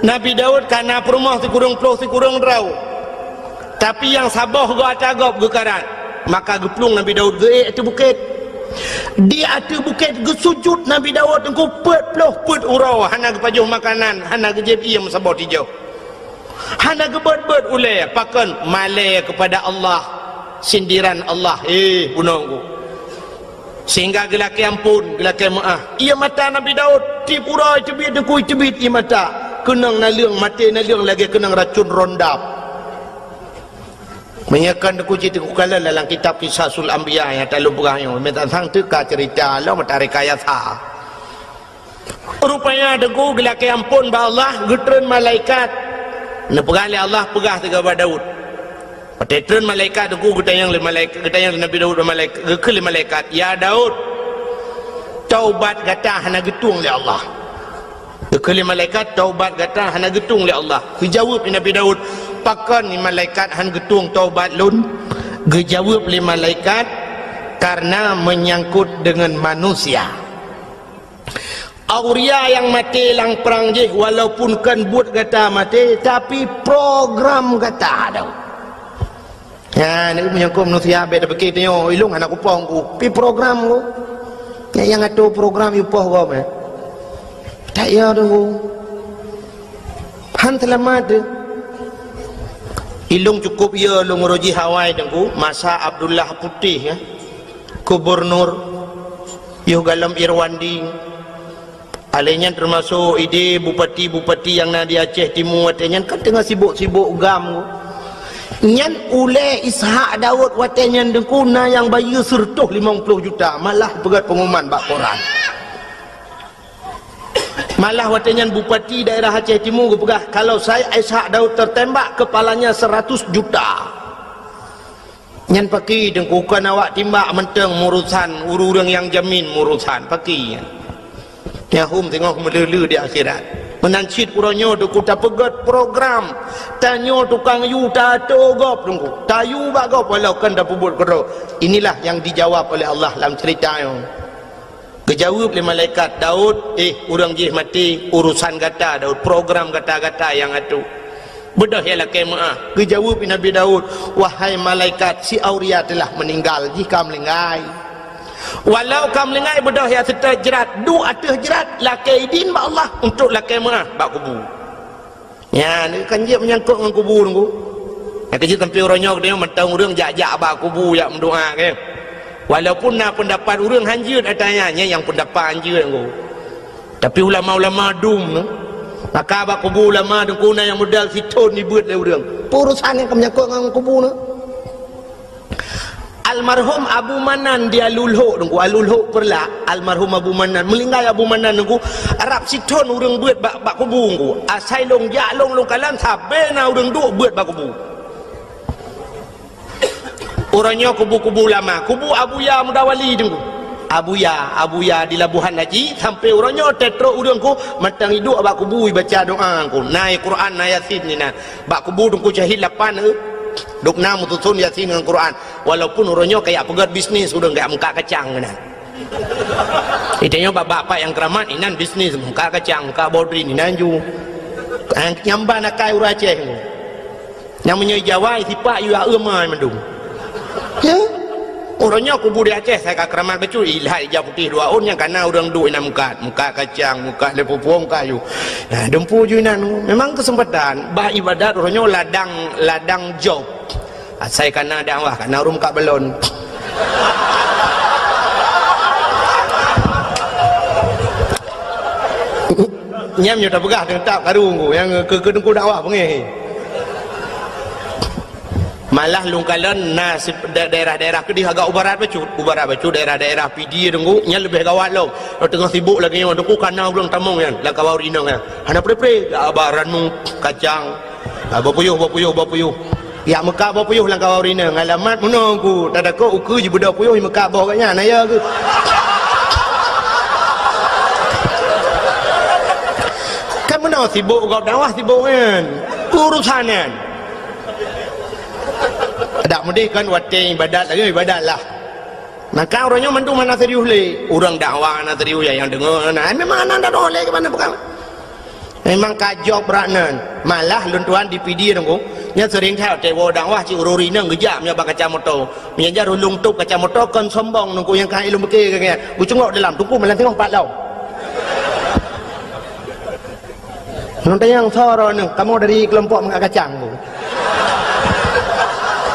Nabi Daud ka na peurumoh sikureueng ploh sikureueng droe. Tapi nyang saboh goe ata gob geukarat, maka geuplueng Nabi Daud geuék ateueh bukét. Di ateueh bukét geusujut Nabi Daud teungku peuet ploh peuet uroe, hana geupajoh makanan, hana geujieb ié meusaboh tijoh. Hana geubeuet-beuet ulèe, pakon malèe keupada Allah, sindiran Allah, eh, bunoe ngô. Sehingga geulakèe ampôn, geulakèe meu'ah. Ié mata Nabi Daud, tiep uroe teubiet teungku, teubiet ié mata. Keunong naleueng, maté naleueng lagèe keunong racun rondap. Meunyoe kon teungku cit teungku kalon lam kitab Qisasul Anbiya nyang talôn peugah nyoe, meutasang teuka ceurita lom meutareka yasa. Rupanya teungku geulakèe ampôn bak Allah, geutreun malaikat. Neupeugah lé Allah, peugah sigoe bak Daud. Watèe treun malaikat teungku geutanyong lé malaikat, geutanyong lé Nabi Daud bak malaikat, geukheun lé malaikat, "Ya Daud, taubat gata hana geutueng lé Allah." Geukheun lé malaikat, "Taubat gata hana geutueng lé Allah." Geujaweueb lé Nabi Daud, "Pakon ni malaikat han geutueng taubat lôn?" Geujaweueb lé malaikat, "Karena menyangkut dengan manusia." Auria nyang maté lam prang jih, walaupun kon buet gata maté, tapi program gata ada. Nyan, meunyoe kon manusia bèk tapike tanyoe, ilong hana kupoh ku, pi program ku. Nyang, nyang atur program yue poh gob, eh. Tak ya tu. Han seulamat tu. Ilong cukup ya lôn uroe jih awai teungku, masa Abdullah Putih ya. Gubernur, yoh galom Irwandi. Alèh nyan teumasok idéh bupati-bupati nyang na di Aceh Timu watèe nyan kan teungoh sibok-sibok gam. Nyan ulèe Ishak Daud watèe nyan teungku na nyang bayeue seureutôh limong ploh juta, malah peugöt pengumuman bak koran. Malah watèe nyan bupati daerah Aceh Timu geupeugah, "Kalau saya Ishak Daud tertembak, kepalanya seratus juta." Nyan paki teungku, kon awak timbak mantong murusan, ureueng nyang jamin murusan, paki nyan. Nyahom teungoh meuleu-leu di akhirat. Meunan cit uroe nyoe teungku tapeugöt program. Tanyoe tukang yue tato gob teungku. Tayue bak gob walau kon tapeubuet keudroe. Inilah yang dijawab oleh Allah lam cerita nyoe. Geujaweueb lé malaikat, "Daud, eh, ureueng jih maté, urusan gata, Daud, program gata-gata nyang atur." Beudôh ya lakée meu'ah. Geujaweueb Nabi Daud, "Wahai malaikat, si Uria telah meninggal, jih ka meuninggai. Walau ka meuninggai, beudôh ya seutôt jrat, duek ateueh jrat, lakée idin bak Allah untuk lakée meu'ah bak kubu." Nyan kan jeuet meunyangkot ngon kubu nunggu. Nyang keujeuet sampoe uroe nyoe geutanyoe mantong ureuëng jak-jak bak kubu jak meudoa, kan? Walaupun na peundapat ureuëng hanjeuet ata nyan, nyan nyang peundapat hanjeuet nunggu. Tapi ulama-ulama dum nyoe, maka bak kubu ulama teungku na nyang modal sithon jibeuet lé ureuëng. Peue urosan nyang ka meunyangkot ngon kubu nyoe? Almarhum Abu Manan di Alulhok, teungku, Alulhok Peureulak, almarhum Abu Manan, meuninggai Abu Manan, teungku, rab sithon ureuëng beuet bak, bak kubu, teungku. Asai lôn jak lôn, lôn kalon sabe na ureuëng duek beuet bak kubu. Uroe nyoe kubu-kubu lama, kubu Abuya Mudawali, teungku. Abuya, Abuya di Labuhan Haji, sampoe uroe nyoe teutrok ureuëng, teungku, mantong iduek bak kubu ibaca doa, teungku. Na Quran, na Yasin inan. Bak kubu teungku syahid lapan, eh. Dok na meususon Yasin ngon Quran. Walaupun uroe nyoe kajak peugét bisnis, ureuëng kajak meukat kacang keunan. Itanyoe bak-bak pat nyang keuramat inan bisnis, meukat kacang, meukat bodrin inan ju. Nyang, nyang ban akai ureuëng Aceh. Nyang meunyoe Jawa sipak yue aeu mai mandum. Ya. Uroe nyoe kubu di Aceh sai ka keuramat bacut, ilhat ija putéh dua ôn nyang kana ureuëng duek inan meukat, meukat kacang, meukat lé pupueng kayu. Nah, dumpu ju inan memang keuseumpatan bah ibadat uroe nyoe ladang, ladang job. Asai kana dakwah, kana ureuëng meukat balon. Nyam nyoe tapeugah teutab karu nyang keu, keu teungku dakwah beungéh. Malah lôn kalon na si-, da-, daerah-daerah keudeh agak u barat bacut. U barat bacut daerah-daerah Pidie teungku, nyan leubeh gawat lom. Teungoh sibok lagée nyoe teungku kana ureuëng tamong nyan, lam kawan ureuëng inong nyan. Hana pre-pre, gak aba ranub, kacang, ah, boh puyôh, boh puyôh, boh puyôh. Yak meukat boh puyôh lam kawan ureuëng inong. Alamat meunoe ku, tadakot ukeue jibeudôh puyôh, meukat boh gobnyan, na ya keuh. Kan meunoe sibok gob dakwah sibok nyan. Urusan nyan. Dak meudeh kan watée ibadat lagée ibadat lah. Maka uroe nyoe mandum hana serius lé. Ureuëng dakwah hana serius, ya, nyang deungoe hana. Ai memang hana dakwah lé keumanö peugah. Memang ka jok brat nan. Malah lôn tuan di Pidie teungku, nyan seuring that watée woe dakwah cit ureuëng inong geujak meunyoe bak kaca moto. Meunyoe jar ulôn tôp kaca moto kon sombong teungku nyang ka ilôn beuke keu nyan. Geucungok dalam teungku malam singoh pat lom. Ngon tanyong soe droeneuh, kamoe dari keulompok meukat kacang bu.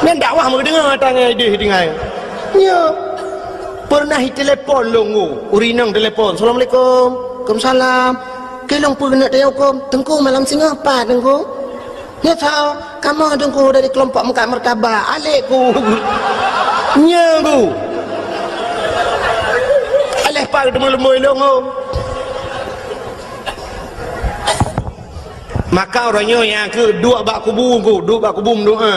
Nyan dakwah meudeungoe tangai deh tinggai. Nyo. Pernah itelepon lôn ngu, ureuëng inong telepon, "Assalamualaikum." "Waalaikumsalam." "Keu lôn peue keuneuk tanyong huköm?" "Teungku malam singoh pat, Teungku." "Nyo soe?" "Kamoe Teungku dari keulompok meukat martabak." "Alek ku." Nyo ku. Aléh pat teumeu leumbôi lôn ngu. Maka uroe nyoe nyang keu duek bak kubu ku, duek bak kubu meudoa.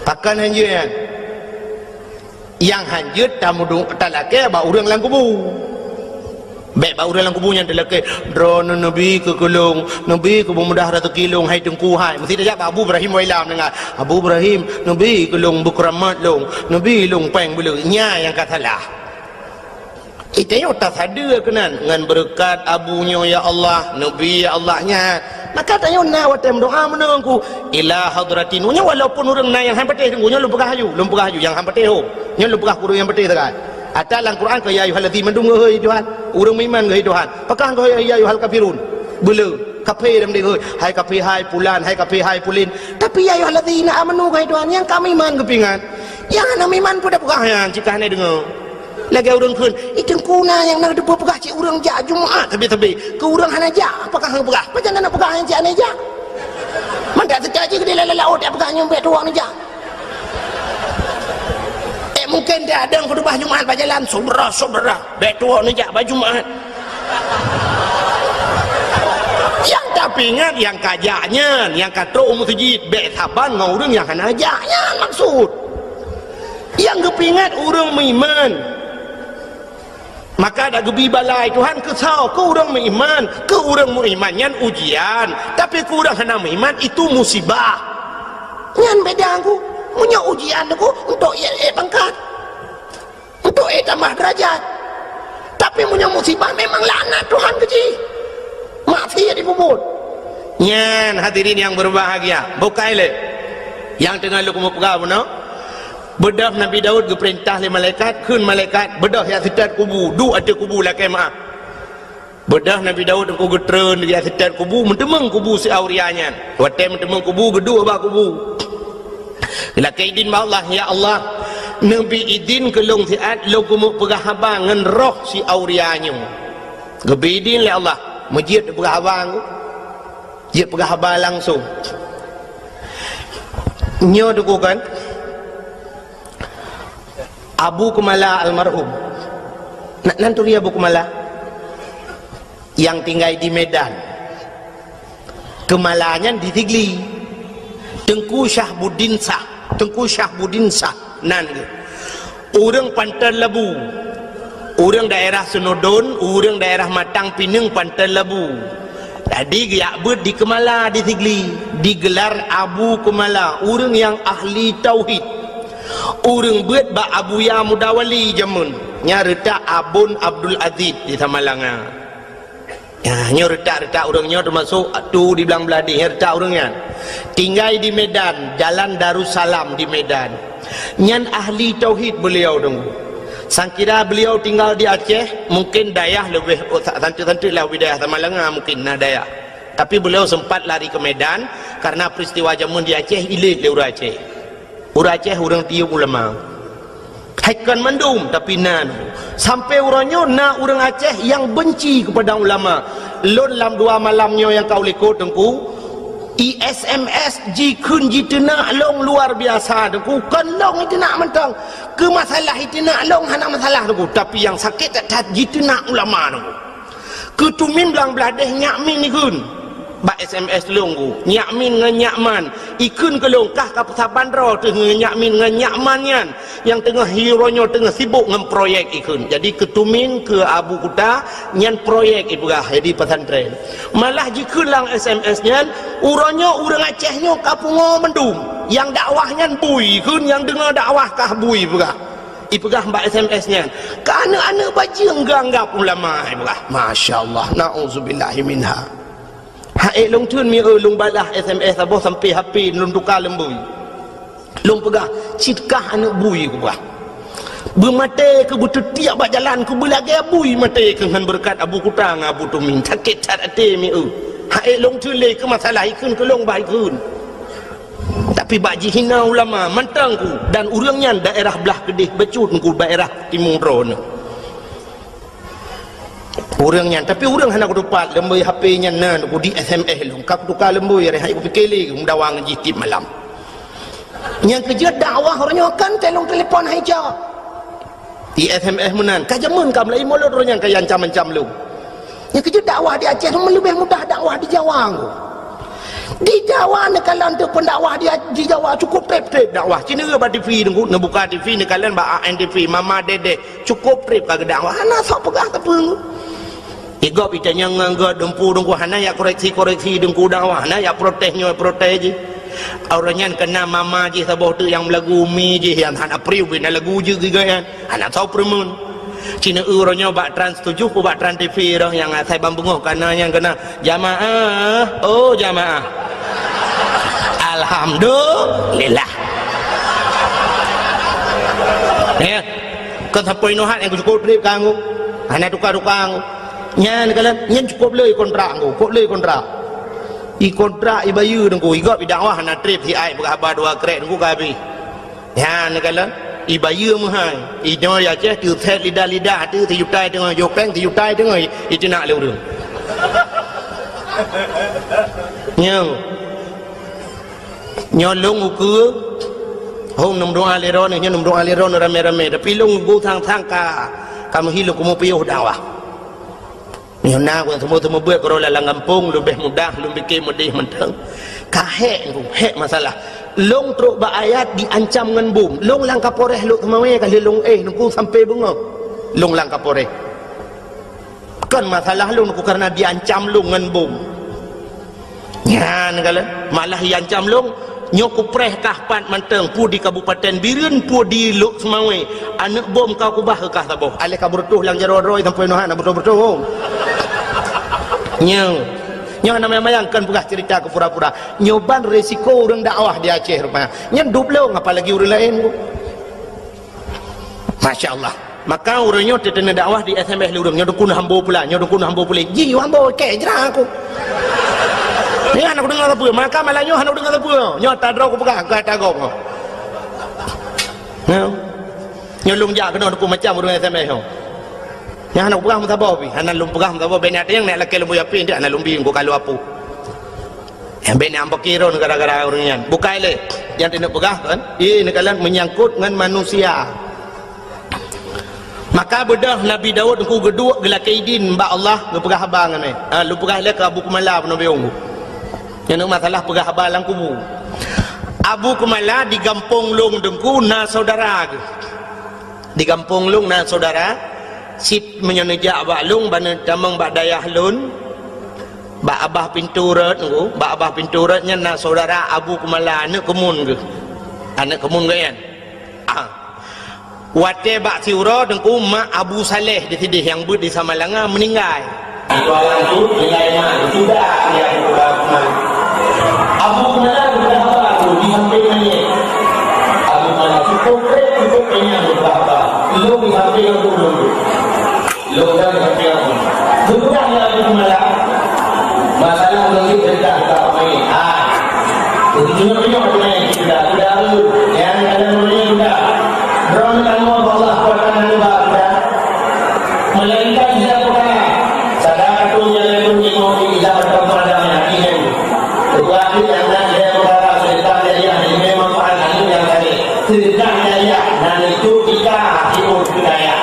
Pakon hanjeuet nyan? Nyang hanjeuet tameudu-, talakée bak ureuëng lam kubu. Bék bak ureuëng lam kubu nyan talakée, "Droeneuh neubi keu keu lôn, neubi keu beumudah raseuki lôn, hai Teungku hai." Meusti tajak bak Abu Ibrahim Wailam deungon, "Abu Ibrahim, neubi keu lôn beukeuramat lôn, neubi lôn péng beuleue." Nyan nyang ka salah. Itanyoe tasadeue keunan ngon beureukat abu nyoe, "Ya Allah, neubi, ya Allah," nyan. Maka tanyoe na watée meudoa meunoe ku, "Ila hadratin." Nyoe walaupun ureuëng na nyang han patéh teungku, nyoe lôn peugah aju, lôn peugah aju nyang han patéh ho. Nyoe lôn peugah keu ureuëng nyang patéh sagai. Ata lam Quran keu, "Ya ayyuhallazina," mandum geuhôi Tuhan. Ureuëng meuiman geuhôi Tuhan. Pakon geuhôi, "Ya ayyuhal kafirun." Beuleu. Kafé lam dek geuhôi. Hai kafé, hai pulan, hai kafé, hai pulin. Tapi, "Ya ayyuhallazina amanu," geuhôi Tuhan, nyang ka meuiman geupeuingat. Nyang hana meuiman peue tapeugah nyan, cit ka hana deungoe. Lagée ureuëng kheun, "Ih, teungku na nyang na teupeue peugah cit ureuëng jak Jumat sabe-sabe. Keu ureuëng hana jak, apakah hana peugah? Pajan na peugah nyang cit hana jak?" Mangat teuka cit keudeh lam laôt jak peugah nyoe bék tuwoe neujak. Eh, mungken dia ada khutubah Jumat bak jalan, "Saudara-saudara, bék tuwoe neujak bak Jumat." Nyang tapeuingat nyang ka jak nyan, nyang ka trok u meuseujid, bék saban ngon ureuëng nyang hana jak nyan maksud. Nyang geupeuingat ureuëng meuiman. Maka dak geubi balai Tuhan keu soe? Keu ureuëng meuiman. Keu ureuëng meuiman nyan ujian, tapi keu ureuëng hana meuiman itu musibah. Nyan beda ku. Meunyoe ujian ku untuk ék pangkat, untuk ék tamah deurajat. Tapi meunyoe musibah memang laknat Tuhan keu jih. Maksiat jipeubuet. Nyan hadirin yang berbahagia, bukai lé. Nyang teungoh lôn keumeung peugah bunoe, beudôh Nabi Daud geupeurintah lé malaikat, kheun malaikat, "Beudôh jak seutôt kubu, duek ateueh kubu lakée meuáh." Beudôh Nabi Daud teungku geutreun jak seutôt kubu, meuteumeung kubu si Auria nyan. Watée meuteumeung kubu, geuduek bak kubu. Geulakée idin bak Allah, "Ya Allah, neubi idin keu lôn siat lôn keumeung peugah haba ngon roh si Auria nyoe." Geubri idin lé Allah, meujeuet peugah haba ngon Jeuet peugah haba langsong. Nyoe teungku kan, Abu Keumala almarhum. Na-, nan turi Abu Keumala? Nyang tinggai di Medan. Keumala nyan di Sigli. Teungku Syahbuddin Syah. Teungku Syahbuddin Syah. Nan geuh. Ureuëng Panton Labu. Ureuëng daerah Seunudon, ureuëng daerah Matang Pineung Panton Labu. Jadi geujak beuet di Keumala di Sigli, digelar Abu Keumala, ureuëng nyang ahli tauhid. Ureuëng beuet bak Abuya Mudawali jameun, nyang reutak Abon Abdul Aziz di Samalanga. Ya, nyoe reutak-reutak ureuëng nyoe teumasok tu di Blang Bladeh, nyoe reutak ureuëng nyan. Tinggai di Medan, Jalan Darussalam di Medan. Nyan ahli tauhid beliau dong. Sangkira beliau tinggal di Aceh, mungkin dayah leubeh, oh, sa-, santeuk-santeuk lah wilayah Samalanga mungkin na dayah. Tapi beliau sempat lari ke Medan karena peristiwa jameun di Aceh ilét lé ureuëng Aceh. Ureuëng Aceh ureuëng tiyeuk ulama. Hai kon mandum, tapi na. Sampai uroe nyoe na ureuëng Aceh nyang benci kepada ulama. Lôn lam dua malam nyoe nyang ka u likot teungku, i S M S jikheun jiteunak lôn luar biasa teungku. Kon lôn iteunak mantong. Keu masalah iteunak lôn hana masalah teungku, tapi nyang sakét that-that jiteunak ulama teungku. Keu tumin Blang Bladeh nyak min ikheun. Bak S M S lôn ku, nyak min ngon nyak man. Ikheun keu lôn kah ka peusaban droe teuh ngon nyak min ngon nyak man nyan. Nyang teungoh hi uroe nyoe teungoh sibok ngon proyek ikheun. Jadi keu tumin keu Abu Kuta nyan proyek ipeugah jadi pesantren. Malah jikheun lam S M S nyan, uroe nyoe ureuëng Aceh nyoe ka pungo mandum. Nyang dakwah nyan bui ikheun, nyang deungoe dakwah kah bui peugah. Ipeugah bak S M S nyan, "Keu aneuëk-aneuëk bajeueng geuanggab ulama," ipeugah. Masya Allah, na'udzubillahi minha. Hai lôn theun mi eu lôn balah S M S saboh sampai H P lôn tuka leumbui. Lôn peugah, "Cit kah aneuëk bui," kupeugah. "Beumaté keu beuteutiek bak jalan keu beulagée bui maté keu ngon beureukat Abu Kuta ngon Abu Tumin." Sakét that até mi eu. Hai lôn theun lé keu masalah ikheun keu lôn bah ikheun. Tapi bak jihina ulama mantong ku, dan ureuëng nyan daerah blah keudeh bacut ku daerah timu droeneuh. Ureuëng nyan, tapi ureuëng hana kutupat leumbui H P nyan na ku di S M S lôn, ka kutuka leumbui, hai kupike lé meudawa ngon jih tiep malam. Nyang keujeuet dakwah uroe nyoe kan telong telepon hai jak. Di S M S meunan, ka jameun ka meulaie mulod ureuëng nyang ka ancam-ancam lôn. Nyang keujeuet dakwah di Aceh leubeh mudah dakwah di Jawa ngku. Di Jawa neukalon teuk peudakwah di, di Jawa cukup treb-treb dakwah. Ci neureuek bak T V teungku, neubuka T V neukalon bak A N T V, Mama Dede, cukup treb ka geudakwah. Hana sok peugah sapeue ngku. Di gob itanyong ngon gob dumpu teungku hana jak koreksi-koreksi teungku dakwah, hana jak protes nyoe protes jih. Awak nyan keunan mama jih saboh teuk nyang meulagu umi jih nyang hana priu bina lagu jeuet geugayan. Hana tho peureumeun. Ci neureuek uroe nyoe bak Trans tujoh, bak Trans T V roh nyang asai ban beungoh kana nyang keunan, "Jamaah, oh jamaah." Alhamdulillah. Ya. Kon sapeue inoe hat nyang cukup treb ka ngku. Hana tuka-tuka ngku. Nyan kalon, nyan cukup le kontrak ngku, cukup le kontrak. I kontrak ibayeue teungku, i gob idakwah hana treb siat peugah haba dua krek teungku ka habéh. Nyan neukalon, ibayeue meuhai. Inoe di Aceh teuset lidah-lidah ateueh sijuta teungoh jopeng, sijuta teungoh iteunak lé ureuëng. Nyoe. Nyoe lôn ukeue, hong neumeudoa lé droeneuh, nyoe neumeudoa lé droeneuh ramé-ramé. Tapi lôn ukeue sang-sang ka, ka meuhi lôn keumeung piôh dakwah. Nyoe na ku teumeu-teumeu beuet keudroe lam gampông, leubeh mudah lôn pike meudeh mantong. Ka hék ngku, hék masalah. Lôn trok bak ayat diancam ngon bom. Lôn lam Kapolres Lhokseumawe ka lheueh lôn éh, teungku sampai beungoh. Lôn lam Kapolres. Kon masalah lôn teungku karena diancam lôn ngon bom. Nyan kalon, malah iancam lôn, nyoe kupreh kah pat mantong, peue di Kabupaten Bireuen, peue di Lhokseumawe, aneuëk bom ka kubah keu kah saboh. Aléh ka beureutoh lam jaroe droe sampoe noh hana beureutoh-beureutoh. Nyoe. Nyoe hana mayang-mayang, kon peugah cerita keu pura-pura. Nyoe ban resiko ureuëng dakwah di Aceh rupanya. Nyan dublong apalagi ureuëng laén. Masya Allah. Maka ureuëng nyoe teuteuna dakwah di S M S lé ureuëng. Nyoe dukun hambo pula, nyoe dukun hambo pula. Ji hambo kek jra aku. Nyoe hana kudeungo sapeue. Maka malam nyoe hana kudeungo sapeue. Nyoe tadroe kupeugah, keu ata gob nyoe. Nyoe. Nyoe lôn jak keunoe dukun macam ureuëng S M S nyoe. Nyan hana peugah meusaboh pih, hana lôn peugah meusaboh, bèk na teunyang na lakèe lôn buya pih, hana lôn bi engko ka lôn apui. Nyang bèk na amphon kiron gara-gara ureuëng nyan. Bukai lé, nyang teuneuk peugah kan, ié neukalon meunyangkot ngon manusia. Maka beudôh Nabi Daud engku geuduek geulakèe idin bak Allah geupeugah haba ngon nyan. Ha, lôn peugah lé keu Abu Kumala peunoh biong. Nyan masalah peugah haba lam kubu. Abu Kumala di gampông lôn teungku na saudara geuh. Di gampông lôn na saudara, sit meunyoe neujak bak lôn, ban neutamong bak dayah lôn, bak abah pintoe rot nyoe, bak abah pintoe rot nyan na saudara Abu Kumala, aneuëk keumun geuh. Aneuëk keumun geuh nyan. Ah. Watèe bak siuroe teungku mak Abu Saleh di sideh nyang beuet di Samalanga meuninggai. Itu orang tu nilai mak sudah dia berubah. Abu Kumala berubah tu di samping mayit. Abu Kumala cukup keren, cukup kenyang berubah. Lu di samping aku dulu. Lu dah di samping aku. Sudah ya Abu Kumala. Masalah lagi cerita kita mayit. Ah. Jadi cuma tengok mayit kita. Sudah tu. Yang ada mayit sudah. Drone kamu Allah kuatkan anda sudah. Melainkan dia perkara. Sadar tu jalan tu tengok di dalam tempat ada yang ini. Tetapi anak dia perkara cerita dia yang ini memang pahala yang tadi. Cerita dia yang nanti tu kita timbul budaya.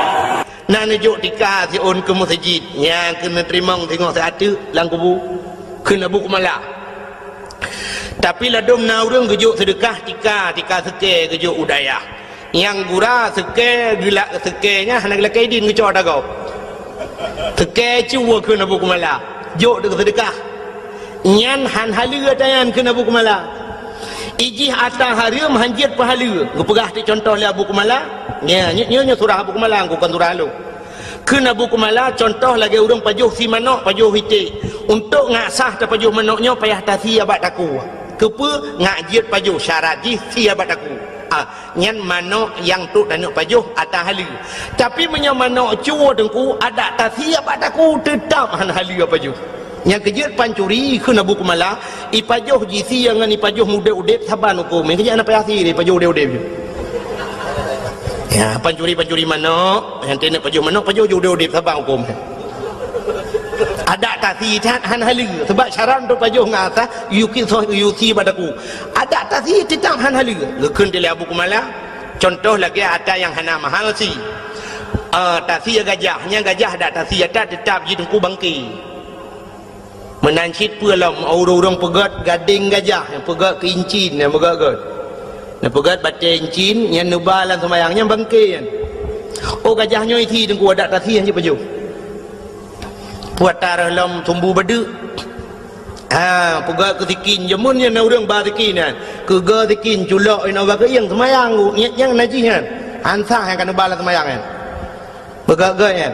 Nan neujok tika siôn keu meuseujid, nyang keuneuk teurimong singoh siat teuk lam kubu, kheun Abu Kumala. Tapi ladôm na ureuëng geujok seudeukah tika, tika seukée geujok u dayah. Nyang gura seukée geulak seukée nyan hana geulakée idin geucok ata gob. Seukée cue kheun Abu Kumala, jok seudeukah. Nyan han haleue ata nyan kheun Abu Kumala. Ijih ata hareuem han jeuet peuhaleue. Geupeugah teuk cuntoh lé Abu Kumala. Nya, nyoe, nyoe, nyoe surah Abu Kumala, kon surah lôn. Kheun Abu Kumala, cuntoh lagée ureuëng pajoh sie manök, pajoh iték. Untôk ngat sah tapajoh manök nyoe payah tasie bak takue. Keupeue? Ngat jeuet pajoh, syarat jih sie bak takue. Ah, nyan manök nyang trok taneuk pajoh ata haleue. Tapi meunyoe manök cue teungku, adak tasie bak takue, teutab han haleue pajoh. Nyang keujeuet pancuri kheun Abu Kumala, ipajoh jisie ngon ipajoh udeb-udeb saban hukôm. Nyang keujeuet hana payah sie, ipajoh udeb-udeb jih. Ya, pancuri-pancuri manök, nyang teuneuk pajoh manök, pajoh jih udeb-udeb saban hukôm. Adak tasie that han haleue, sabab syarat untuk pajoh ngat sah, yuki soh yusi bak takue. Adak tasie teutab han haleue. Geukheun lé Abu Kumala, cuntoh lagée ata nyang hana mahal sie. Ah, tasie gajah, nyang gajah adak tasie ata teutab jih teungku bangke. Meunan cit peue lom ureuëng-ureuëng peugét gadeng gajah, nyang peugét keu incin, nyang peugét-gét. Nyang peugét batée incin, nyang neuba lam seumayang, nyang bangke nyan. Oh, gajah nyoe isie teungku adak tasie han jeuet pajoh. Peue ata reuh lom sumbu badeuk. Ha, peugét keu sikin, jameun nyan na ureuëng ba sikin nyan. Keuga sikin, culok inoe bak keuieng seumayang, nyang, nyang najih nyan. Han sah nyang ka neuba lam seumayang nyan. Peugét-gét nyan.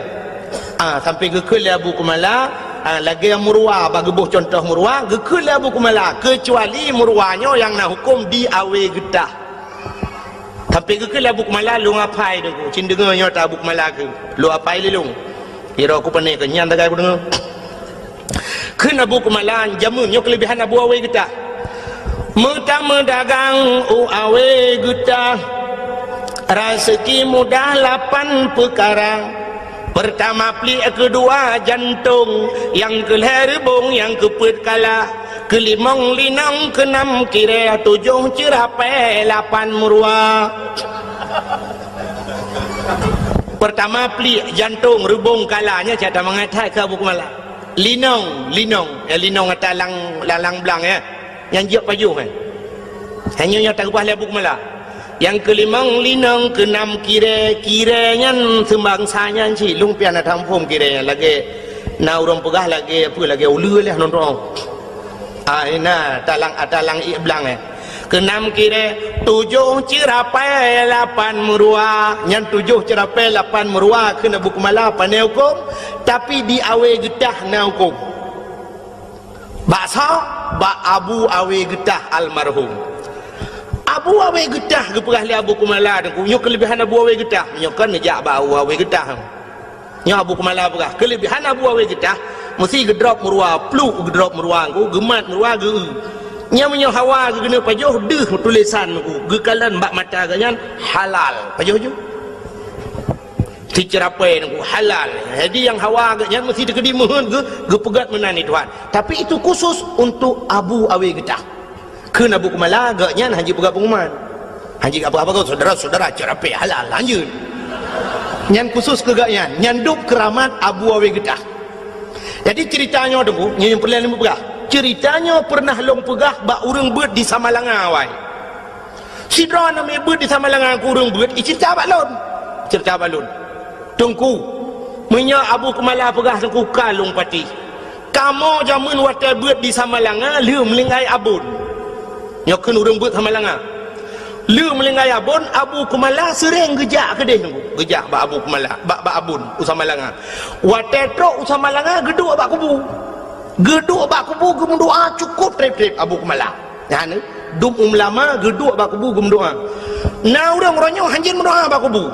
Ah, sampai geukheun lé Abu Kumala, ah, lagée murwa, bak geuboh cuntoh murwa, geukheun lé Abu Kumala, keucuali murwa nyoe nyang na hukôm di awe geutah. Sampai geukheun lé Abu Kumala, lôn apai deungoe, cit deungoe nyoe ata Abu Kumala kheun. Lôn apai lé lôn. Iro ku pane keu nyan tagai ku deungoe. Kheun Abu Kumala, jameun nyoe keuleubehan Abu Awe Geutah. Meutameudagang u Awe Geutah, raseuki mudah lapan peukara. Peurtama pliek, keudua jantong, nyang keulhée reubong, nyang keupeuet kala, keulimong linong, keunam kirée, tujoh ceurapée, lapan meuruwa. Peurtama pliek, jantong, reubong, kala, nyan cit tamangat that keu Abu Kumala. Linong, linong. Ya, linong ata lang, lang, lang blang, ya. Nyang jeuet pajoh, kan. Hanya nyang takeubah lé Abu Kumala. Nyang keulimong linong, keunam kirée, kirée nyan seumbangsa nyan cit. Lôn pian na taphom kirée nyan lagée na ureuëng peugah lagée apa, lagée uleue lé nonton. Ah, ina talang, talang ié blang, eh. Keunam kirée, tujoh ceurapée, lapan meuruwa. Nyan tujoh ceurapée, lapan meuruwa kheun Abu Kumala pane hukôm, tapi di Awe Geutah na hukôm. Bak soe? Bak Abu Awe Geutah almarhum. Abu Awe Geutah geupeugah lé Abu Kumala, Teungku, nyoe keuleubehan Abu Awe Geutah. Nyoe kan neujak bak Abu Awe Geutah. Nyoe Abu Kumala peugah, keuleubehan Abu Awe Geutah, meusi geudrop meuruwa, pluk geudrop meuruwa, Teungku, geumat meuruwa, geu-eu. Nyan meunyoe hawa geukeuneuk pajoh, deuh tulésan, Teungku, geukalon bak mata geuh nyan halal. Pajoh ju. Siceurapée, Teungku, halal. Jadi nyang hawa geuh nyan meusi teukeudi meuheuet geu-, geupeugét meunan lé Tuhan. Tapi itu khusus untuk Abu Awe Geutah. Kheun Abu Kumala, geuh nyan hana jipeugah pengumuman. Hana jipeugah apa-apa, saudara-saudara, ceurapée halal, lanjut. Nyan khusus keu geuh nyan, nyan dub keuramat Abu Awe Geutah. Jadi ceurita nyoe, Teungku, nyoe nyang peureulée lôn peugah. Ceurita nyoe peureunah lôn peugah bak ureuëng beuet di Samalanga awai. Sidroe aneuk miet beuet di Samalanga, Teungku, ureuëng beuet, iceurita bak lôn. Iceurita bak lôn. Teungku, meunyoe Abu Kumala peugah, Teungku, ka lôn patéh. Kamoe jameun watée beuet di Samalanga, lheueh meuninggai Abon. Nyoe kheun ureuëng beuet Samalanga. Lheueh meuninggai Abon, Abu Kumala seuréng geujak keudeh, Teungku. Geujak bak Abu Kumala, bak, bak Abon, u Samalanga. Watée trok u Samalanga, geuduek bak kubu. Geuduek bak kubu, geumeudoá cukôp treb-treb Abu Kumala. Nyan, dum ulama geuduek bak kubu geumeudoá. Na ureuëng uroe nyoe hanjeuet meudoá bak kubu.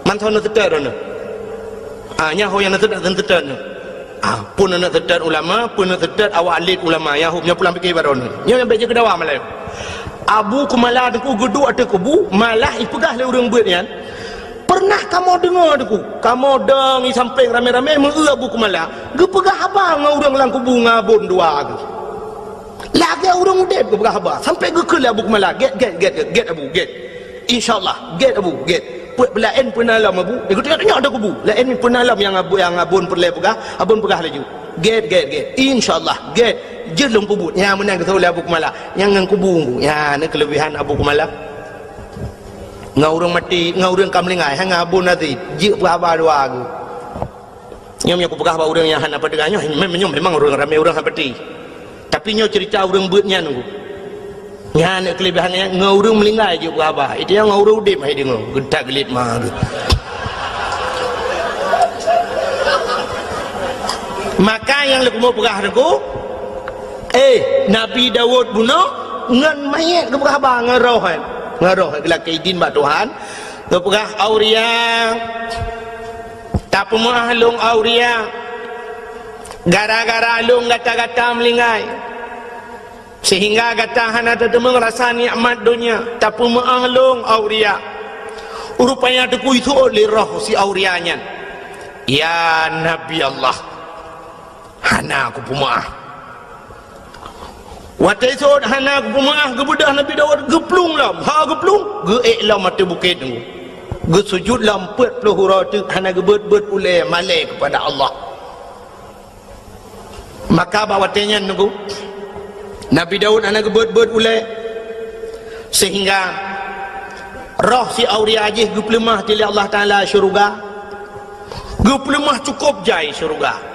Mantong na teutet droeneuh. Ah, nyan ho nyang na teutet, na teutet nyoe. Ah, peue na teutet ulama, peue na teutet awak alet ulama. Nyan ho, nyan pulang pike bak droeneuh. Nyoe nyang bék jeuet keu dawa malam. Abu Kumala, Teungku, geuduek ateueh kubu, malah ipeugah lé ureuëng beuet nyan, "Peureunah kamoe deungoe, Teungku, kamoe dong i sampéng ramé-ramé meu-eu Abu Kumala geupeugah haba ngon ureuëng lam kubu ngon Abon dua geuh." Lagée ureuëng udeb geupeugah haba, sampoe geukheun lé Abu Kumala, "Gét, gét, gét, gét, gét, Abu, gét. Insya Allah, gét, Abu, gét. Peuet peulaén peue na lom, Abu." Geutanyoe-tanyoe ateueh kubu. "Laén peue na lom nyang Abu, nyang Abon peureulée peugah?" Abon peugah laju, "Gét, gét, gét. Insya Allah, gét. Jeuet lôn peubuet." Nyan meunan geuseuôt lé Abu Kumala. Nyan ngon kubu, nyan na keuleubehan Abu Kumala. Ngon ureuëng maté, ngon ureuëng ka meuninggai, hana Abon Aziz. Jeuet peugah haba dua geuh. Nyoe meunyoe kupeugah bak ureuëng nyang hana patéh, nyoe mem-, nyoe memang ureuëng ramé ureuëng hana patéh. Tapi nyoe ceurita ureuëng beuet nyan, Teungku. Nyan keuleubehan nyan, ngon ureuëng meuninggai jeuet peugah haba. Itu nyang ngon ureuëng udeb hai deungoe, geutak geulit ma geuh. Maka nyang leukumo peugah, Teungku, eh, Nabi Daud bunoe ngon manyét geupeugah haba ngon roh, eh. Ngon roh, eh, geulakée idin bak Tuhan. Geupeugah, "Auria, tapeumeuáh lôn, Auria. Gara-gara lôn gata-gata meuninggai, seuhingga gata hana tateumeung rasa nikmat donya. Tapeumeuáh lôn, Auria." Rupanya teukui seuôt lé roh si Auria nyan, "Ya Nabi Allah, hana kupeumeuáh." Watée seuôt hana kupeumeuáh, geubeudôh Nabi Daud, geuplueng lom. Ha geuplueng, geuék lom ateueh bukét, Teungku. Geusujut lom peuet ploh uroe teuk, hana geubeuet-beuet ulée malée keupada Allah. Maka bak watée nyan, Teungku, Nabi Daud hana geubeuet-beuet ulée, seuhingga roh si Auria jih geupeuleumah lé Allah Taala syeuruga. Geupeuleumah cukôp jai syeuruga.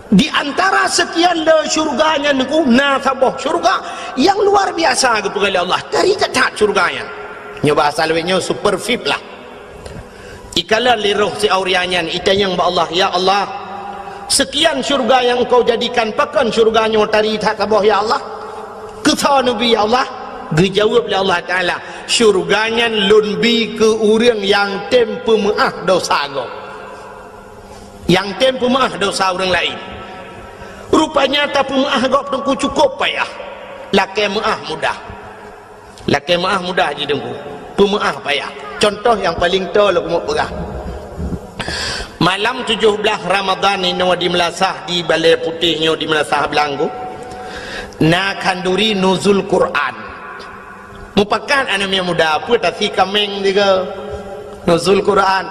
Di antara seukian le syeuruga nyan, Teungku, na saboh syeuruga nyang luar biasa geupeugah lé Allah. Tari that-that syeuruga nyan. Nyoe bahasa lawét nyoe super V I P lah. Ikalon lé roh si Auria nyan, itanyong bak Allah, "Ya Allah, seukian syeuruga nyang Engkau jadikan, pakon syeuruga nyoe tari that saboh, ya Allah? Keu soe neubi, ya Allah?" Geujaweueb lé Allah Taala, "Syeuruga nyan Lôn bi keu ureuëng nyang tem peumeuáh desya gob." Nyang tem peumeuáh desya ureuëng laén. Rupanya tapeumeuáh gob, Teungku, cukôp payah. Lakée meuáh mudah. Lakée meuáh mudah jih, Teungku. Peumeuáh payah. Cuntoh nyang paleng toe lôn keumeung peugah. Malam tujoh blaih Ramadhan inoe di meulasah, di Balée Putéh nyoe di meulasah Blang, Teungku, na khanduri nuzul Quran. Mupakat aneuk miet muda, peue tasi kaméng tiga. Nuzul Quran.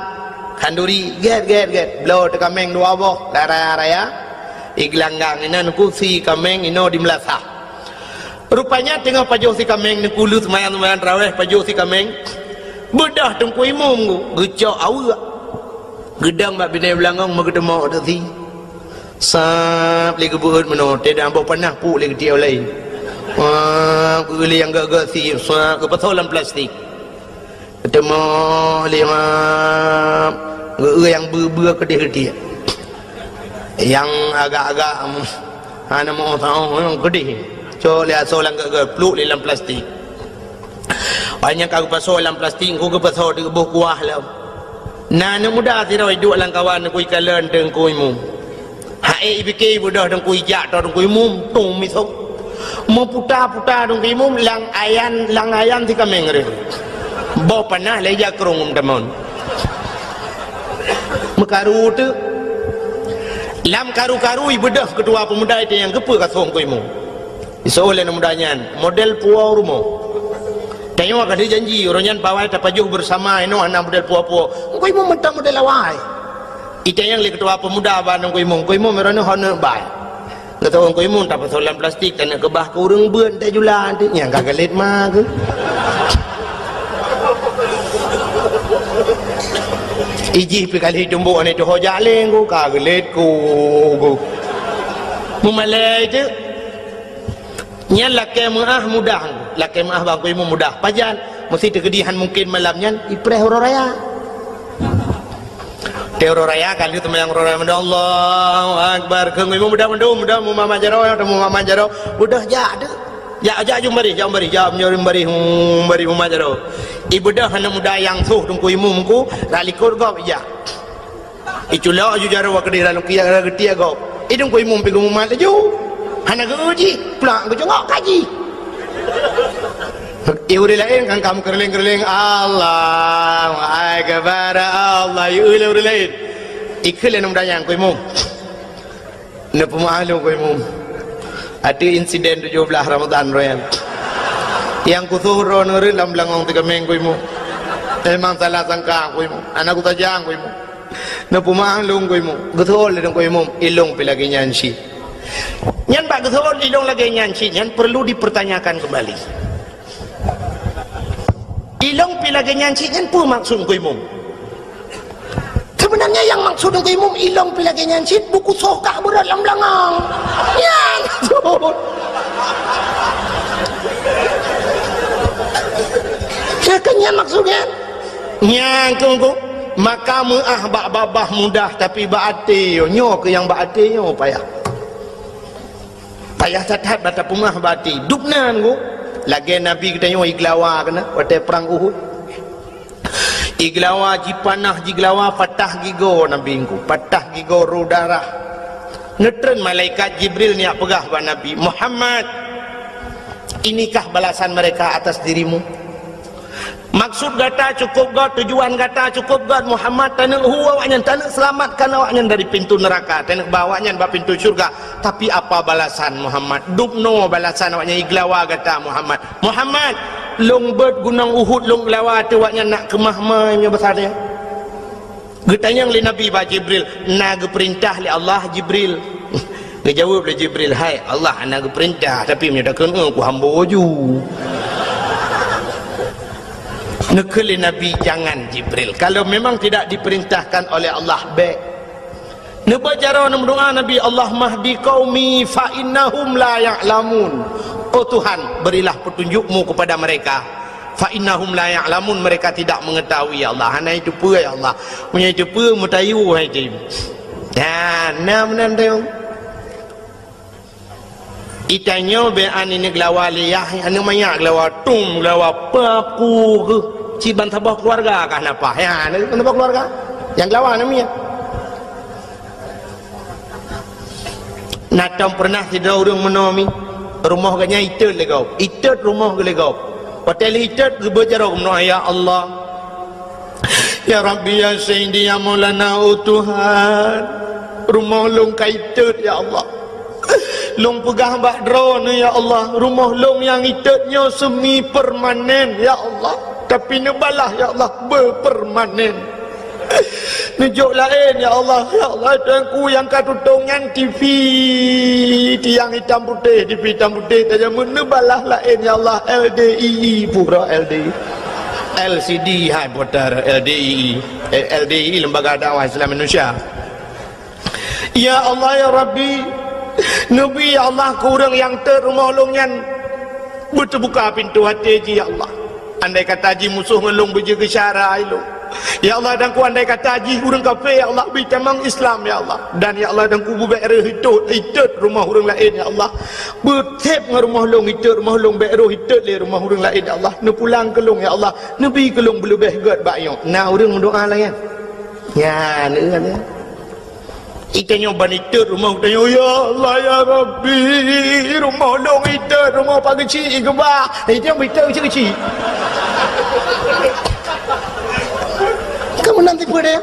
Khanduri, gét, gét, gét. Bloe teukaméng dua boh, lam raya-raya. Igeulanggang inan, Teungku, si kaméng inoe di meulasah. Rupanya teungoh pajoh si kaméng, Teungku, lheueh seumayang-seumayang tarawéh, pajoh si kaméng. Beudôh Teungku Imum, Teungku, geucok aweuek. Geudong bak binéh beulangong, meugeuteumo tasi. Sab lé geubeuet meunoe, teuh dan boh panah puk lé geutiek laén. Wah, geuh lé nyang gét-gét si, sab geupasoe lam plastik. Geuteumo lé, wah, geuh nyang beu-beu keudeh geutiek. Nyang agak-agak, Hana meu saôh nyang keudeh. Cok lé asoe lam geuh, pluek lé lam plastik. Óh nyang ka geupasoe lam plastik, Teungku geupasoe di boh kuah lom. Na aneuk muda sidroe iduek lam kawan Teungku ikalon Teungku Imum. Hai ipike ibeudôh Teungku, ijak tô Teungku Imum, tum misok. Meuputa-puta Teungku Imum, lam ayan, lam ayan si kaméng reuh. Boh panah lé jakrong tamon. Meukaru teuk. Lam karu-karu ibeudôh keutua peumuda itu nyang geupeu ka soe Teungku Imum. Isoe lé aneuk muda nyan, model puwoe rumoh. Tanyoe ka dijanji, uroe nyan pawai tapajoh beusama inoe hana model puwoe-puwoe. Teungku Imum mantong model awai. Itanyong lé keutua peumuda bak Teungku Imum, "Teungku Imum, uroe nyoe ho neuk bai?" Geutanyong Teungku Imum, tapasoe lam plastik, taneuk keubah keu ureueng beuet, tajula, nyang ka galét ma keuh. Ijih pi kali tumbok aneuk tuho jak lé Teungku, ka galét ku, ku. Meumalée teuk. Nyan lakée meuáh mudah, lakée meuáh bak Teungku Imum mudah. Pajan? Meusti teukeudi han mungken malam nyan ipreh uroe raya. Teuh uroe raya ka lheueh seumayang uroe raya, Allahu Akbar. Keu Teungku Imum mudah mandum, mudah meumamat jaroe, mudah meumamat jaroe. Mudah jak teuk. Jak, jak jumbarih, jak jumbarih, jak jumbarih, jumbarih meumamat jaroe. Ibeudôh aneuk muda nyang soh Teungku Imum Teungku, rot likot gob ijak. Iculok aju jaroe keudeh lalu kiak geutiek gob. Idong Teungku Imum pi geumumat laju. Hana geu jih, plak geujongok kaji. I ureueng laén kan ka meukeureuléng-keureuléng, "Allahu Akbar, Allah," i ureueng laén. Ikheun lé aneuk muda nyan, "Teungku Imum, neupeumeu'ah lôn Teungku Imum. Ateueh insiden tujoh blaih Ramadhan uroe nyan. Nyang kusoh droeneuh rot lam beulangong teukeumeng Teungku Imum. Memang salah sangka Teungku Imum. Hana kusaja Teungku Imum." Neupeumeu'ah lôn Teungku Imum. Geuteu'oh lé Teungku Imum, ilôn pi lagée nyan cit. Nyan bak geuteu'oh ilôn lagée nyan cit nyan perlu dipertanyakan kembali. Ilôn pi lagée nyan cit nyan peue maksud Teungku Imum? Sebenarnya nyang maksud Teungku Imum, ilôn pi lagée nyan cit, buku soh kah beurot lam beulangong. Nyan maksud. Nyan kan nyan maksud nyan. Nyan keuh, maka meu'ah bak babah mudah, tapi bak até nyoe, nyoe keuh nyang bak até nyoe payah. Payah that-that bak tapeumeu'ah bak até. Dubnan Teungku, lagée Nabi geutanyoe igeulawa keunan watée prang Uhud. Igeulawa, jipanah jigeulawa, patah gigoe Nabi Teungku, patah gigoe, rôh darah. Neutreun malaikat Jibril neujak peugah bak Nabi, "Muhammad, inikah balasan mereka atas dirimu?" Maksud gata cukup göt, tujuan gata cukup göt, Muhammad, taneuk hu awaknyan, taneuk seulamatkan awaknyan dari pintu neuraka, taneuk ba awaknyan bak pintu syurga. Tapi apa balasan, Muhammad? Dubnoe balasan awaknyan igeulawa gata, Muhammad. Muhammad, lôn beuet gunong Uhud lôn geulawa ateueh awaknyan nak keumah ma nyoe basa nyan. Geutanyong lé Nabi bak Jibril, "Na geupeurintah lé Allah, Jibril?" Geujaweueb lé Jibril, "Hai Allah, hana geupeurintah, tapi meunyoe takheun, eh, kuhambo ju." Neukheun lé Nabi, "Jangan, Jibril. Kalau memang tidak diperintahkan oleh Allah, bék." Neuba jaroe neumeudoá Nabi, "Allahumma hdi qaumi fa innahum la ya'lamun." Oh Tuhan, berilah petunjuk-Mu kepada mereka. "Fa innahum la ya'lamun," mereka tidak mengetahui, ya Allah. Hana iteupeue, ya Allah. Meunyoe iteupeue, meutayue hai jih. Nah, na meunan tayue. Itanyoe bèk aneuk geulawa lé yah, aneuk manyak geulawa, tum geulawa, papu keuh. Cit ban saboh keuluwarga kah na paih. Ya, na ban saboh keuluwarga. Nyang geulawa na miet. Na tom peureunah sidroe ureueng meunoe mi, rumoh geuh nyan itot lé gob. Itot rumoh geuh lé gob. Watèe lheuh itot geubeuet jaroe meunoe, "Ya Allah, ya Rabbi, ya Sayyidi, ya Maulana, oh Tuhan, rumoh lôn ka itot, ya Allah. Lôn peugah bak Droeneuh, ya Allah, rumoh lôn nyang itot nyoe semi permanen, ya Allah. Tapi neubalah, ya Allah, beupermanen." Neujok laén, ya Allah. Ya Allah, Tuhanku nyang ka tutong nyan T V, tiang itam putéh, T V itam putéh, tajameun neubalah laén, ya Allah, L D I I, pura L D I. L C D, hai putar, L D I I. Eh, L D I I, Lembaga Dakwah Islam Indonesia. Ya Allah, ya Rabbi, neubi, ya Allah, keu ureueng nyang tot rumoh lôn nyan beuteubuka pintoe até jih, ya Allah. Andai kata jimusoh ngon lôn beujeuet geusyara ilôn. Ya Allah, dan ku andai kata jih ureuëng kafé, ya Allah, bri tamong Islam, ya Allah. Dan, ya Allah, dan ku beubék reuh itot, itot rumoh ureuëng laén, ya Allah. Beutép ngon rumoh lôn itot, rumoh lôn bék reuh itot lé rumoh ureuëng laén, ya Allah. Neupulang keu lôn, ya Allah. Neubi keu lôn beuleubeh gét bak nyoe. Na ureuëng meudoá lagée nyan? Nyan, ureuëng nyan. Itanyoe ban itot rumoh, tanyoe, "Ya Allah, ya Rabbi, rumoh lôn itot, rumoh Pak Geuchik keubah." Itanyoe itot keuchik-keuchik. Kamu nanti peue deh?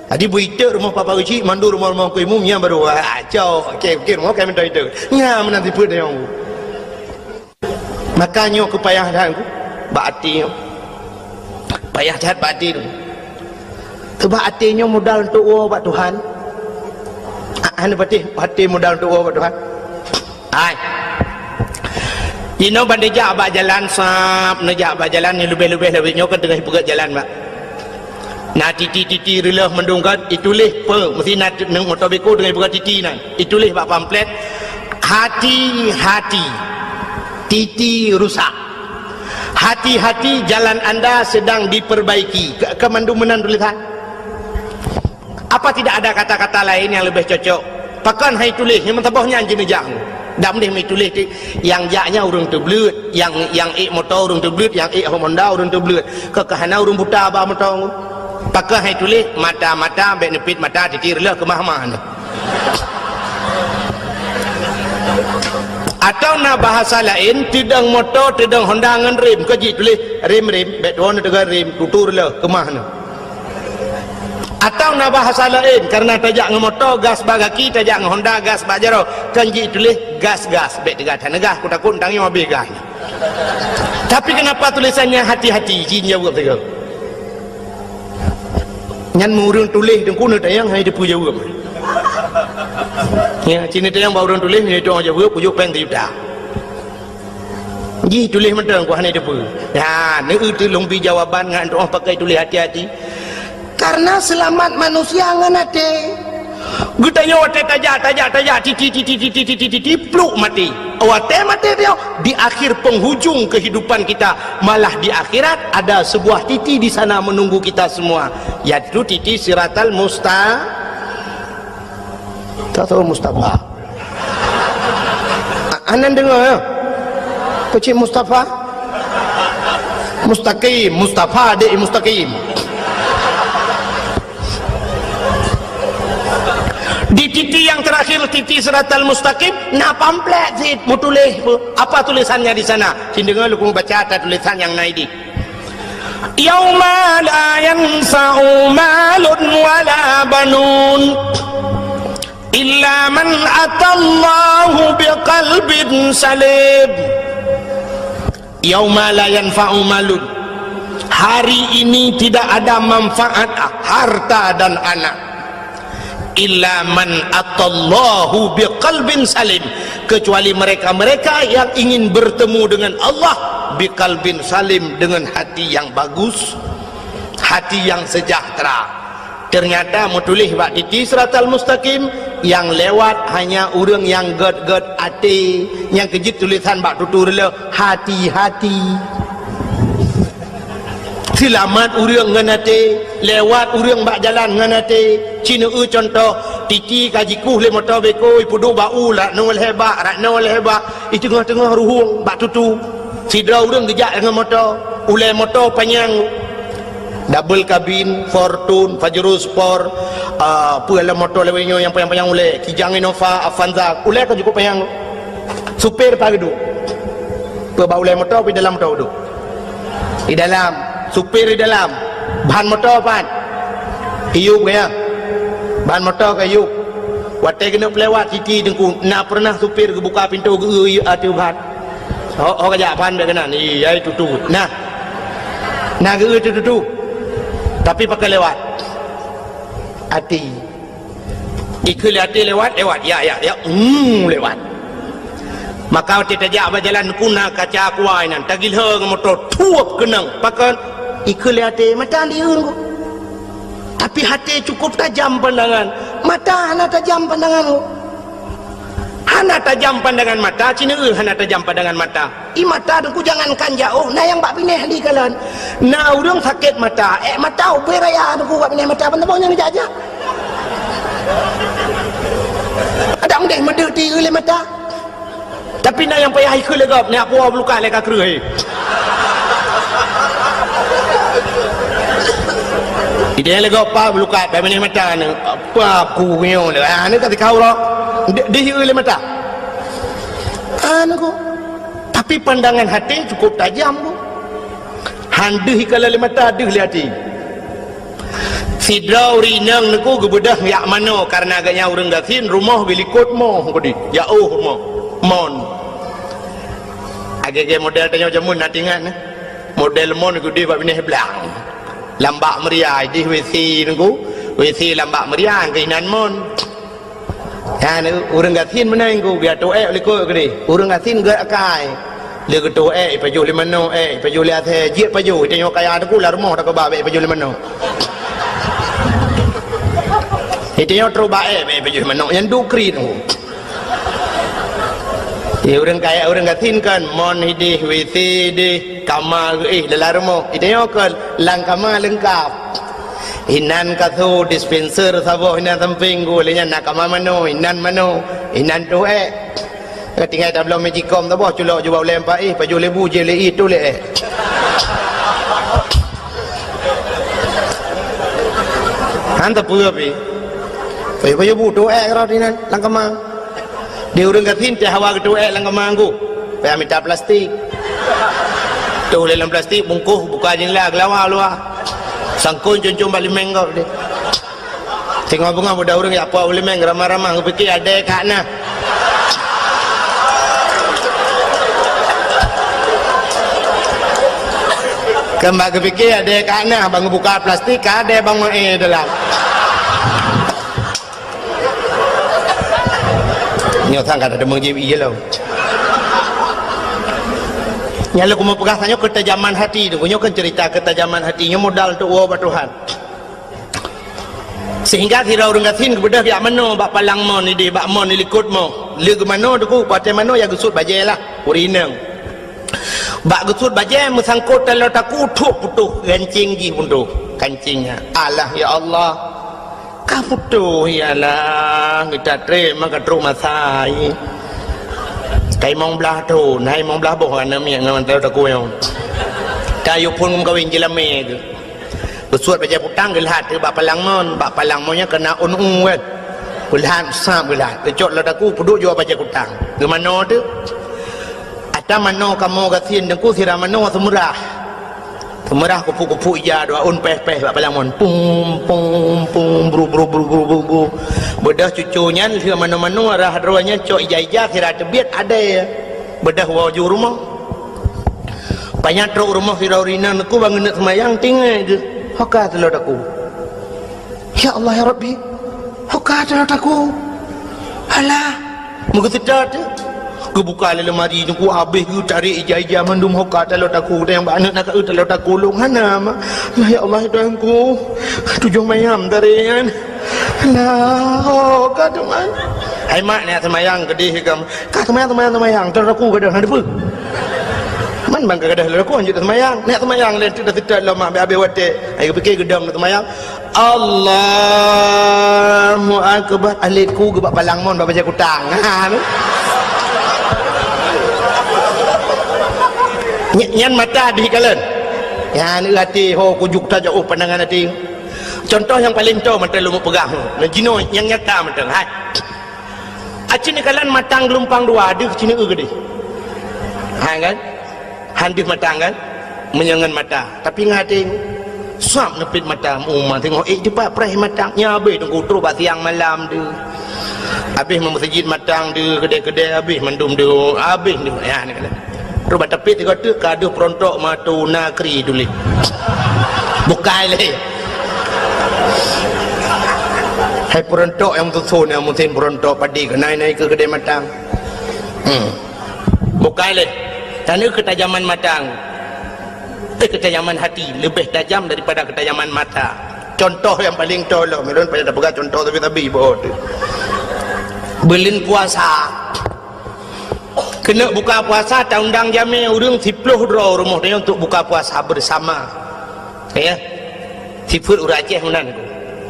Jadi beu itot rumoh Pak Geuchik, mandum rumoh-rumoh ku imum, nyan baru, ah, cok, oke, oke, rumoh kami minta itot. Nyan meunan tipe deh. Maka nyoe keu payah that ku bak até nyoe. Payah that bak até tu. Teuh bak até nyoe modal untuk woe bak Tuhan. Ah, hana patéh até modal untuk woe bak Tuhan. Hai. Inoe ban neujak bak jalan sab, neujak bak jalan nyang leubeh-leubeh lawét nyoe kan teungoh ipeugét jalan bak. Na titi-titi reuloh mandum kan, ituléh peue, meusti na t-, nang moto beko deungon ipeugah titi nan. Ituléh bak pamflet, "Hati-hati, titi rusak. Hati-hati, jalan anda sedang diperbaiki." Ke, ke mandum meunan tulésan. Apa tidak ada kata-kata lain yang lebih cocok? Pakon hai tuléh, nyang meusaboh nyan jineujak. Dak meudeh meutuléh ti, nyang jak nyan ureuëng teubleuet, nyang, nyang ék moto ureuëng teubleuet, nyang ék Honda ureuëng teubleuet. Keu, keu hana ureuëng buta ba moto. Pakon hai tuléh, mata-mata, bék neupit mata, titi reuloh keumah-mah nyoe. Atau na bahasa laén, teudong moto, teudong Honda ngon rem, keu jituléh rem-rem, bék tuwoe neuteuga rem, tutu reuloh keumah nyoe. Atau na bahasa laén, karena tajak ngon moto, gas bak gaki, tajak ngon Honda, gas bak jaroe, kan jituléh gas-gas, bék teuga that neugas, kutakot tang nyoe habéh gas. Tapi kenapa tulisannya hati-hati, jin jaweueb sigoe. Nyan meu ureuëng tuléh teungku neutanyong hana teupeu jaweueb. Ya, cit neutanyong bak ureuëng tuléh, nyoe jaweueb, kujok péng sijuta. Jih tuléh mantong, ku hana teupeu. Ya, neueu teulông bi jawaban ngon tu'oh pakai tuléh hati-hati. Karena seulamat manusia ngon até. Geutanyoe watée tajak, tajak, tajak, titi, titi, pluk maté. Watée maté dia, di akhir penghujung kehidupan kita, malah di akhirat ada sebuah titi di sana menunggu kita semua, yaitu titi Siratal Musta-, tak tahu Mustafa. A-, anan deungoe, ya? Keuchik Mustafa? Mustaqim, Mustafa dek Mustaqim. Di titi yang terakhir, titi Siratal Mustaqim, na pamflet cit meutuléh. Apa tulisannya di sana? Cit deungoe lôn baca ata tulisan nyang na idéh. Yauma la yanfa'u malun wala banun. Illa man atallahu biqalbin salim. Yauma la yanfa'u malun. Hari ini tidak ada manfaat harta dan anak. Illa man atallahu biqalbin salim. Kecuali mereka-mereka yang ingin bertemu dengan Allah biqalbin salim, dengan hati yang bagus, hati yang sejahtera. Ternyata meutuléh bak titi Siratal Mustaqim, nyang lewat hanya ureuëng nyang gét-gét até, nyang keuh jeuet tulisan bak tutu reuloh, hati-hati. Seulamat ureuëng ngon até, lewat ureuëng bak jalan ngon até. Cit neueu cuntoh, titi ka jikueh lé moto beko, ipeuduek bak u, rak nyoe lhée bak, rak nyoe lhée bak, di teungoh-teungoh ruhueng bak tutu. Sidroe ureuëng geujak deungon moto, ulée moto panyang. Double kabin, Fortuner, Pajero Sport, ah, peue lom moto lawét nyoe nyang panyang-panyang ulée, Kijang, Innova, Avanza, ulée ka cukup panyang. Supir pat geuduek. Peue bak ulée moto, peue dalam moto geuduek. Di dalam, supir di dalam. Ban moto pat? Iyup, ya. Ban moto ka iyup. Watée keuneuk peulewat titi teungku, na peureunah supir geubuka pintoe geueu ateueh ban? Oh, oh, ka jak ban bék keunan. Iya, itu tu. Nah. Na geueu tutu-tutu. Tapi pakon lewat? Até. Ikheun lé até lewat, lewat. Ya, ya, ya. Hmm, lewat. Maka watée tajak bak jalan kuna kaca kuai nan, tagilhô ngon moto, tuop keunong. Pakon? Ikheun lé até, mata dieun ku. Tapi até cukup tajam pandangan, mata hana tajam pandangan ku. Ha Hana tajam pandangan mata, ci neueu hana tajam pandangan mata. I mata Teungku jangankan jiôh, na nyang bak binéh di kalon. Na ureuëng sakét mata, ék mata ubé raya Teungku bak binéh mata, ban saboh nyang jak-jak. Adak meudeh meudeuh ti lé mata. Tapi na nyang payah ikheun lé gob, nyak puwoe bulukat lé ka kreueh. Idéh lé gob pa bulukat, bak binéh mata ni. Apa aku nyoe lé? Ah, ni ka sikau roh. Di, di lé mata. Anu ko. Tapi pandangan hati cukup tajam ko. Han deuh ikalon lé mata, deuh lé hati. Sidroe ureuëng inong neuku geubeudôh jak manoe kareuna gobnyan ureuëng gasien, rumoh geulikot moh keudeh, jiôh rumoh. Mon. Agée-agée model tanyoe jameun na tingat, eh. Model mon keudeh bak binéh blang. Lam bak meuria, idéh WC neuku. WC lam bak meuria, keuinan mon. Nyan, ureuëng gasien meunan ko, geutôh ék likot keudeh. Ureuëng gasien gét akai. Lé geutôh ék, ipajoh lé manoe ék, ipajoh lé asèe, jeuet pajoh, itanyoe kaya teuku lam rumoh takeubah bék ipajoh lé manoe. Itanyoe trok bak ék, bék ipajoh lé manoe, nyan duek kriet ko. Di ureuëng kaya, ureuëng gasien kan, mon idéh, WC idéh, kama geuéh dalam rumoh. Itanyoe kan, lam kama leungkap. Inan kasô, dispenser saboh inan sampéng geuh, lé nyan na kama manoe, inan manoe, inan tôh ék. Ka tinggai tabloe magicom saboh, culok jubah ulèe paih, pajoh lé bu, jih lé ié, tôh lé ék. Han teupeu pih. Pajoh-pajoh bu, tôh ék rot inan, lam kama. Di ureuëng gasien teuh hawa geutôh ék lam kama geuh. Payah mita plastik. Tôh lé lam plastik, bungkôh, buka jeundela, geulawa luwa. Sangkôn com-com bak liméng gob deh. Singoh beungoh budak ureuëng jak puwoe u liméng, ramah-ramah, geupiké adèe ka na. Kan bak geupiké adèe ka na, ban geubuka plastik, ka adèe ban meu'èe dalam. Nyoe sang ka teumeujieb ié lom. Nyan lé keumeung peugah tanyoe keutajaman hati tu. Nyoe kan cerita keutajaman hati. Nyoe modal untuk woe bak Tuhan. Sehingga sidroe ureuëng gasien geubeudôh jak manoe bak palang mon idéh, bak mon ilikot moh. Lé geumanoe teuku, watèe manoe ya geusuet bajèe lah, ureuëng inong. Bak geusuet bajèe meusangkot taloe taku, thok putôh gancéng jih putôh. Gancéng nyan. Alah, ya Allah. Ka putôh, ya Allah, geuta trép mah ka trok masa. Ka limong blaih thon, hai limong blaih boh aneuk miet ngon taloe taku nyoe. Ka yue phon meukawen jilamé keuh. Geusuet bajèe kutang geulhat bak palang mon, bak palang mon nyan keunan ôn-ôn kan. Geulhat, sab geulhat. Geucok taloe taku peuduek jua bajèe kutang. Geumanoe teuh. Ata manoe kamoe gasien teuku sira manoe seumeurah. Seumeurah kupu-kupu ija dua ôn péh-péh bak palang mon. Pum, pum, pum, bru, bru, bru. Beudôh cucu nyan lheueh manoe-manoe rhah droe nyan cok ija-ija sira teubiet adèe. Beudôh woe ju rumoh. Pajan trok rumoh sidroe ureuëng inong teuku ban geuneuk seumayang tinggai geuh. Hoka taloe taku. Ya Allah, ya Rabbi. Hoka taloe taku. Alah. Meugeuseuta teuh. Geubuka lé leumari teuku habéh geutarek ija-ija mandum hoka taloe taku. Tanyong bak aneuk na ka eu taloe taku lôn hana ma. Alah, ya Allah, ya Tuhanku. Tujoh mayam tarek nyan. Alah, hoka teuma. Hai mak, neujak seumayang keudeh kam. Ka seumayang, seumayang, seumayang. Taloe taku gadôh na dipeue. Man ban ka gadôh taloe taku hanjeuet seumayang. Neujak seumayang lé teuk dah seutôt lom mak, habéh-habéh watèe. Ai geupiké geudong seumayang. Allahu Akbar. Alet ku geubak palang mon bak bajèe kutang. Ha, ni. Ny-, nyan mata dih kalon. Nyan até ho kujuk tajak oh pandangan até. Contoh nyang paleng toe mantong lôn peugah. Nah, jinoe nyang nyata mantong. Hai. Aci neukalon matang geulumpang dua, deuh ci neueu keudeh. Ha kan? Han deuh matang kan? Meunyoe ngon mata. Tapi ngon até, sab neupit mata, uma teungoh ék dipat preh matang. Nyan habéh teungku trok bak siang malam deuh. Habéh meumeuseujid matang deuh, keudè-keudè habéh mandum deuh, habéh deuh. Ya, neukalon. Trok bak teupit sigoe teuk ka deuh peurontok matu nakri tuléh. Bukai lé. Hai peurontok nyang meususon nyang musim peurontok padi keuh nai-nai keu keudè matang. Hmm. Bukai lé. Tanoh keutajaman matang. Eh, keutajaman hati lebih tajam daripada keutajaman mata. Contoh nyang paleng toe lom, ulôn payah tapeugah contoh sabe-sabe boh teuh. Buleuen puasa. Keuneuk buka puasa, taundang jamé ureuëng siploh droe rumoh tanyoe untuk buka puasa bersama. Ya. Sifeuet ureuëng Aceh meunan.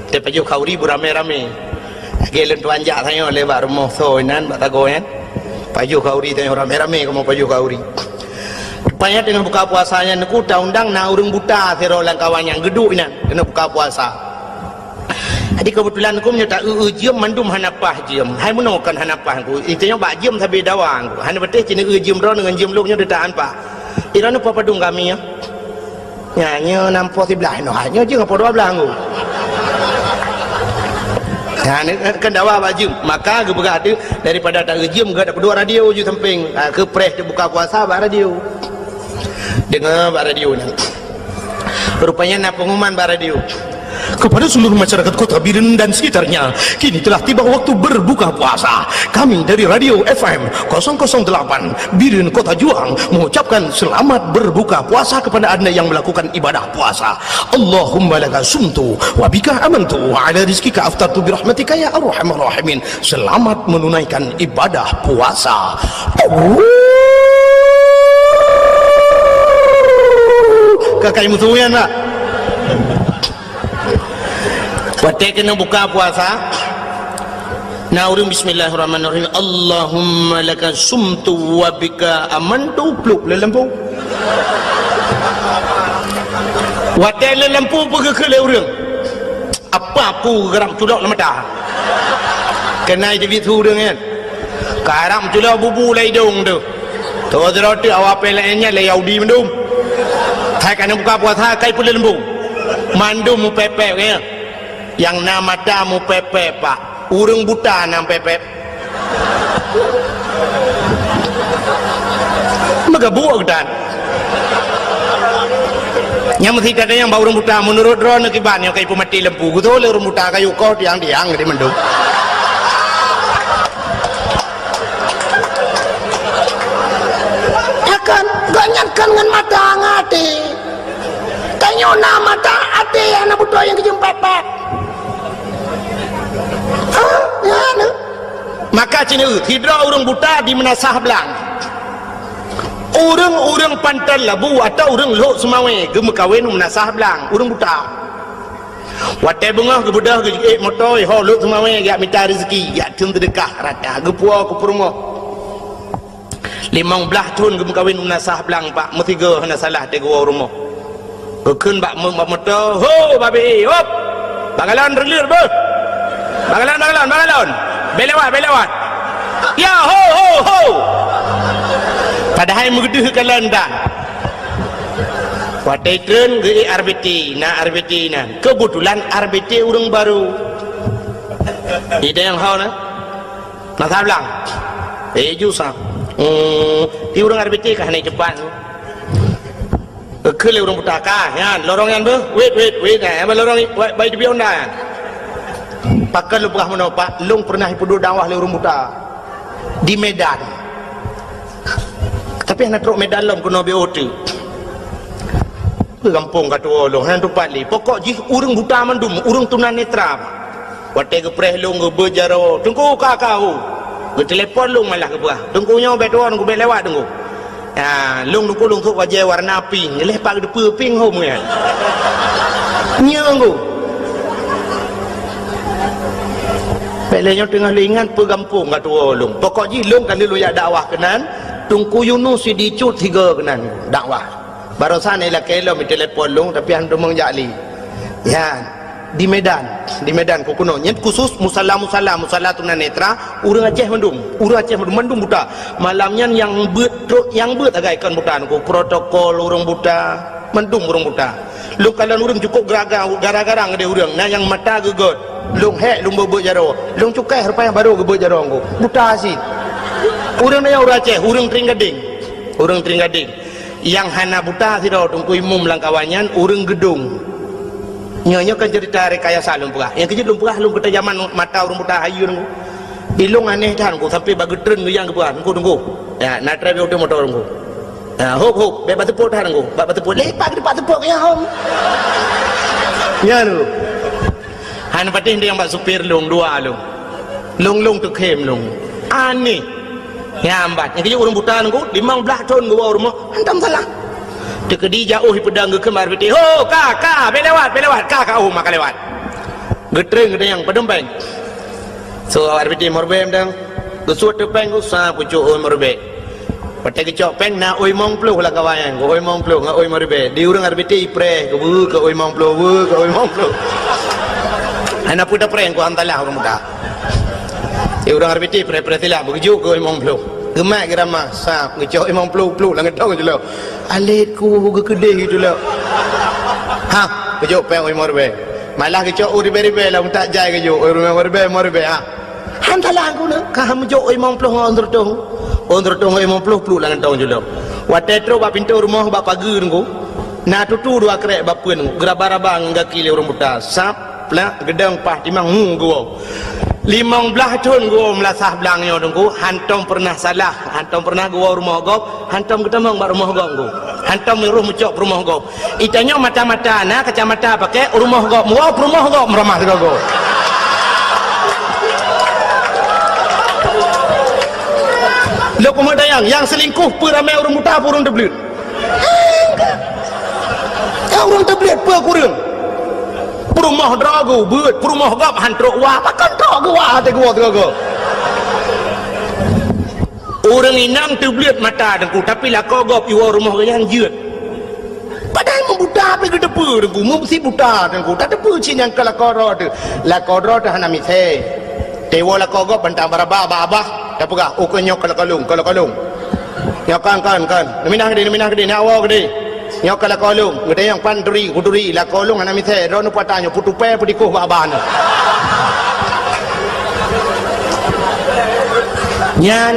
Tapajoh khauri beuramé-ramé. Lagée lôn tuan jak tanyoe lé bak rumoh soe inan, bak sagoe nyan. Pajoh khauri tanyoe ramé-ramé kamoe pajoh khauri. Rupanya teungoh buka puasa nyan, Teungku, taundang na ureuëng buta sidroe lam kawan nyang geuduek inan keuneuk buka puasa. Jadi keubeutulan Teungku meunyoe ta-eu-eu jeuem mandum hana paih jeuem. Hai meunoe kon hana paih Teungku. Inti nyoe bak jeuem sabe dawa Teungku. Hana patéh cit eu jeuem droeneuh ngon jeuem lôn nyoe teutaan paih. Droeneuh po padum kami nyoe. Nyan nyoe nam po siblaih noh, nyoe jeuem po dua blaih Teungku. Nyan kan dawa bak jeuem. Maka geupeugah teuh daripada ta-eu jeuem geupeudua radio ju sampéng. Ha, keu preh teuh buka puasa bak radio. Deungoe bak radio nyan. Rupanya na pengumuman bak radio. Kepada seluruh masyarakat Kota Bireuen dan sekitarnya, kini telah tiba waktu berbuka puasa. Kami dari Radio F M kosong kosong delapan Bireuen Kota Juang mengucapkan selamat berbuka puasa kepada anda yang melakukan ibadah puasa. Allahumma laka sumtu wa bika amantu wa ala rizkika aftartu birahmatika ya arhamar rahimin. Selamat menunaikan ibadah puasa. Kakai musuh ya nak. Watée keuneuk buka puasa, na ureuëng bismillahirrahmanirrahim, Allahumma laka sumtu wa bika amantu, pluek lé lampu. Watée lé lampu peugeuh keu lé ureuëng. Apa ku geurab culok lam mata? Keunan teubiet su ureuëng nyan. Karab culok bubu lam idong teuh. Tho sidroe teuk awak pih laén nyan lé Yahudi mandum. Hai ka na buka puasa kai peuleumbong. Mandum mupépép nyan. Nyang na mata mupépép pak. Ureuëng buta na pépép. Meugabuk geutan. Nyang meusikat nyang bak ureuëng buta, meunurot droeneuh kiban nyang ka ipeumaté lampu, geutoh lé ureuëng buta kayu koh tiang-tiang di mandum. Ya kan, gobnyan kan ngon mata ngon até. Tanyoe na mata até hana beutôi nyang keujeuem pépép. Ha, ya, na. Maka cit nyoe, sidroe ureuëng buta di Meunasah Blang. Ureuëng-ureuëng Panton Labu atau ureuëng Lhok Seumawé geumeukawen u Meunasah Blang, ureuëng buta. Watée beungoh geubeudôh geujiék moto, ho Lhok Seumawé jak mita rezeki, jak theun seudeukah rata, geupuwoe keu peurumoh. Limong blaih thon geumeukawen u Meunasah Blang pak, meusigoe hana salah teuh geuwoe u rumoh. Geukheun bak meu-, bak moto, "Ho, babe, hop! Bak galon reuleuet beuh! Bak galon, bak galon, bak galon! Bèk lewat, bèk lewat! Ya, ho, ho, ho!" Padahai meugeudeuh galon tan. Watée treun geuék R B T, na R B T nan. Keubeutulan R B T ureuëng barô. Idéh nyang ho na. Meunasah Blang. Eh, ju sa. Hmm, di ureuëng R B T ka hana cepat. Keu lé ureuëng buta ka, nyan, lorong nyan beuh. Wait, wait, wait. Nyan, lorong, wait, bai di Honda nyan. Pakon lôn peugah meunoe, Pak? Lôn pernah ipeuduek dakwah lé ureuëng buta di Medan. Tapi hana trok Medan lom keunoe B O T. Peue gampông ka tuwoe lôn, hana teumpat lé. Pokok jih ureuëng buta mandum, ureuëng tunanetra. Watée geupreh lôn geubeuet jaroe, "Teungku, ka, ka, ho." Geutelepon lôn malah geupeugah, "Teungku nyoe bèk tuwoe, Teungku bèk lewat, Teungku." Ya, lôn Teungku lôn sôk bajée warna pink, lheueh pat geuteupeue pink hom nyan. Nyoe Teungku. Bèk lé nyoe teungoh lôn ingat peue gampông ka tuwoe lôn. Pokok jih lôn ka lheueh lôn jak dakwah keunan, Teungku Yunus Sidicut sigoe keunan dakwah. Barosan ilakée lom itelepon lôn, tapi han teumong jak lé. Nyan, di Medan, di Medan keu keunoe. Nyan khusus musala-musala, musala tunanetra, ureuëng Aceh mandum, ureuëng Aceh mandum, mandum buta. Malam nyan nyang beuet trok, nyang beuet sagai kon buta Teungku, protokol ureuëng buta, mandum ureuëng buta. Lôn kalon ureuëng cukôp geraga-, gara-gara ngon ureuëng, na nyang mata geugöt. Lôn hék lôn beuet-beuet jaroe. Lôn cukai rupanya barô geubeuet jaroe Teungku. Buta cit. Ureuëng nyan ureuëng Aceh, ureuëng Trienggadeng. Ureuëng Trienggadeng. Nyang hana buta sidroe Teungku Imum lam kawan nyan ureuëng Geudong. Nyoe, nyoe kan cerita rekayasa lôn peugah. Nyang keujeuet lôn peugah lôn keuta jaman mata ureuëng buta hayeue Teungku. Ilôn aneh that Teungku, sampai bak geutreun geuyang geupeugah, "Teungku, Teungku. Ya, na trép yoh moto Teungku. Ya, hop, hop, bèk bak teupok that Teungku. Bak, bak teupok, lepak di bak teupok ya hom." Ya Teungku. Han patéh nyang bak supir lôn, dua lôn. Lôn, lôn teukhém lôn. Aneh. Nyang bat, nyang keujeuet ureuëng buta nunggu, limong blaih thon geuwoe rumoh, hantom salah. Teukeudi jih peudong geukheun bak R B T, "Ho, ka, ka, bèk lewat, bèk lewat, ka, ka, oh, maka lewat." Geutreng geudeung padum péng. So, R B T meuribèe mantong. Geusuet teupéng geusa pucok ôi meuribèe. Watèe geucok péng na ôi limong ploh lam kawan nyan, ôi limong ploh ngon ôi meuribèe. Di ureuëng R B T ipreh, geubeue keu ôi limong ploh, beue keu ôi limong ploh. Hana peue tapreh, ku hantalah ureuëng buta. Di ureuëng R B T preh-preh silah, beugeujuk keu ôi limong ploh. Geumat geuramah, sab, geucok limong ploh, ploh lam geutong jih lom. Alet ku geukeudeh jih lom. Ha, geujok péng ôi limong ribèe. Malah geucok ôi ribèe-ribèe lam utak jai geujok, ôi limong ribèe, limong ribèe, ha. Hantalah ku na, ka meujok ôi limong ploh ngon ôn seureutôh. Ôn seureutôh ngon limong ploh, ploh lam geutong jih lom. Watèe trok bak pintoe rumoh, bak pageue nunggu, na tutu dua krek bak peuen nunggu, geuraba-raba ngon gaki lé ureuëng buta. Sab, plak, geudeung, paih, timang, hu, geuwoe. Limong blaih thon geuwoe meulasah blang nyoe teungku, hantom peureunah salah, hantom peureunah geuwoe rumoh gob, hantom geutamong bak rumoh gob teungku. Hantom meurôh meucok peurumoh gob. Itanyoe mata-mata na kacamata pakèk, rumoh gob meuwoe, peurumoh gob meuramah sigoe-goe. Lôn peumeu'ah dayang, nyang seulingkoh peue ramè ureuëng buta, peue ureuëng teubleuet. Ka ureuëng teubleuet peue kureueng? Peurumoh droe geuh beuet, peurumoh gob han trok wa, pakon trok geuh wa até geuwoe sigoe-goe. Ureuëng inong teubleuet mata teungku, tapi lakoe gob iwoe rumoh geuh nyan jeuet. Padahai meubuta pih geuteupeue teungku, meusi buta teungku, tateupeue cit nyang ka lakoe droe teuh. Lakoe droe teuh hana misé. Teuwoe lakoe gob bantang baraba bak abah, tapeugah, "Oh, keu nyoe ka lakoe lôn, ka lakoe lôn." Nyoe kon, kon, kon. Neuminah keudeh, neuminah keudeh, neuwoe keudeh. Nyoe ka lakoe lôn, geutanyong pan turi, kuturi, lakoe lôn hana misé, droeneuh peue ata nyoe, peue tupèe, peue tikoh bak abah nyoe. Nyan,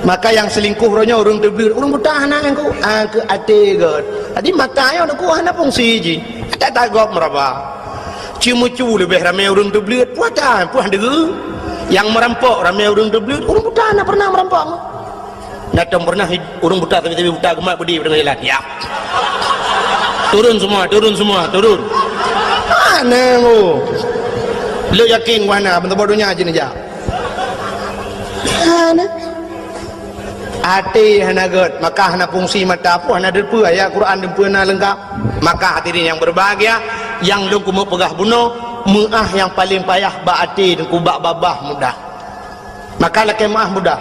maka nyang seulingkoh droe nyoe ureuëng teubleuet, ureuëng buta hana nyang ku, ah, keu até gèt. Jadi mata nyoe ku hana fungsi jih. Ata tagob meuraba. Ceumeucue leubeh ramè ureuëng teubleuet, peue ata, peue han deuh. Nyang meurampok ramè ureuëng teubleuet, ureuëng buta hana pernah meurampok. Na tom pernah ureuëng buta, tapi, tapi buta geumat beudé deungon jalan. Ya. Turun semua, turun semua, turun. Hana, oh. Lôn yakin wahana, meuteubak donya jih neujak. Hana. Até hana gèt, maka hana fungsi mata pun hana deupeu ayat Quran deupeu na leungkap. Maka hadirin yang berbahagia, nyang lôn keumeung peugah bunoe, meu'ah nyang paleng payah bak até teungku, bak babah mudah. Maka lakèe meu'ah mudah.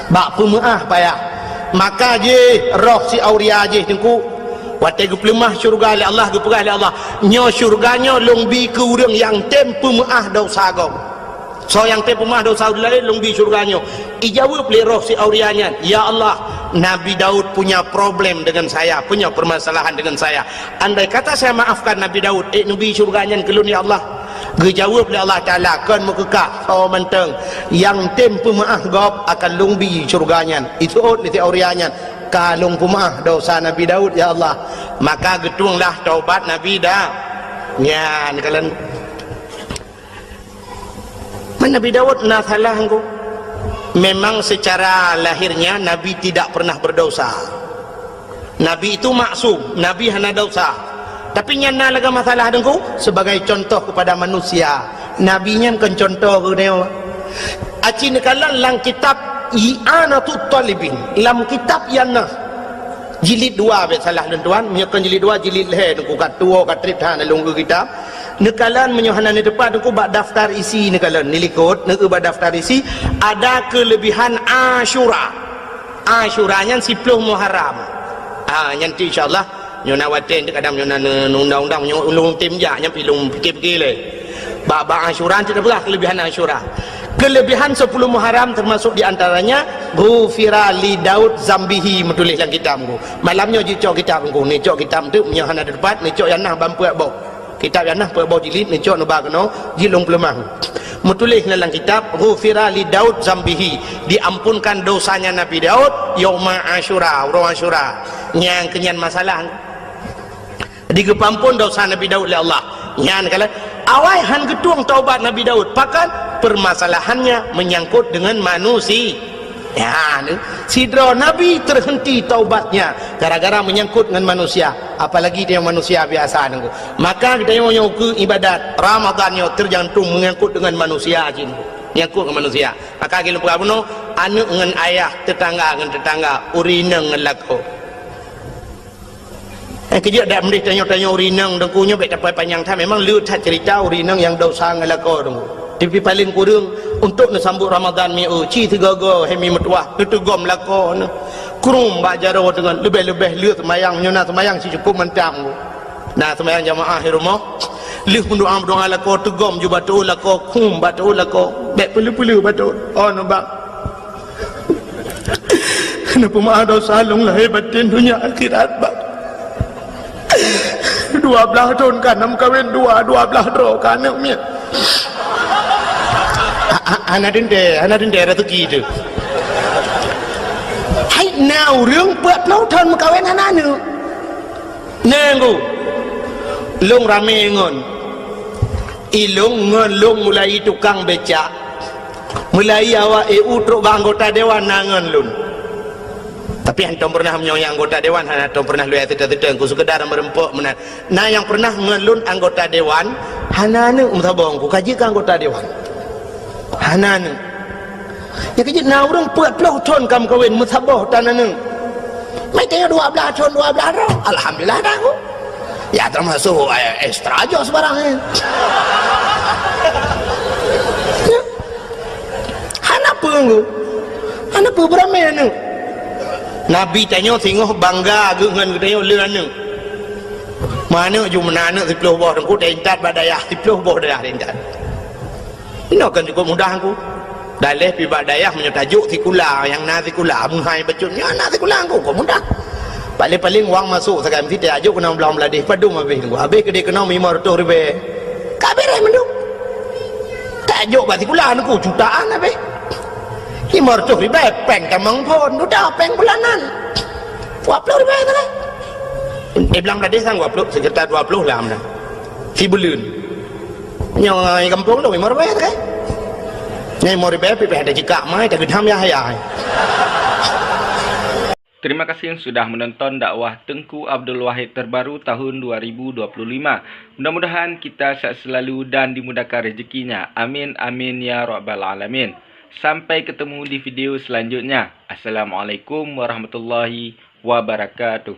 Bak peumeu'ah payah. Maka jih roh si auria jih teungku. Watèe geupeuleumah syeuruga lé Allah, geupeugah lé Allah, "Nyoe syeuruga nyoe lôn bi keu ureuëng nyang tem peumeu'ah desya gob." Soe nyang tem peumeu'ah desya ureuëng laén lôn bi syeuruga nyoe. Ijaweueb lé roh si auria nyan, "Ya Allah, Nabi Daud punya problem dengan saya, punya permasalahan dengan saya. Andai kata saya maafkan Nabi Daud, ék neubi syeuruga nyan keu lôn, ya Allah." Geujaweueb lé Allah Taala, "Kon meukeukah, soe mantong nyang tem peumeu'ah gob akan lôn bi syeuruga nyan, iseuôt lé si auria nyan, ka lôn peumeu'ah desya Nabi Daud, ya Allah." Maka geutuenglah taubat Nabi Da-, nyan kalon. Man Nabi Daud na salah ngon? Memang secara lahirnya Nabi tidak pernah berdosa. Nabi itu maksum, Nabi hana desya. Tapi nyan na lagèe masalah teungku, sebagai contoh kepada manusia. Nabi nyan kon contoh keu geutanyoe. Aci neukalon lam kitab I'anatut Talibin, lam kitab nyan na jilid dua, bèk salah lôn tuan, meunyoe kon jilid dua, jilid lhèe teungku, ka tuwoe ka trép that lôn keu kitab. Neukalon meunyoe hana neuteupat teungku bak daftar isi neukalon, neulikot, neueu bak daftar isi, ada kelebihan Asyura. Asyura nyan siploh Muharram. Ah, nyan tu insya-Allah. Nyoe na watèe kadang nyoe na ne-, undang-undang nyoe ulôn tem jak nyan pi lôn pikir-pikir lé. Bak, bak Asyura tu dah berah kelebihan Asyura. Kelebihan sepuluh Muharram termasuk di antaranya ghufira li Daud zambihi, meutuléh lam kitab ngon. Malam nyoe jicok kitab ngon, neucok kitab tu meunyoe hana teupeuet, neucok nyang na ban peuet boh. Kitab nyang na peuet boh jilid neucok neuba keunoe jilong peuleumah. Meutuléh na lam kitab, "Ghufira li Daud zambihi," diampunkan dosanya Nabi Daud yauma Asyura, uroe Asyura. Nyang keunyan masalah. Digeupeuampon dosa Nabi Daud lé Allah. Nyan kala awai han geutueng taubat Nabi Daud. Pakon? Permasalahannya menyangkut dengan manusia. Ya, ni, sidroe nabi terhenti taubatnya gara-gara menyangkut dengan manusia. Apalagi dia manusia biasa nunggu. Maka kita yang nyoe keu ibadat Ramadan nyoe tergantung menyangkut dengan manusia jin. Nyangkut ngon manusia. Maka lagèe lôn peugah bunoe, aneuk ngon ayah, teutangga ngon teutangga, ureueng inong ngon lakoe. Eh, keujeuet dak meudeh tanyoe-tanyoe ureueng inong, Teungku, nyoe bèk tapanyang that. Memang le that ceurita ureueng inong nyang desya ngon lakoe, Teungku. Tapi paleng kureueng, untuk neusambot Ramadhan mi eu, ci sigoe-goe, hai mi meutuwah, neuteugom lakoe neuh. Krueng bak jaroe deungon, leubeh-leubeh le seumayang, meunyoe na seumayang sicukop mantong, Teungku. Na seumayang jamaah di rumoh, lheueh meudoa-meudoa lakoe, teugom ju bak teuôt lakoe, krueng bak teuôt lakoe, bèk peuleueh-peuleueh bak teuôt. Oh, neuh, Bang. Neupeumeu'ah desya lôn lahé batén, donya akhirat, Bang. Dua blaih thôn ka na meukawen dua, dua blaih droe ka aneuk miet. Ha, ha, hana teuntèe, hana teuntèe raseuki teuh. Hai, na ureueng peuet ploh thôn meukawen hana aneuk. Nyan, Teungku, lôn ramè ngon. I lôn ngon lôn mulai tukang becak. Mulai awak E U trok bak anggota dewan na ngon lôn. Tapi hantom pernah meunyoe nyang anggota dewan, hana tom pernah lôn seutôt-seutôt, Teungku, sekedar meureumpok meunan. Na nyang pernah ngon lôn anggota dewan, hana aneuk meusaboh, Teungku, ka jeuet keu anggota dewan. Hana aneuk. Nyang keujeuet na ureueng peuet ploh thôn ka meukawen, meusaboh tan aneuk. Meutanyoe dua blaih thôn, dua blaih droe. Alhamdulillah dah, Teungku. Ya, termasuk, eh, extra joh sebarang, eh. Hana peue, Teungku. Hana peue, beuramè aneuk. Nabi tanyoe singoh bangga geuh ngon geutanyoe le aneuk. Meuaneuk ju meunan aneuk siploh boh, Teungku, taintat bak dayah, siploh boh dayah taintat. Inoe kon cukop mudah, Teungku. Daleh pih bak dayah meunyoe tajok sikula, nyang na sikula, meuhai bacut, nyang na sikula, Teungku, kon mudah. Paléng-paléng wang masôk sagai meusitai, tajok keunoe blang Bangladesh, padum habéh, Teungku. Habéh keudéh keunoe limong reutôh ribèe. Ka beureh mandum. Tajok bak sikula, Teungku, jutaan habéh. Limong reutôh ribèe, péng tamong phôn, dudoe péng bulanan. Dua ploh ribèe sagai. Di blang Bangladesh kan dua ploh, sekitar dua ploh lah meunan. Sibuleuen. Nyoe gampông lôn limong ribèe sagai. Nyoe limong ribèe pih ada jikak mai, tageudam yah-yah. Terima kasih sudah menonton dakwah Teungku Abdul Wahid terbaru tahun dua ribu dua puluh lima. Mudah-mudahan kita sehat selalu dan dimudahkan rezekinya. Amin, amin, ya rabbal alamin. Sampai ketemu di video selanjutnya. Assalamualaikum warahmatullahi wabarakatuh.